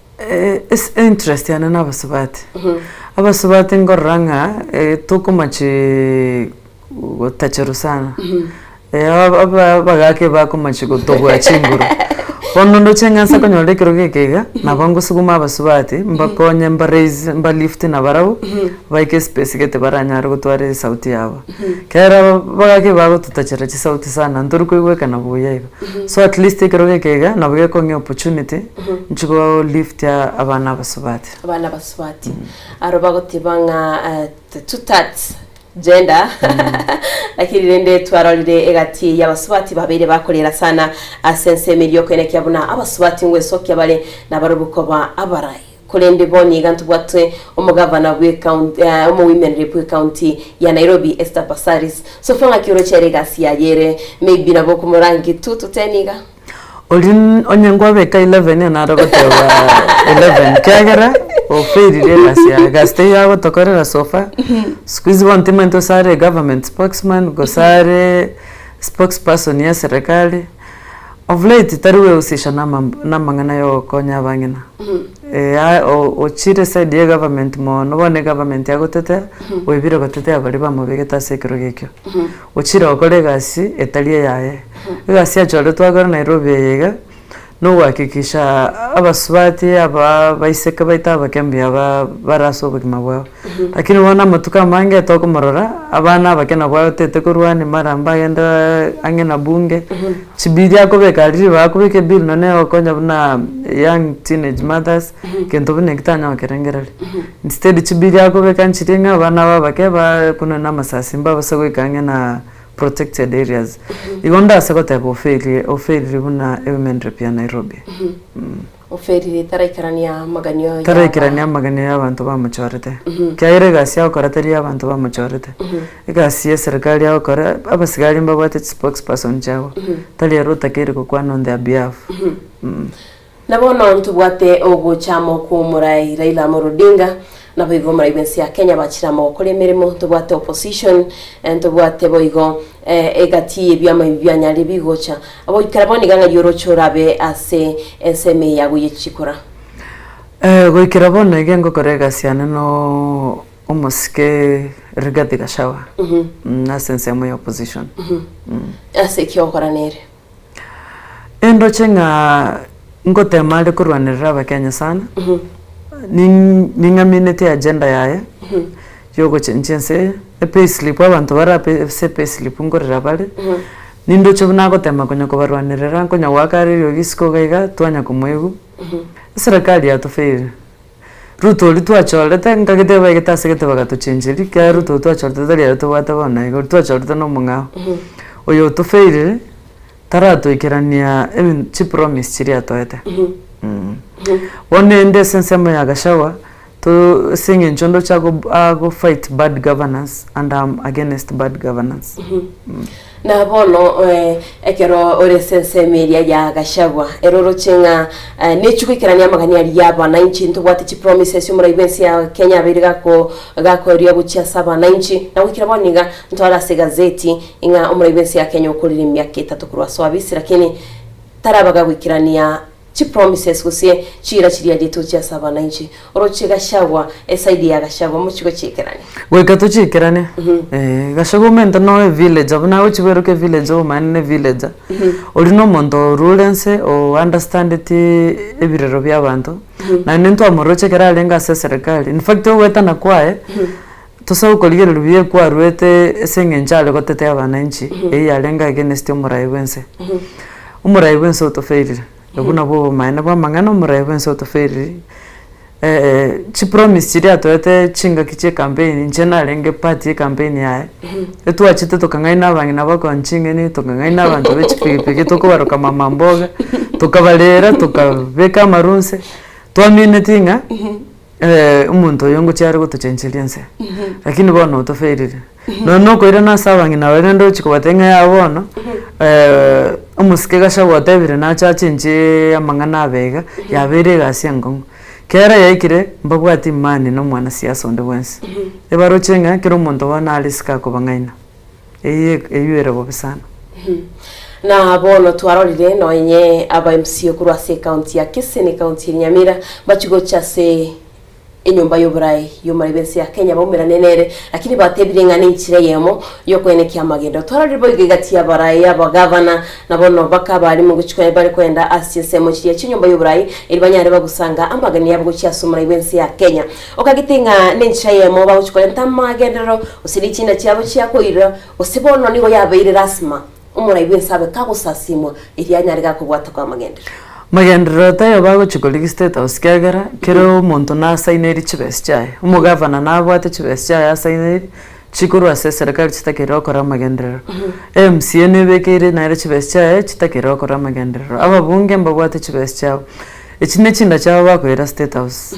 Ase interest yane na abasubati, abasubati nkorora ng'a tokomachi gotacherwa sana, abagaka ebakomachi gotobua chinguru. Bono ndoche ng'a nse konyora ekerogo eke iga, nabo ngosuguma abasubati, mbakonye mba raise, mba lift nabarabwo, baike espace gete baranyare gotwara esauti yabo. Kera bagake bagototachera chisauti sana, ntori koigwekana buya igo. So at least ekerogo eke iga, nabo gekong'ea opportunity, nchi go lift abana abasubati. Abana abasubati. Aro bagoteba ng'a two thirds gender lakini rende twarorire egati y'abasubati babeire bakorera sana ase ensemo eria okoenekia buna abasubati ngwesokia bare nabarobwo koba abarai. Korende bono iga ntobwate omogavana bw'ecounty eh, omowomen rep bw'ecounty ya Nairobi Esther Passaris. So far ng'aki oroche ere egasi yaye ere maybe nabo okomorangi 2 to 10 iga. Oria onye nkwabeka 11 naro goteba 11 kiagera ofailire egasi yaye, egasi teiyo agotokorera so far, siku hizi bono timanyeti gose are government spokesman gose are spokesperson ya eserekari, of late tari gwehusisha na amambo na amang'ana ya ogokonya abang'ina. Eeh ochire eside ya egovernment mono, bono egovernment agotetea, oebire gotetea baria bamobegete ase ekerogo ekio. Ochire gokora egasi etari eyaye. Egasi yachoretwe akore Nairobi eye iga, nogohakikisha abasubati aba abaiseke baito abake mbuya ba bare ase obogima bwabo. Lakini bono amatuko amange tokomorora, abana abake nabwo aetete korwania mara mbagende ang'e na bunge, chibili akobeka aria ribaga akobeka ebill nonye egokonya buna young teenage mothers, gento buna ekio tanya gokerengereria. Instead chibili akobeka nchiria ng'a abana aba abake ba kunwa na amasasi mbabase goika ang'e na protected areas. Igo ndase goteba ofailire ofailire buna ewomen rep ya Nairobi. Ofailire taraikerania amaganio ya Taraikerania amaganio ya abanto bamochorete. Ekiagera egasi agokora teri ya abanto bamochorete. Egasi ya eserekari agokora, abasigari mbabwate chispokesperson chiabo, tari ere otakeire gokwana on their behalf. Na bono ntobwate ogocha amo kw'omorai Raila Amolo Odinga, naboigo omorai bw'ense ya Kenya bachire amo gokora emeremo, ntobwate opposition, ntobwate boigo egati y'ebiama ebi bianyarire bigocha. Goikera bono iga ng'ai oroche orabe ase ensemo eye yago ye chikura? Goikera bono iga ngokora egasi yane no omosike Rigathi Gachagua ase ensemo ya opposition. Ase ki ogokora nere? Endoche ng'a ngotema are korwanerera abakenya sana, ning- ning'amineti agenda yaye, ya ogochenchia ense eye, epayslip abanto bare ape ase epayslip nkorera bare, nindoche buna agotema konya kobarwanerera nkonya goaka are eriogi isiko iga iga, twanya komoigwa, eserekari yatofailire. Ruto oria twachorete nkagete baigete ase gete bagatochencheria ekiagera Ruto oria twachorete tari ere tobwate bono iga, oria twachorete na omong'ao. Oyo otofailire, taratoikerania ebin chipromise chiria atoete. Bono ende ase ensemo ya Gachagua, to ase eng'encho ndoche ago ago fight bad governance and am against bad governance. Na bono ekero ore ase ensemo eria ya Gachagua, ere oroche ng'a nechwe goikerania amagani aria y'abananchi, ntobwate chipromises omorai bw'ense ya Kenya abeire gako gakoeria gochia ase abananchi, na goikera bono iga ntware ase egazeti ng'a omorai bw'ense ya Kenya okorire emiaka etato korwa ase obisi lakini taraba gagoikerania Chipromises gose chiira chiria rituchi ase abananchi. Oroche Gachagua, eside ya Gachagua mochie gochiikerania. Goika tochiikeranie. Eh, Gachagua omanyete noe evillager buna agochi bweroka evillager omanyene ne evillager. Oria na omonto orure nse o understandeti ebirero bia abanto, naende ntwamoroche ekero arenge ase eserekari, in fact ogoetana kwaye, tosa gokorigereria buya ekwarwete ase eng'encho are gotetea abananchi, eyio yarenge against omorai bwense. Omorai bwense otofailire, obwo nabwo obomaene bwa amang'ana, omorai bwense otofailire, chipromise chiria atoete chingaki chia ecampaign, inche narenge part ya ecampaign yaye, etwachete tokang'aina abang'ina bakonya ching'eni, tokang'aina abanto be chipigipigi tokobaroka mama mboga, tokabarera tokabeka amarwa nse, twamineti ng'a omonto oyo ngochia are gotochencheria ense, lakini bono otofailire. Nonya na okoirana ase abang'ina baria naende ogochia kobatebia ng'a yaya bono, omosike Gachagua otebire nache achenche amang'ana abe iga, yabeire egasi enkong'u. Kera yaikire, mbabwati imani na omwanasiasa onde bwensi, ebaroche ng'a kera omonto bono are isiko akobang'aina, eyio eyio ere bobe sana. Na bono twarorire nonye aba MCA korwa ase ecounty ya Kisii na ecounty ya Nyamira bachia gocha ase. Enyomba y'oboraai y'omoraibi ense ya Kenya baumerane nere, lakini batebire ng'a nenchera eyemo y'okoenekia amagendo. Twarorire boigo egati y'abarai, abagavana, na bono baka abalimu gochia bare koenda ase chinsemo chiria chi'enyomba y'oboraai eri banyare bagosanga amageni yabo gochia ase omorai bw'ense ya Kenya. Okagete ng'a nenchera eyemo bagochia korenta amagenderero gose richina chiabo chiakoirera gose bono nigo yabeire lasima omorai bw'ense abe kagosasimwa erio anyare gakobwata kwa amagenderero. Magenderero taiyo bagochia korigia state house kiagera kera omonto nasaineri chibesa chiaye, omogavana nabwate chibesa chiaye asaineri chikorwa ase eserekari chitakeire gokora amagenderero. MCA nebekeire nere chibesa chiaye chitakeire gokora amagenderero, ababunge mbabwate chibesa chiabo, echi ne chinda chiabo bakoira state house.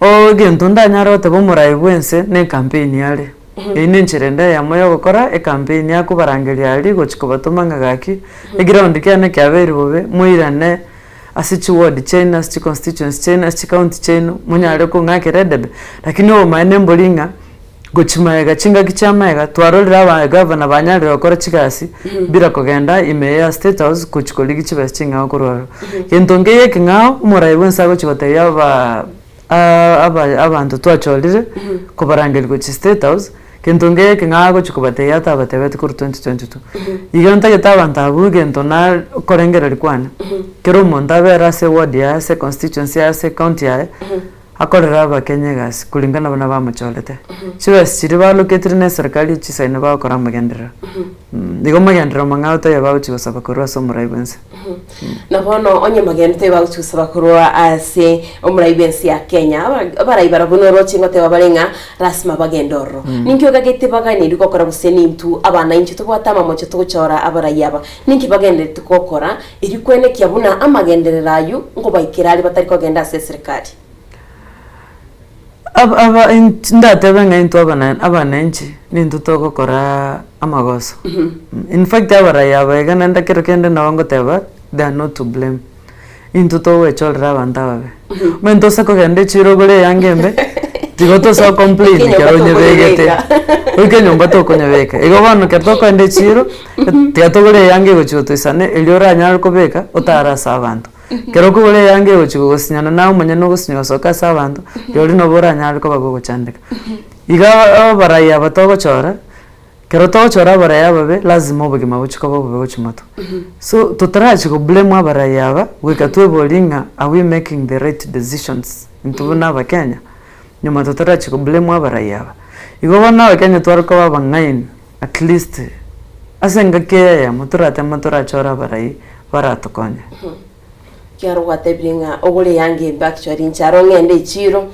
Egento ndanyare goteba omorai bwa ense ne ecampaign are. Eyio nenchera ende eyemo yogokora ecampaign akobarangeria aria gochia kobatoma ng'a gaki, eground kiane kiabeire bobe, moirane ase chiward chiaino, ase chiconstituency chiaino, ase chicounty chiaino, monyare kong'akera edebe. Lakini obomaene mbori ng'a gochia magega chingaki chia magega twarorire aba gavana banyarire gokora chigasi bila kogenda ime ya state house gochia korigia chibesa ching'ao korwa aroro. Gento nkeiyo ekeng'ao, omorai bwensi agochia gotebia abaa. Abanto twachorire kobarangeria gochia state house, gento ngeke ng'a agochia kobatebia atabatebeti korwa 2022. Iga ntagete abanto abwo egento na okorengereria kwane, kera omonto abere ase eward yaye, ase econstituency yaye, ase ecounty yaye, akorere abakenya egasi kulingana buna bamochorete. Chibesa chiria baloketire na eserikari chisaine bagokora amagenderero. Igo amagenderero mang'ao taiyo bagochia gosaba korwa ase omorai bwense. Na bono onye magendo taiba gochia gosaba korwa ase omorai bw'ense ya Kenya, abarai barabwo noroche ngoteba bare ng'a lasima bagende ororo. Ninki ogagete baganiri gokora gose nintwe abana inche tobwate amamocho togochora abarai aba? Ninki bagenderete gokora erio kwenekia buna amagenderero ayio nkobaikera are batari kogenda ase eserikari? Aba aba int ndatebe ng'a intwe abana abananchi nintwe togokora amagoso. In fact abarai aba iga naende kero kende nabo ngoteba they are not to blame. Intwe togwechorera abanto ababe. Omanyete ose kogenda echiro ogore eyanga embe, tiga tosa go complain Oike ekero nyomba onyebegete. tokonyebeka. Oike nyomba tokonyebeka. Igo bono ekero tokogenda echiro, tiga togore eyanga egochi gotoisana erio oranyare kobeka otare ase abanto. Ekero okogora eyanga egochi gogosinyana naye omonyene ogosinywa gosoka ase abanto, rirorio nabo oranyare koba gogochandeka. Iga abarai aba togochora, ekero togochora abarai ababe lazima obogima bochie koba obobe gochia motwe. So totarachia go blame abarai aba, goika tweborie ng'a are we making the right decisions intwe buna abakenya? Nyuma totarachia go blame abarai aba. Igo bono abakenya tware koba abang'aini at least ase engaki eye eyemo torateme torachore abarai baratokonye. Ekiagera gwatebire ng'a ogore eyanga embe actually inche aro ng'ende echiro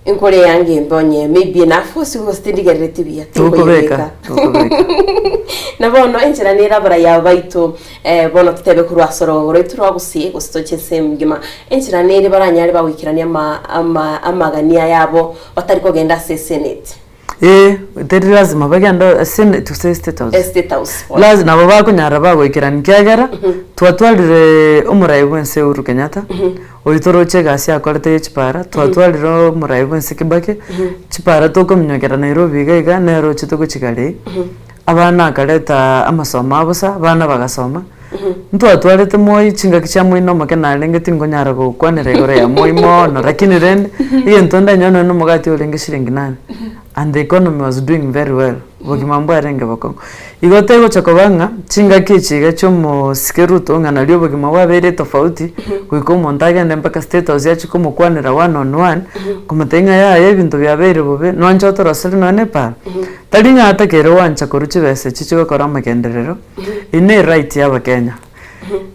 nkore eyanga embe onye maybe naforce gose tindigerereti buya Tokobeka, tinkoyebeka. tokobeka. Na bono enchera nere abarai aba baito bono totebe korwa ase orogongo rwaito rwa gusii gose toche ense engima, enchera nere baranyare bagoikerania ama ama amagania yabo batari kogenda ase esenate. Ee, teri lazima bagende ase gose state house. Estate house. Lazima nabo bakonyara bagoikerania ekiagera, twatwarire omorai bwense Uhuru Kenyatta, oyio toroche egasi akorete ya chipara, twatwarire omorai bwense Kibaki, chipara tokominyokera Nairobi iga iga nere ochete gochigarei, abana akareta amasomo a bosa, abana bagasoma, ntwatwarete moi chingaki chia moi na omoke narenge tinkonyara gokwanera igoro ya moi mono lakini rende, egento ndanyore nonye na omogati orenge shilingi nane, and the economy was doing very well, obogima mbwarenge bokong'u. Igo tegocha koba ng'a chingaki echi iga chia omosike Ruto ng'a nario obogima bwabeire tofauti, goika omonto agende mpaka state house achie komokwanera one on one, komotebia ng'a yaya ebinto biabeire bobe, nonche otorosere nonye na epara. Tari ng'a atakeire gwancha korwa chibesa echi chigokora amagenderero, Eyio ne right ya abakenya.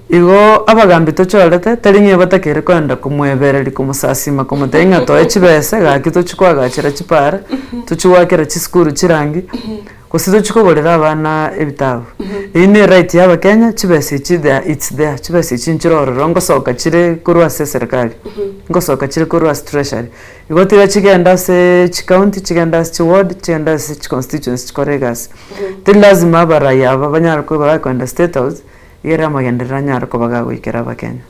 Igo abagambi tochorete, tari ng'a batakeire kogenda komwebereria komosasima komotebia ng'a toe chibesa gaki tochie koagachera chipara, tochie goakera chisukuru chirangi, gose tochie kogorera abana ebitabu. Eyio ne right ya abakenya, chibesa echi they are it's there, chibesa echi nchire ororo ngosoka chire korwa ase eserekari, ngosoka chire korwa ase treasury. Igo tiga chigende ase chicounty, chigende ase chiward, chigende ase chiconstituency chikore egasi. Teri lazima abarai aba banyare koba bakoenda state house, egere amagenderero anyare koba gagoikera abakenya.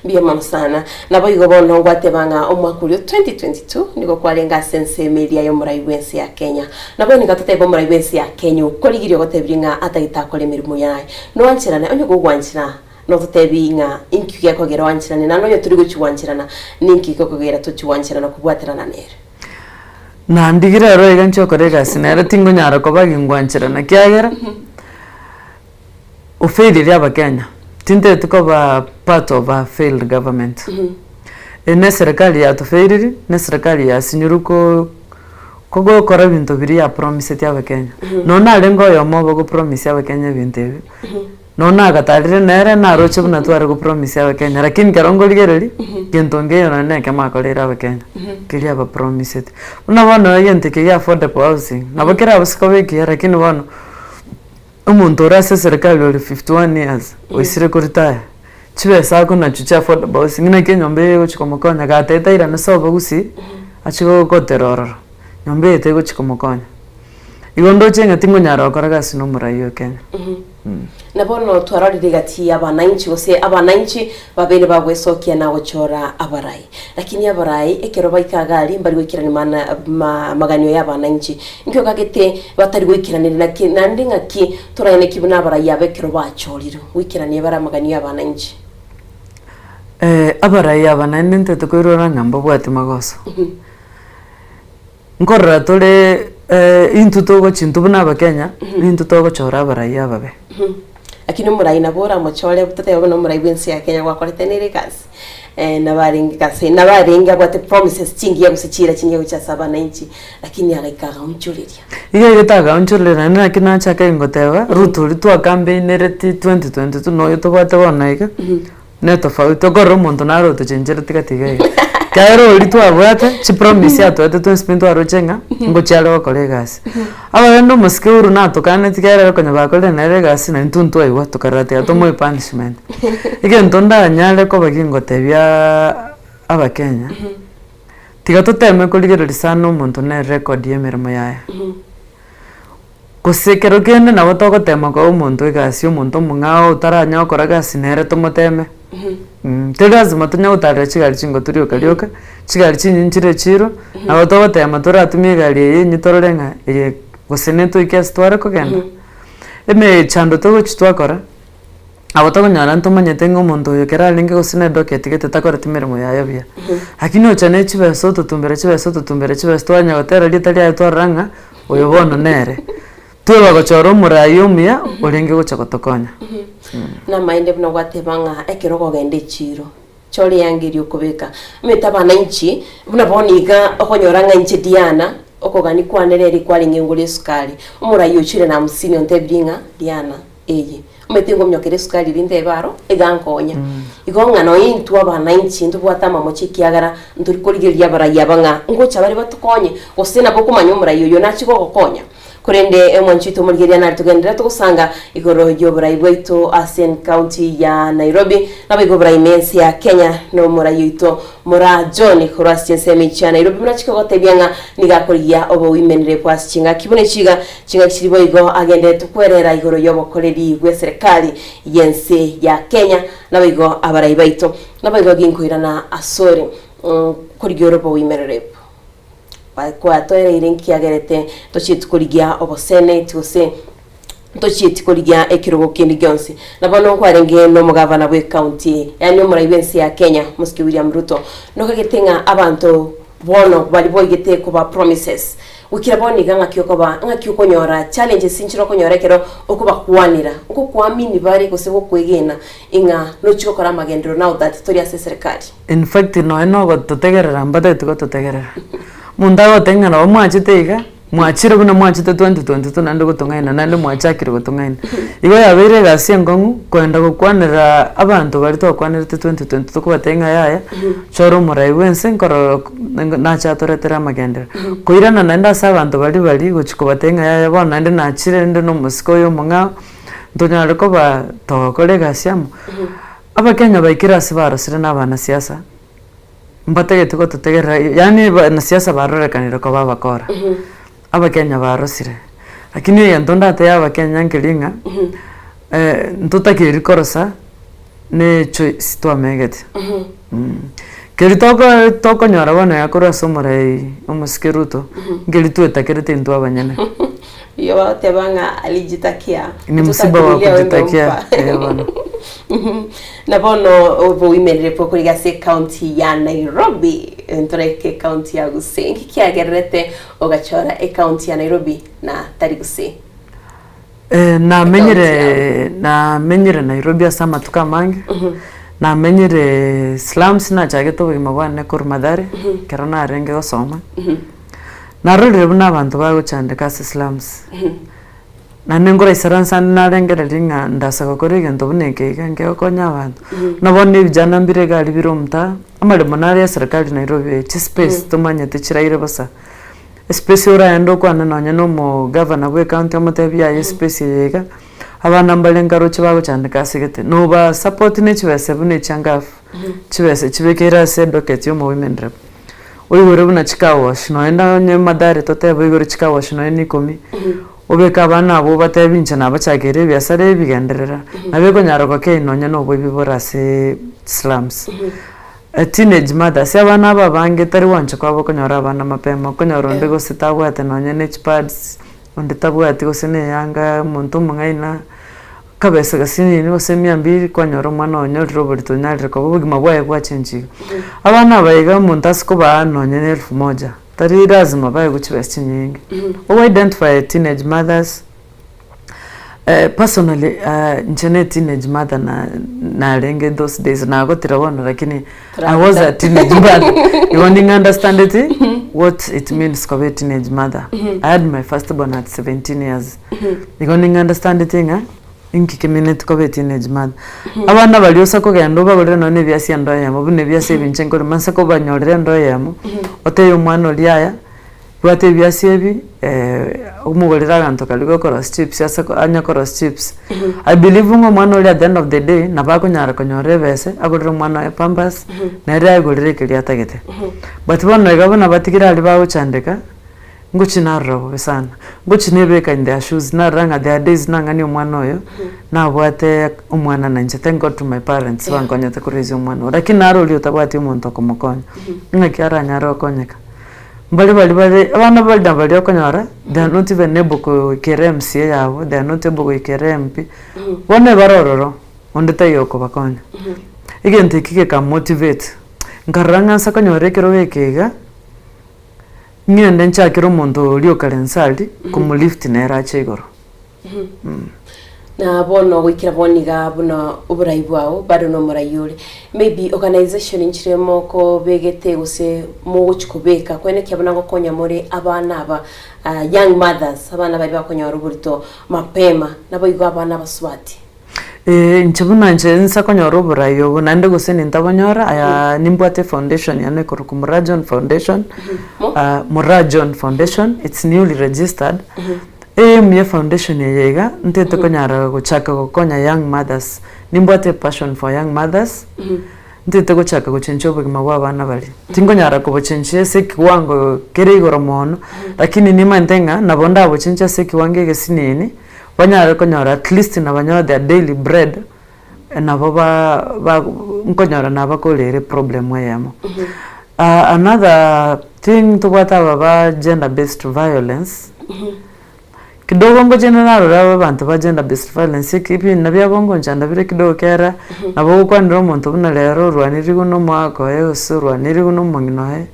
Mbuya mono sana. Naboigo bono ngwateba ng'a omwaka oria o 2022 nigo kwarenge ase ensemo eria y'omorai bw'ense ya Kenya. Nabo nigo totebe omorai bw'ense ya Kenya okorigirie ogotebirie ng'a atagete akore emeremo yaye. Noancherane, onye gogwanchera. Nototebi ng'a inki gekogera oancherane naende onye tori gochia gwancherana, ninki gekogera tochia gwancherana kobwaterana nere? Nandigire ero iga inche okore egasi nere tingonyara koba gingwancherana ekiagera, ofailire abakenya, tintageti koba part of a failed government. Eye ne eserekari yatofailiri, ne eserekari yasinyirwe ko kogokora ebinto biria yapromiseti abakenya. Nonya narenge oyomo obo gopromisia abakenya ebinto ebi, Nonya nagatarire nere, naroche buna tware gopromisia abakenya, lakini ekero nkorigereria, gento nkeiyo nonya na ekemo akoreire abakenya, keria abapromisete. Buna bono egento eke gia affordable housing, nabo kerabase koba ekiya lakini bono, omonto ore ase eserekari ore 51 years, oisire koritaya, chibesa akonachwa chia affordable housing naki enyomba eye egochi komokonya, gatete airane sobo gusii, achie gokotera ororo, nyomba eye tegochi komokonya. Igo ndoche ng'a tingonyara gokora gasi nomorai o Kenya. Na bono twarorire egati y'abananchi, gose abananchi babeire bagwesokia na gochora abarai. Lakini abarai ekero baika iga aria mbari goikerania mana ma maganio y'abananchi. Inki okagete batari goikeraneria naki naende ng'aki toraeneki buna abarai aba ekero bachorirwe goikerania bare amaganio y'abananchi? Abarai aba naende ntete koirora ng'a mbabwati magoso. Nkorora tore intwe togochi intwe buna abakenya, nintwe togochora abarai ababe. Lakini omorai nabo oramochore totebe buna omorai bwensi ya Kenya gwakorete nere egasi nabo arenge egasi nabo arenge abwate promises chingiya gose chiira chingiya gochia ase abananchi lakini agaika agaonchoreria. Iga egete agaonchoreria naende naki nachaka ingoteba, Ruto oria twakampainereti 2022 noyo tobwate bono iga. Ne tofauti, okorora omonto naro otochenchereti gati iga iga. Ekiagera oria twabwate, chipromise atoete twensi pi ntwaroche ng'a, ngochia are gokora egasi. Aba rende omosike Uhuru natokaneti ekiagera ere konya bakorire nere egasi na intwe ntwaigwa tokarora tiga tomoe punishment. Egento ndanyare koba gingotebiaaa abakenya, tiga toteme korigereria sana omonto na erecord ya emeremo yaye. Gose ekero kende nabo togotema koa omonto egasi, omonto omong'ao otaranya gokora egasi nere tomoteme, teri lazima tonya gotarera chigari chingotu rioka rioka, chigari chinyinyi chire echiro, nabo togotema toratumie egari eye enyia torore ng'a eye gose netoike ase tware kogenda. Emechando togochi twakora, nabo tokonyora ntomanyete ng'a omonto oyo ekero arenge gose na edoki etigete takoreti meremo yaye buya, lakini ocha ne chibesa ototumbera chibesa ototumbera chibesa twanya gotera rieta riaye twarora ng'a. Oyo bono nere tweba gochora omoraai omuya orenge gocha gotokonya. Namaende buna gwateba ng'a ekero okogenda echiiro, chora eanga eria okobeka. Omanyete abananchi, buna bono iga okonyora ng'a inche Diana, okogania kwane rero kwarenge ngore esukari. Omorai ochire na hamsini ontebirie ng'a Diana, eye. Omanyete nkomnyokera esukari eria ntebe aro, iga nkonya. Igo ng'a nonya intwe abananchi ntobwate amamocho ekiagera ntori korigereria abarai aba ng'a ngocha bare batokonye, gose nabo okomanya omorai oyio nachie gogokonya. Korende omwanchi oito omorigereria nare togenderere togosanga igoro y'oborai bwaito ase encounty ya Nairobi, naboigo oborai ime ense ya Kenya na omorai oito Moraa John korwa ase chinsemo echi chia Nairobi buna achike gotebia ng'a nigo akorigia oboimenere bwa ase ching'aki buna echi iga Chingaki chiria boigo agenderete kwerera igoro y'obokoreri bw'eserekari y'ense ya Kenya, naboigo abarai baito, naboigo ginkoirana asore korigia ore oboimerereb. Kwatoereire nkiagerete tochieti korigia oboseneti gose tochieti korigia ekerogo kende gionsi. Na bono nkwarenge nomogavana bw'ecounty, yaani omorai bw'ense ya Kenya, Mosike William Ruto, nokagete ng'a abanto bono baria boigete koba promises Gokira bono iga ng'aki okoba, ng'aki okonyora challenges inchire okonyora ekero okobakwanera, ngokoamini bare gose gokwegena ing'a nochie gokora amagenderero now that tori ase eserekari. In fact nonya na ogototegerera mbatageti gototegerera. Omonto agoteba ng'a nabo mwachete iga, mwachire buna mwachete 2022 naende gotong'aina naende mwachakire gotong'aina. Igo yabeire egasi enkong'u kogenda gokwanera abanto baria twakwanerete 2022 tokobatebia ng'a yaya, chora omorai bwense nkorora nache atoretere amagenderero. Koirana naende ase abanto baria baria gochia kobatebia ng'a yaya bono naende nachire rende na omosike oyo omong'ao, ntonyare koba togokora egasi amo. Abakenya baikire ase barosire na abanasiasa, mbatagete gototegerera yaani abanasiasa barorekanire koba abakora, Abakenya barosire. Lakini egento ndatebie abakenya nkeri ng'a, ntotakeiri korosa na echoice twamegete. Keri toko tokonyora bono iga korwa ase omorai omosike Ruto, nkeri twetakerete intwe abanyene. Iyo bagoteba ng'a alijitakia. Ni Mtoto msiba wa akililia wembe kujitakia, umpa. eh, bono. Na bono oboimerere bwokoriga ase ekaunti ya Nairobi ntoreke ekaunti ya Gusii nki kiagererete ogachora ekaunti ya Nairobi na tari Gusii? Eh, namenyire namenyire Nairobi ase amatuko amange, namenyire slums nachagete obogima bwane korwa Mathare, ekero narenge gosoma, narorire buna abanto bagochandeka ase slums, naende nkoraisara ande narengereria ng'a ndase gokora egento buna eke iga nkegokonya abanto. Buna bono ebijana mbire iga aria bire omotaa, amaremo nare ya serikali Nairobi eye, chispace tomanyete chiraire bosa. Espace oraende okwane nonye na omogavana bwa ecounty omotebie yaya espace eye iga, abana mbare nkaroche bagochandeka ase gete, noba support ne chibesa buna echia ngafu, chibesa chibekeire ase edocket ya omo women rep. Oigore buna chicar wash, noenda onye Mathare totebe oigore chicar wash nonye na ikomi, obeke abana abwo obatebie inche nabachakeire ebiasara ebi genderera, nabo ekonyara gokei nonye na oboibi bore aseee slums. A teenage mother, ase abana aba abange tari gwancha kwabo okonyora abana mapema, okonyora onde gose tabwate nonye ne chipads, onde tabwati gose na eyanga, omonto omong'aina, kabesa gasinini gose mia mbiri kwanyora omwana onyorire oborito onyarire koba obogima bwaye bwachenchigwe. Abana aba iga omonto ase kobaa nonye na elfu moja, tari lazima baegwe chibesa chinyinge. Ogo identify teenage mothers. Personally inche ne teenage mother na narenge those days nagotire bono lakini I was a teenage mother igo ning'a understandeti what it means koba a teenage mother. I had my first born at 17 years igo ning'a understandeti ng'a inki kemineti koba a teenage mother. Abana baria ase okogenda obagorere nonye na ebiasi endo eyemo buna ebiasi ebi inche nkorema nse kobanyorera endo eyemo otebie omwana oria yaya. Bwata ebiasi ebi, omogorere aganto karia gokorosia chips ase anya korosia chips. I believe ng'a omwana oria at the end of the day nabo akonyara konyora ebese agorere omwana oye pampers, nere aegorere ekeria atagete. But bono iga buna batigire aria bagochandeka, ngochia narora bobe sana. Ngochia nebeka in their shoes narora ng'a there are days nang'ani omwana oyo, nabwate omwana na inche thank God to my parents bankonyete koraise omwana oyo. Lakini naro oria otabwati omonto okomokonya, ng'aki aranyare gokonyeka. Mbare baria bare abana bare na baria okonyora they are not even able goikera MCA yabo, they are not able goikera MP, bono ebare ororo, onde taiyo okobakonya. Egento eki geka motivate, nkarora ng'a nsa konyora ekerogo eke iga, ng'ende nchakere omonto oria okare nse aria, komolift nere ache igoro. Na bono goikera bono iga buna oborai bwao bado nomorai ore maybe organization nchire mokobegete gose mogochi kobeka kwenekia buna ngokonya more abana aba ah, young mothers abana baria bakonyora oborito mapema naboigo abana abasubati. Ee, inche buna inche nsa konyora oborai obo naende gose nintabonyora aya nimbwate efoundation yane ekorokwa Moraa John Foundation, Moraa John Foundation, it's newly registered. Aim ye foundation eye iga, ntete konyara gochaka gokonya young mothers, nimbwate epassion for young mothers, ntete gochaka gochenchia obogima bwa abana baria. Tinkonyara kobochenchia ase ekiwango kere igoro mono, lakini nimanyete ng'a nabo ndabochenchie ase ekiwango egesinini, banyare konyora at least nabanyore their daily bread, nabo ba ba nkonyora nabakorere eproblem eyemo. Another thing ntobwate aba ba gender based violence, kidogo ngochia narora abanto ba gender based violence eki ebina biabo ngonchanda bire kidogo ekiagera nabo ogokwanera omonto buna rero orwanire na omogaka oye gose orwanire na omong'ina oye,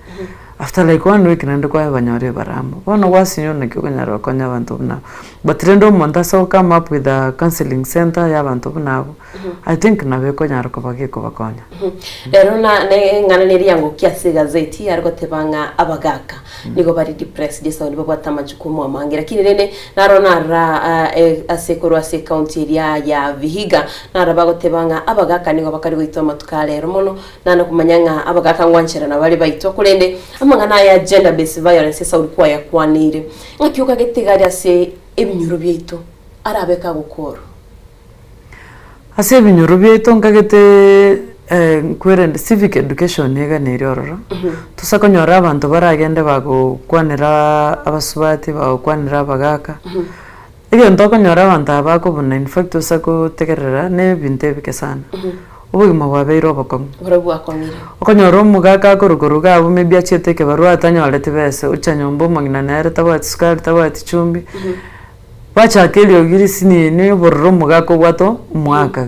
after like one week naende kwabanyora ebaramo. Bono gwasinywa naki okonyara gokonya abanto buna abwo. But rende omonto ase go come up with a counselling center ya abanto buna abwo, I think nabo ekonyara koba gekobakonya. Rero na neng'ana nere yangokia ase egazeti are goteba ng'a abagaka nigo bare depressed ase abwo babwate amajukumu amange lakini rende naro narora ase korwa ase ecounty eria ya Vihiga naro bagoteba ng'a abagaka nigo bakare goitwa amatuko a rero mono nana komanya ng'a abagaka ngwancherana bare baitwa korende amang'ana aya gender based violence ase abwo kwayakwaneire ng'aki okagete iga aria ase ebinyoro biaito arabe kagokorwa. Ase ebinyoro biaito nkagete nkwerende civic education niga nere ororo, tosa konyora abanto baragende bagokwanera abasubati, bagokwanera abagaka, egento okonyora abanto aba bakobuna in fact tosa gotegerera na ebinto ebike sana, obogima bwabeire obokong'u. Borobwo bwakong'ire. Okonyora omogaka akorwa iga abwo maybe achiete ekebarua atanyoreti besa, ocha nyomba omong'ina nere tabwati sukari, tabwati chumbi. Bachaka eriogi risinini obororo omogaka obwate omwaka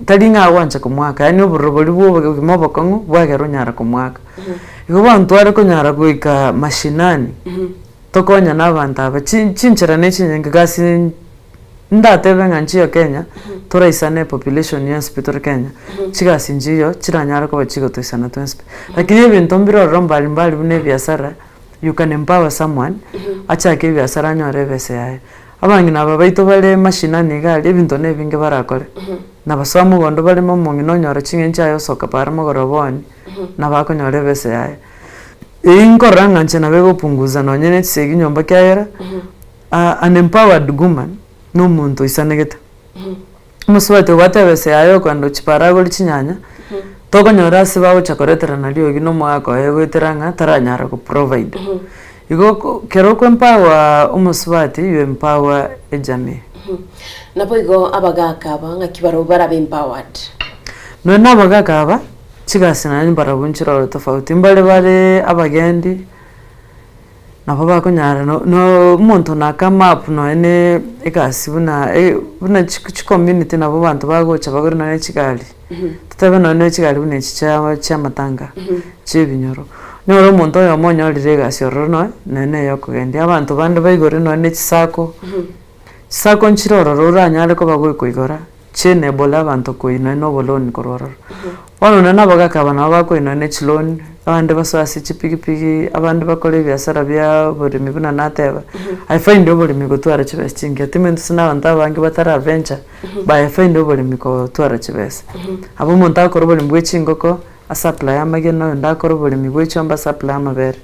tari ng'a agwancha komwaka yaani obororo boria bwa obogima obokong'u bwagera onyara komwaka. Igo bono tware konyara goika mashinani, tokonya na abanto aba chi chinchera na echinyinge gasi ndatebe ng'a nchiyo Kenya, toraisane population yonsi pi tore Kenya, chigasi nchiyo chiranyare koba chigotoisana twensi pi. Lakini ebinto mbire ororo mbari mbari buna ebiasara. you can empower someone achake ebiasara anyore ebesa yaye. Abang'ina aba baito bare mashinani iga aria ebinto na ebinge barakore, na basoa mogondo bareme omong'ina onyora ching'eni chiaye osoka para mogoroba one, nabo akonyora ebesa yaye. Eyio nkorora ng'a inche nabo egopunguza nonye na chisegi nyomba ekiagera, an empowered woman na omonto oisanegete. Omosubati obwate ebesa yaye okogenda gochia agore chinyanya, tokonyora ase bagocha koreterana riogi na omogaka oye goetera ng'a taranyara go provide. Igo ko kero oko empower omosubati you empower ejamii. Naboigo abagaka aba ng'aki barobwo barabe empowered? Nonya na abagaka aba, chigasi naende mbarabwo nchirore tofauti, mbare bare abagendi. Nabo bakonyara no no omonto na come up nonya ne egasi buna buna chicommunity nabo abanto bagocha bagore nonya chigari, totabe nonya ne chigari buna echi chia chia amatanga, chia ebinyoro. Onyore omonto oyomo onyorire egasi ororo noe nonya na eyokogendia, abanto bande baigore nonya ne chisacco, chisacco nchire ororo oranyare koba gokoigora. Chienebole abanto koinwa na oboloni korwa ororo. Bono nonya na abagaka aba nabo bakoinwa ne chiloni, abande basoe ase chipigipigi, abande bakore ebiasara bia oboremi buna nateba. I find oboremi gotwara chibesa chingiya, timanyeti gose na abanto abange batara venture, but I find oboremi gotwara chibesa. Aba omonto agokora oboremi bwe chingoko, asupply amagena, oyonde akore oboremi bwe chiombe asupply amabere.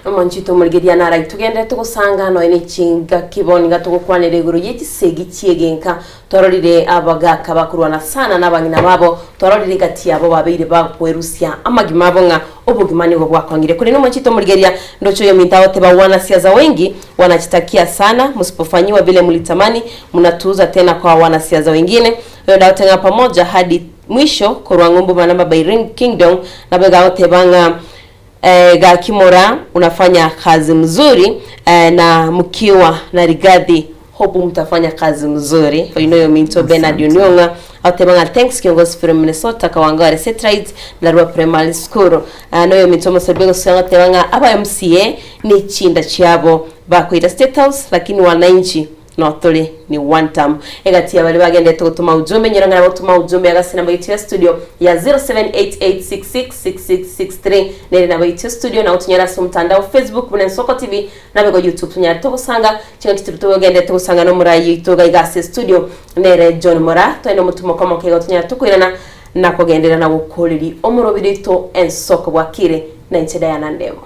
Omonchito omorigereria narai togenderete gosanga nonya ne chingaki bono niga togokwanera igoro ye chisegi chi'egenka. Twarorire abagaka bakorwana sana na abang'ina babo, twarorire egati yabo babeire bakwerusia amagima abo ng'a obogima nigo bwakong'ire. Korende omonchito omorigereria ndoche oyominto agoteba wanasiasa wengi wanachitakia sana msipofanyiwa vile mlitamani mnatuuza tena kwa wanasiasa wengine. Oyonde agoteba ng'a pamoja hadi mwisho korwa ng'umbu manamba by Ring Kingdom nabo iga agoteba ng'a Eh, gaki mora unafanya kazi mzuri eh, na mkiwa na Rigathi hope mtafanya kazi mzuri. Oyu noyo ominto Bernard Onyong'a agoteba ng'a thanks kiongozi from Minnesota Kawangware Satellite Larua Primary School. Ah, noyo ominto Omosabi Ogosuka agoteba ng'a aba MCA ne chinda chiabo bakoira State House lakini wananchi Notore ni one term. Egati ya baria bagenderete gotoma ujumbe nyora ng'a nabotoma ujumbe agase namba yaito ya studio ya 0788666663 nere namba yaito ya studio nabo tonyare ase omotandao Facebook buna Ensoko TV nabo igo YouTube tonyare togosanga chingaki chiria togenderete gosanga na omorai oito iga iga ase studio nere John Moraa twende omotumo komoke igo tonyare tokoirana na kogenderera na gokoreri omorobiri oito Ensoko bwakire na inche Diana Ndemo.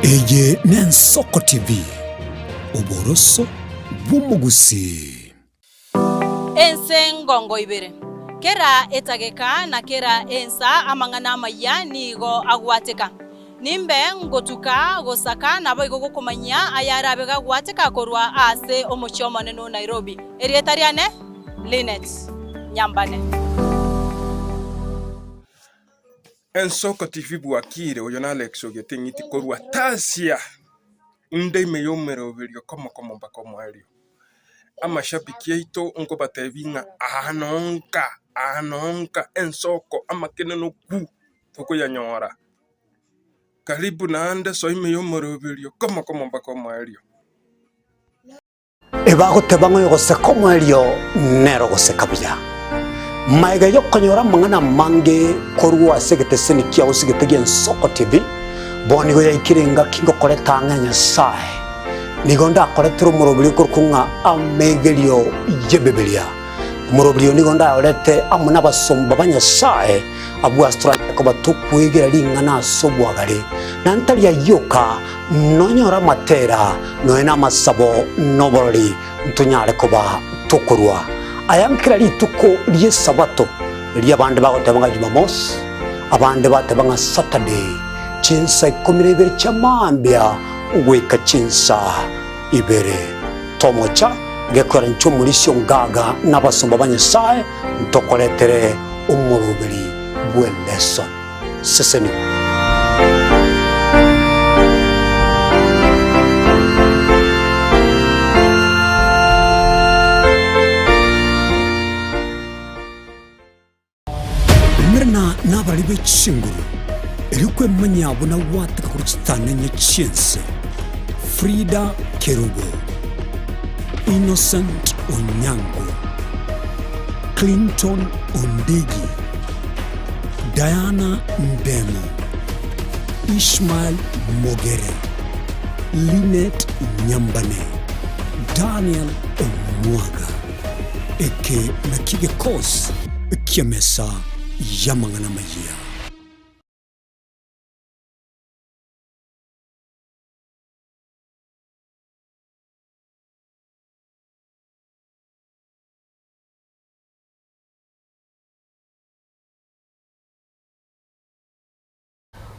Eye n'Ensoko TV, oboroso bw'omogusii. Ense ngongo ibere, kera etageka na kera ensa amang'ana amayia nigo agwateka. Nimbe ngotuka gosaka naboigo gokomanyia ayarabe gagwateka korwa ase omochie omonene o Nairobi. Erieta riane Linet Nyambane. Ensoko TV bwakire, oyo na Alex Ogete Ng'iti korwa Tasia inde ime y'omeroberio komo komo mpaka omoerio. Amashabiki aito nkobatebia ng'a aa nonka, aa nonka, ensoko amakeneno ku tokoyanyora. Karibu naende soa ime y'omoroberio komo komo mpaka omoerio. Ebagoteba ng'a oyogoseka omoerio nere ogoseka buya. Magega y'okonyora amang'ana amange korwa ase egeteseni kiao ase egete gi'Ensoko TV, bono nigo yaikire engaki ngokoreta ang'e a Nyasae. Nigo ndakoretere omoroberio okorokwa ng'a Amegerio y'Ebibilia. Omoroberio oyo nigo ndayorete amo nabasomba ba Nyasae abwo ase toranyare koba tokwegera ring'ana ase obwagare, na ntari ayio oka, nonyore amatera, nonya namasabo, na oborori, ntonyare koba tokorua aya nkera rituko ri'Esabato, erio abande bagoteba ng'a Jumamosi, abande bateba ng'a Saturday, chinsa ikomi na ibere chia mambia goika chinsa ibere. Tomocha gekwera inche omorisia o ngaga na abasomba ba Nyasae ntokoretere omoroberi bw'eleso. Sesenigwa. Umerana nabarari be chinguru, erio kwemanyia buna gwateka korwa chitanenye chi'ense. Frida Kerubo, Innocent Onyango, Clinton Ondigi, Diana Ndemo, Ishmael Mogere, Linet Nyambane, Daniel Omwaga. Eke nakio gekosi ki'emesa y'amang'ana amayia.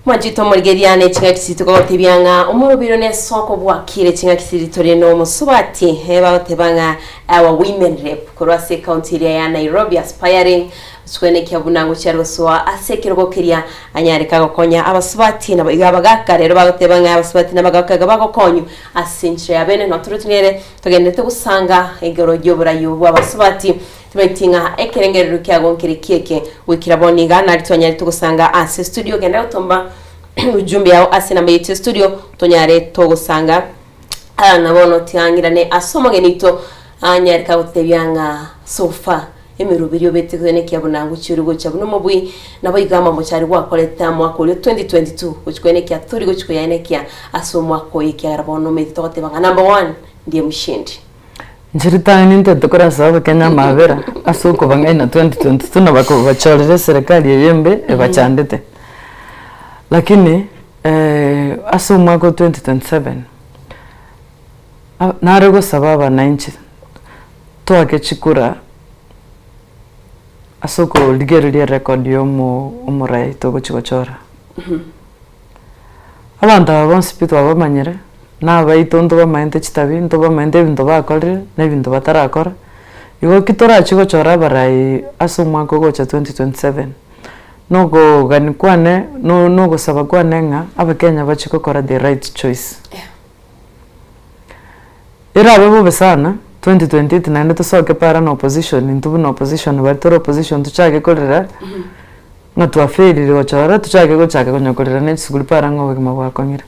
Mwachete omorigereria ne ching'aki chiri togotebia ng'a omorobiro nesoko bwakire ching'aki chiri tore na omosubati eh, bagoteba ng'a our women rep korwa ase ecounty eria ya Nairobi aspiring chikwenekia buna ngochia gosoa ase ekerogo keria anyare kagokonya abasubati nabo iga abagaka rero bagoteba ng'a abasubati na abagaka iga bagokonyu ase enchera ya bene notoro nere togenderete gosanga igoro y'oborayi bwa abasubati Timanyeti ng'a ekerengerero kiago nkere kieke goikera bono iga, nari twanyarete gosanga ase studio. Genda gotomba ujumbe yao ase enamba yaito ya studio tonyare togosanga. Ah, na bono tigang'irane ase omogeni oito anyare kagotebia ng'a so far emeroberi obete koenekia buna ngochia ore gocha buna omobui, nabo igo amamocho aria gwakorete omwaka oria 2022 gochia koenekia tori gochia koyaenekia ase omwaka oyo ekiagera bono omanyete togoteba ng'a number one ndiye mshindi. Inche ritang'ani ntete korasaba abakenya amabera ase okobang'aina 2022 na bakobachorera eserekari eye embe ebachandete. Lakini ase omwaka o 2027, nare gosaba abananchi toake chikura ase okorigereria erecord ya omo omorai togochi gochora. Abanto aba bonsi pi twabamanyire, na abaito ntobamaete chitabi, ntobamaete ebinto bakorire, na ebinto batarakora, igo ki torachie gochora abarai ase omwaka ogocha 2027, na okogania kwane, no na ogosaba kwane ng'a abakenya bachie gokora the right choice. Erabe bobe sana, 2028 naende tosoke para na opposition, intwe buna opposition baria tore opposition tochake korera. Ng'a twafailire gochora, tochake gochaka konya korera ne chisukuru para ng'a obogima bwakong'ire.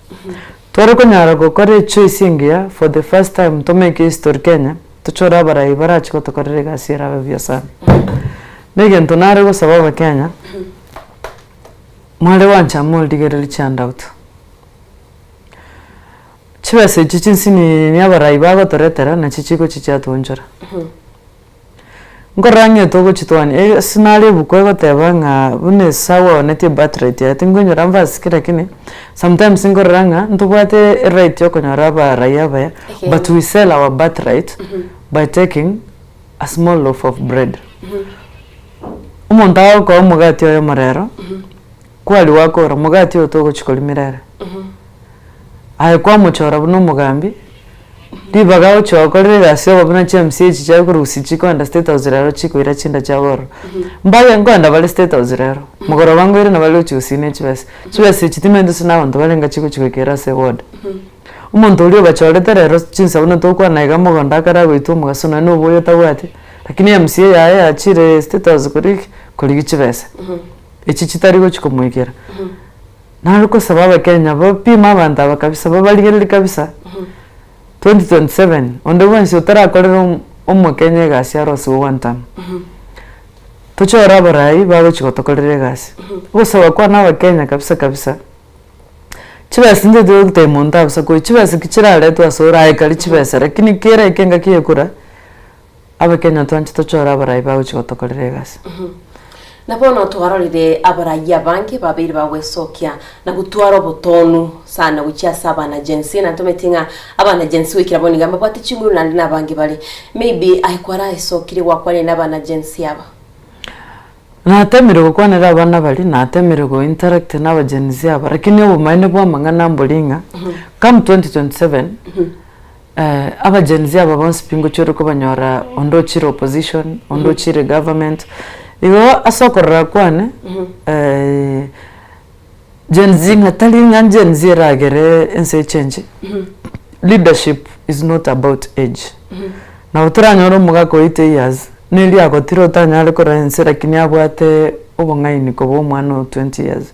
Tware konyara gokora echoice engiya for the first time to make history Kenya, tochore abarai barache gotokorera egasi erabe buya sana. Na egento nare gosaba abakenya, mware gwancha morigererie chihandout. Chibesa echi chinsinini abarai bagotoretera nachi chigochi chiatoonchora. Nkorora ng'a togochitwania, ase nare ebuku egoteba ng'a buna esau aonetie ebirthright yaye tinkoinyora mverse ki lakini sometimes nkorora ng'a ntobwate eright ya okonyora abarai abaya but we sell our birthright by taking a small loaf of bread. Omonto agokoa omogati oyomo rero, kwari gwakora omogati oyo togochi korimera ere. Aye kwamochora buna omogambi, ribaga oche okorere egasi obe buna chiamc echi chiaye korwa gusii chikoenda state house rero chikoira chinda chiabo ororo. Mbaye nkoenda bare state house rero, mogoroba nkoirana bare gochia gusii ne chibesa. Chibesa echi timanyeti gose na abanto barenge chigochi goikera ase eward. Omonto oria obachorete rero chinsa buna tokwana iga mogondo akare agoitwa omogaso nonye na oboyo tabwati, lakini mca yaye yachire state house koria ki? Korigia chibesa. Echi chitari gochi komoikera. Nare kosaba abakenya bapime abanto aba kabisa babarigererie kabisa 2027 onde bwensi otarakorera omokenya egasi arosiwe one term. Tochore abarai bagochi gotokorera egasi. Ogosaba kwane abakenya kabisa kabisa, chibesa inche tigogotebia monto abusa koi chibesa ki chiraretwe ase ore aye karia chibesa lakini kera eke engaki ekura. Abakenya twanche tochore abarai bagochia gotokorera egasi. Na bono twarorire abarai abange babeire bagwesokia na gotwara obotonu sana gochia ase abana Gen Z, na ntomanyeti ng'a abana Gen Z goikera bono iga mbabwate chinguru naende na abange bare. Maybe aye kwaraesokirie gwakwanire na abana Gen Z aba? Natemire gokwanera abana baria, natemire go interact na aba Gen Z aba, lakini obomaene bwa amang'ana mbori ng'a come 2027 Aba Gen Z aba bonsi pi ngochia ore kobanyora onde ochire opposition, onde ochire government, igo ase okorora kwane Gen Z ng'a tari ng'a Gen Z eragere ense echange, leadership is not about age. Nabo toranyore omogaka o 80 years, neri agotire otanyare korora ense lakini abwate. obong'aini kobua omwana o 20 years.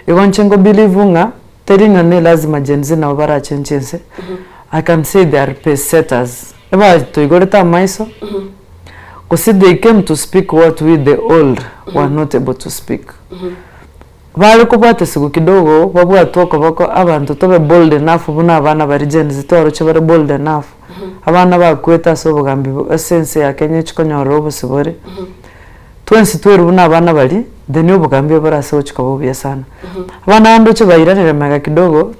Igo inche nko believe ng'a teri ng'a ne lazima Gen Z nabo barachenche ense, I can say they are pace setters. Ebatoigorete amaiso, gose they came to speak what we the old were not able to speak. Bare kobwata esigo kidogo, babwatwe okoboko abanto tobe bold enough buna abana baria Gen Z twaroche bare bold enough, abana bakwete ase obogambi ase ense ya Kenya echi konyora obosibore, twensi twerwe buna abana baria, then obogambi obore ase gochia koba obuya sana. Abana aba ndoche bairanire magega kidogo,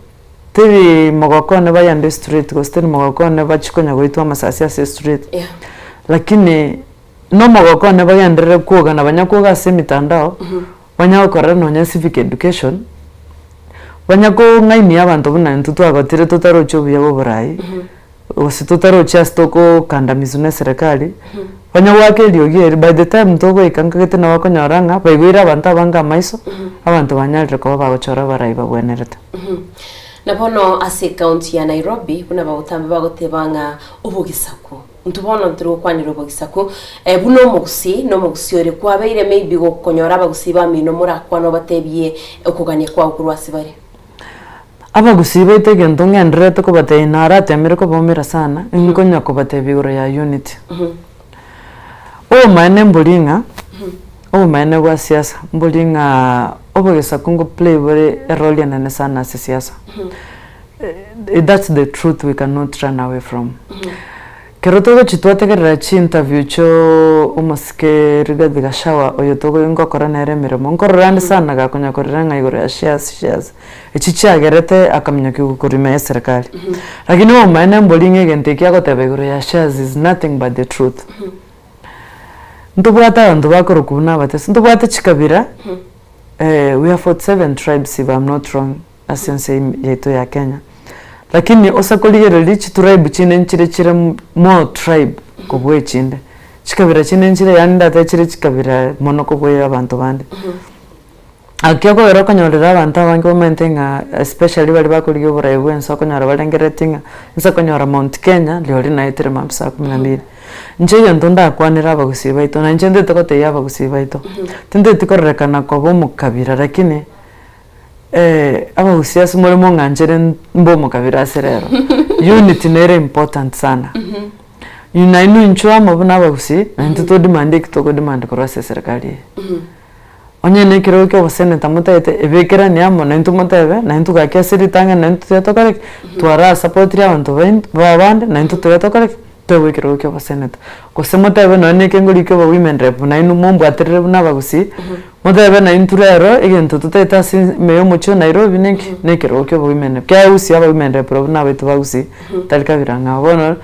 teri mogoko one bayende street gose teri mogoko one bachie konya goitwa amasasi ase street, lakini nomogoko one bagenderere kwoga na banya kwoga ase emitandao, Banya gokora nonya civic education, banya kong'ainia abanto buna intwe twagotire totarochi obuya bwa oborai, gose totarochi ase tokokandamizwa na eserekari, banya goaka eriogi eri by the time togoika nkagete nabo okonyora ng'a baigoire abanto abange amaiso, abanto banyarire koba bagochora abarai babwenerete. Na bono ase ecounty ya Nairobi, buna bagotambe bagoteba ng'a obogesaku. Intwe bono ntiri gokwanera obogisaku, buna omogusii, na omogusii ore kwabeire maybe gokonyora abagusii bamino morakwane obatebie okogania kwao korwa ase bare. Abagusii baito egento ng'endererete kobatebia naratemire kobaumera sana, nkonya kobatebia igoro ya unity. Obomaene mbori ng'a, obomaene bwa siasa mbori ng'a obogesaku ngo play bore erole enene sana ase siasa. That's the truth we cannot run away from. Kero togochi twategerera chi interview chio omosike Rigathi Gachagua oyo togo ngokora nere emeremo, nkorora ande sana gakonya korera ng'a igoro ya shares shares, echi chiagerete akaminyokia korwa ime ya eserekari. Lakini obomaene mbori ng'a egento eki agoteba igoro ya shares is nothing but the truth. Ntobwate abanto bakorokwa buna abatesi, ntobwate chikabira, we are 47 tribes if I'm not wrong. ase ense yaito ya Kenya. Lakini ose korigereria chitribe chinde nchire chire more tribe kobua echinde. Chikabira chinde nchire yaani ndatebe chire chikabira mono kobua abanto bande. Naki okogera okonyorera abanto abange bamaete ng'a especially baria bakorigia oborai bwa ense okonyora barengereretie ng'a inse konyora Mount Kenya rirorio naetire mambia saa kumi na mbili. Inche egento ndakwanere abagusii baito na inche ntete gotebia abagusii baito, tinteti kororekana koba omokabira lakini. Abagusii ase more mong'anchere mbe omokabira ase rero, unity nere important sana. Nainwe inchuo amo buna abagusii, na intwe to demand eki togo demand korwa ase eserekari eye. Onye na ekerogo kia oboseneta motagete ebekerani amo naintwe motebe, naintwe gaki ase ritang'ani naintwe tiga tokore ki? Twara supportire abanto baino ba abande naintwe tiga tokore ki? Toegwe ekerogo kia oboseneta. Gose motebe nonya na ekengori kia obo women rep nainwe mombwaterere buna abagusii, motebe naintwe rero egento totaete ase ime ya omochie o Nairobi ninki? Na ekerogo kia obo women rep. Kiagera gusii aba women rep barabwo nabaito ba gusii, tari kabira ng'ao. Bono,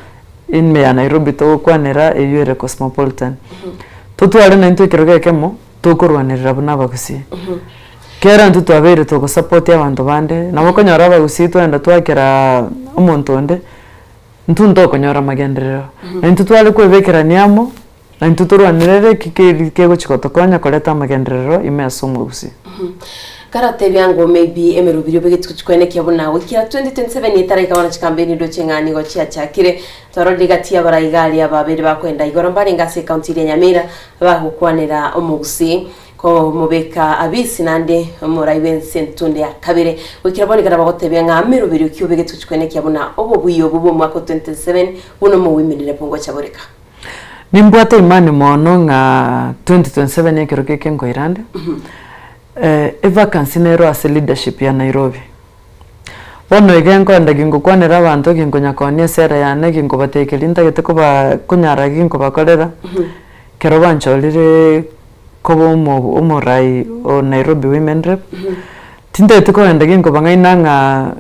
ime ya Nairobi togokwanera eywo ere cosmopolitan. Totware naintwe ekerogo ekemo, tokorwanerera buna abagusii. Kera intwe twabeire togosupport abanto bande, nabo okonyora abagusii twagenda twakera omonto onde, Intwe ntokonyora amagenderero, na intwe tware kwebekerania amo, na intwe torwanerere eki keri kegochia gotokonya koreta amagenderero ime ase omogusii. Karatebia ng'o maybe emerobiri obe getuko chikwenekia buna goikera 2027 etaraika bono chikampeni ndoche ng'a nigo chiachakire. Twarorire gati y'abarai iga aria babere bakoenda igoro mbarenge ase ecounty eria Nyamira bagokwanera omogusii. Komobeka abisi naende omorai bw'ense entunde ya kabere, goikera bono ekero bagotebia ng'a ameroberio ki obegetwe chikwenekia buna obobuya obwo bw'omwaka o 2027 buna omowiminire bongocha boreka. Nimbwate imani mono ng'a 2027 ekero geke nkoirande, evacancy nero ase leadership ya Nairobi. Bono iga nkoenda gingokwanera abanto ginkonya koonia esera yane ginkobatebia keria ntagete koba konyara ginkobakorera, ekero banchorire koba omo omorai o Nairobi Women Rep, tintagete kogenda ginkobang'aina ng'a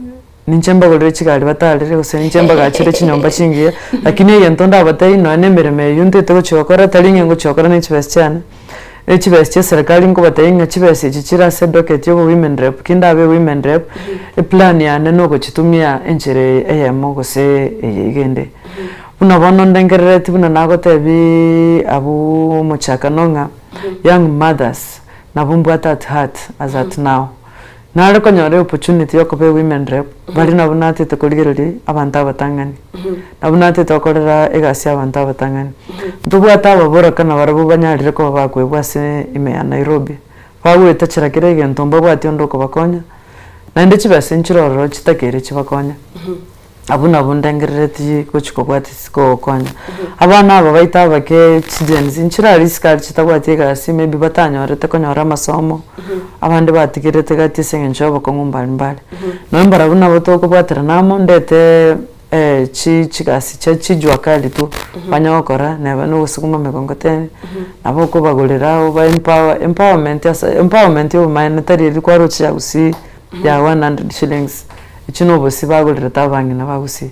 ninche mbagorere chigari batarere gose ninche mbagachere chinyomba chingiya, lakini egento ndabatebie nonya na emeremo eywo ntagete gochia gokora tari ng'a ngochia gokora ne chibesa chiane, Echibesa chia eserekari nkobatebia ng'a chibesa echi chire ase edocket ya obowomen rep, ki ndabe women rep, eplan yane nogochitumia enchera eyemo gose eye iga ende. Buna bono ndengerereti buna nagotebiiii abwo omochakano ng'a young mothers nabwo mbwate at heart as at now. Nare konyora eopportunity ya okoba ewomen rep, baria nabwo natete korigereria abanto abatang'ani, nabwo natete gokorera egasi ya abanto abatang'ani. Ntobwate ababoraka nabarabwo banyarire koba bakoebwa ase ime ya Nairobi, Bagoetachera kera egento mbabwati onde okobakonya, naende chibesa nchire ororo chitakeire chibakonye. Abwo nabwo ndengerereti gochi kobwati kogokonya. Abana aba baito abake chi-Gen Z nchire aria isiko aria chitabwati egasi maybe batanyorete konyora amasomo, abande batigerete gati ase eng'encho ya obokong'u mbari mbare. Nonye mbarabwo nabo tokobwaterana amo ndete chi chigasi chia chijua kali tu banya gokora neba na ogosukuma emegongoteni, nabo okobagorera oba empower empowerment ase empowerment ya obomaene tari eria kwaroche ya gusii ya 100 shillings, echio na obosie bagorerete abang'ina ba gusii.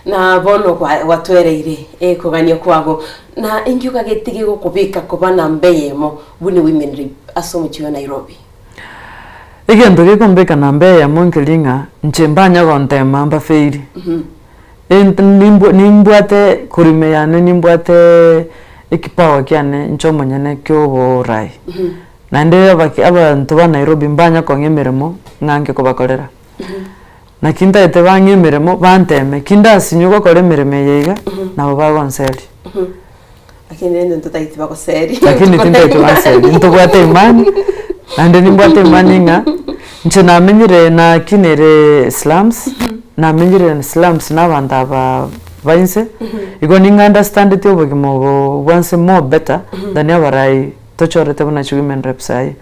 Na bono gwa- gwatwereire ekogania kwago, na inki okagete gegokobeka koba namba eyemo buna Women Rep ase omochie o Nairobi? Egento gekombeka namba eyemo nkeri ng'a inche mbanya gontema mbafeiri. Ent nimbwa nimbwate korwa ime yane nimbwate ekipawa kiane inche omonyene kia oborai. Naende abake abanto ba Nairobi mbanya kong'a emeremo ng'a nge kobakorera. Naki ntagete bang'e emeremo banteme, ki ndasinywe gokora emeremo eye iga, nabo bagonseria. Lakini rende ntotageti bagoserie. Lakini tintageti banserie, ntobwate imani, naende nimbwate imani ng'a inche namenyire nakinire slums, namenyire slums na abanto aba ba inse, igo ning'a understandeti obogima obo bwa nse more better than abarai tochorete buna chi women reps aye.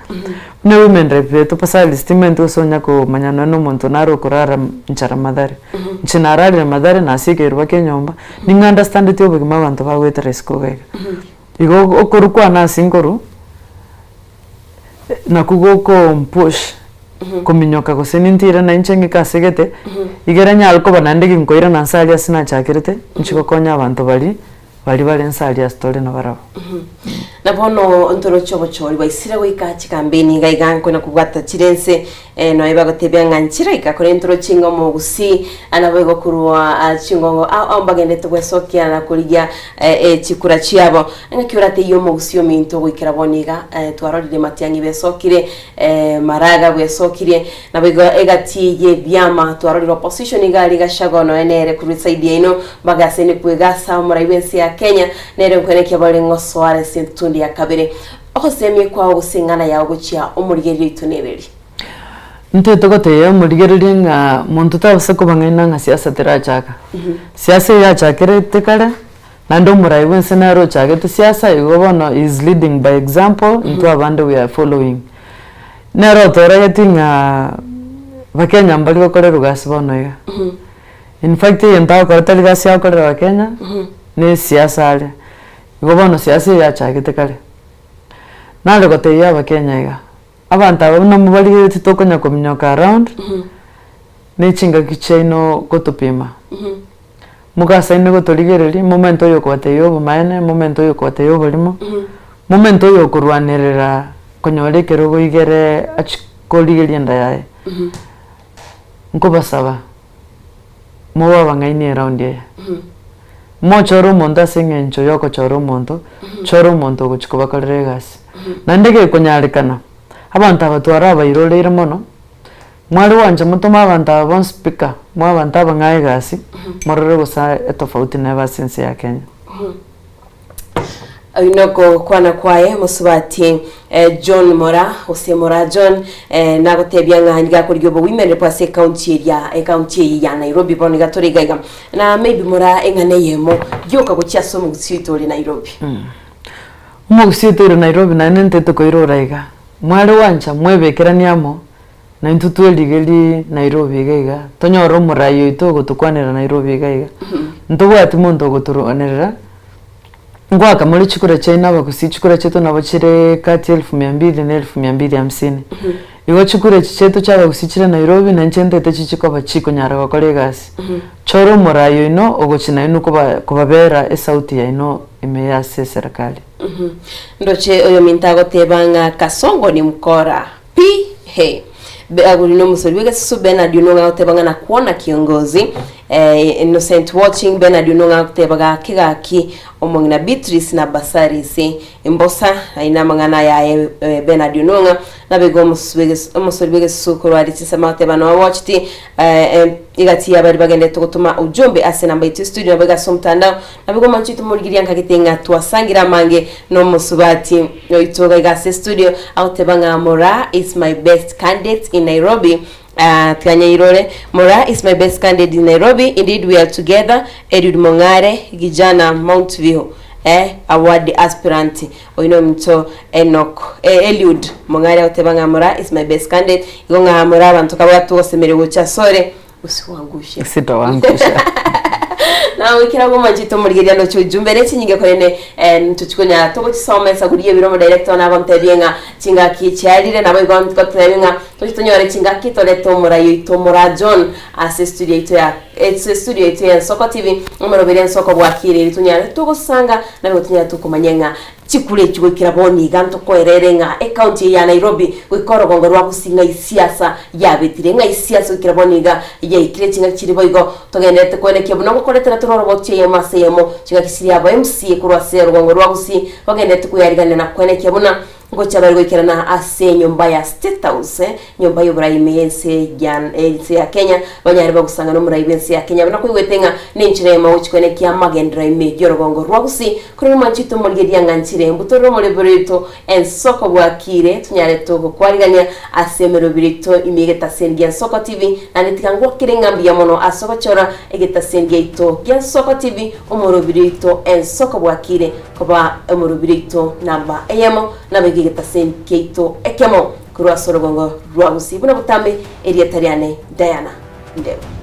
Buna women rep eto Passaris timanyeti gose onya komanya nonye na omonto nare okorara nchara Mathare. Inche nararire Mathare nasiekeirwe mpaka enyomba, ning'a understandeti obogima abanto bagoetera isiko iga iga. Igo okorwa kwane ase nkorwa, nakwo gokompush kominyoka gose nintire na inche ng'ike ase gete, igere nyare koba naende ginkoirana nse aria ase nachakerete, inche gokonya abanto baria. Baria bare inse aria ase tore nabarabwo. Na bono ntoroche obochori bwaisire goika chikambeni iga iga nkona kobwata chire ense eh, noe bagotebia ng'a nchire iga kore ntoroche ng'a omogusii ah, naboigo korwa ah, chingongo ao ao mbagendete gwesokia na korigia eh, eh, chikura chiabo. Ng'aki orateiyo omogusii ominto goikera bono iga eh, twarorire Matiang'i besokire eh, Maraga bwesokirie Naboigo egati y'ebiama twarorire opposition iga aria Gachagua nonya nere korwa eside yaino mpaka ase Nikuegasa omorai bw'ense ya Kenya nere nkwenekia bare ng'osoa are ase entundi ya kabere. Ogosemia kwao gose eng'ana yao gochia omorigereria oito nereri? Intwe togotebia omorigereria ng'a monto tabasa kobang'aina ng'a siasa terachaka. Siasa eye yachakerete kare, naende omorai bw'ense nere ochagete siasa igo bono he is leading by example intwe abande we are following. Nere otoragetie ng'a Bakenya mbari gokorerwa gasi bono iga. In fact egento agokora tari gasi agokorera Abakenya, ne esiasa are. Igo bono siasa eye yachagete kare. Nare gotebia Abakenya iga, abanto aba buna mobarigeretie tokonya kominyoka around, ne chingaki chiaino gotopima. Mogasaine gotorigereria, momente oyokobatebia obomaene, momente oyokobatebia oborimo, momente oyokorwanerera konyora ekerogo igere achie korigeria enda yaye. Nkobasaba, mobe abang'aini eraundi eye. Mochore omonto ase eng'encho ya okochora omonto, chora omonto ogochia kobakorera egasi. Naende gekonyarekana, abanto aba twarabairorere mono. Mware gwancha motome abanto aba bonsi pika, moe abanto abang'ao egasi, morore gose etofauti nebe ase ense ya Kenya. Oyio nogokwana kwaye mosubati eh, John Mora gose Mora John eh, nagotebia ng'a niga akorigia obowimerere ase ekaunti eria ekaunti eye ya Nairobi bono iga tore iga iga na maybe Mora eng'ana eyemo yoka gochia ase omogusii oito ore Nairobi. Omogusii oito ore Nairobi naende ntaete koirora iga, mware gwancha mwebekeranie amo Na intwe twerigerie Nairobi iga iga, tonyore omorai oito ogotokwanera Nairobi iga iga. Ntobwati monto ogotorwanerera, ngoaka more chikura chiaino abagusii, chikura chiaito nabo chire kati ya elfu mia mbili na elfu mia mbili hamsini. Igo chikura echi chiaito chia abagusii chire Nairobi, na inche ntete chichikoba chikonyara gokora egasi. Chora omorai oino ogochi nainwe koba kobabera esauti yaino ime ya ase eserekari. Ndoche oyominto agoteba ng'a Kasongo ni mkora. Pi! He! Be, agwo rinde omosori bw'egesusu Bernard Onong'a agoteba ng'a nakuona kiongozi. Eh, Innocent watching Bernard Onong'a agoteba gaki gaki omong'ina Beatrice na Basaris mbosa aina amang'ana yaye eh, Bernard Onong'a nabega omosori bw'egesusu korwa aria chinsemo agoteba noa watched eh, eh, egati yabari bagenderete gotoma ujumbe ase namba yaito studio nabo iga ase omotandao nabo igo omanche oito morigereria nkagete ng'a twasangire amange nomosubati oito iga iga ase studio agoteba ng'a Moraa is my best candidate in Nairobi Ah, tiga nyairore. Moraa is my best candidate in Nairobi. Indeed we are together. Eliud Mong'are, Gijana, Mount View. Eh, award aspirant. Oyo nominto Enoch. Eh, Eliud Mong'are agoteba ng'a Moraa is my best candidate. Igo ng'a Moraa abanto kabwate ogosemeria gocha asore. Usiwangushe. Sitawangusha. Nawe kera gomachete omorigereria ndoche ujumbe ne chinyinge korende eh, ntochikonyara togochisoma esaguri y'ebiro omodirector one agontebie ng'a chingaki chiarire nabo igo ngotebie ng'a toche tonyore chingaki torete omorai oito Moraa John ase estudio yaito ya ase estudio yaito ya Ensoko TV omoroberi Ensoko bwakire erio tonyare togosanga nabo tonyare tokomanya ng'a Chikura echi goikera bono iga ntokoerere ng'a ecounty eye ya Nairobi goika orogongo rwa Gusii ng'a isiasa yabetire, ng'a isiasa goikera bono iga yaikire ching'aki chiri boigo togendererete koenekia buna ogokoretera tore oroboti eyemo ase eyemo ching'aki chiri aba MCA korwa ase orogongo rwa Gusii bagendererete koyariganera na koenekia buna ngocha bare goikerana ase enyomba ya State House Nyomba y'oborai ime y'ense ya ense ya Kenya, banyare bagosanga n'omorai bw'ense ya Kenya. Buna koigwete ng'a nenchera eyemo gochia koenekia amagenderero ime y'orogongo rwa Gusii, korende mwanche oito morigereria ng'a nchire mbutorere omorembe oito ensoko bwakire, tonyare togokwarigania ase emeroberi yaito ime y'egetaseni gia Nsoko TV, naende tiga ngwakere ng'a mbuya mono ase ogochora egetaseni giaito gia Nsoko TV, omoroberi oito ensoko bwakire koba omoroberi oito namba eyemo, nabaiga egetaseni kiaito ekemo. Korwa ase orogongo rwa Gusii buna botambe, erieta riane Diana Ndemo.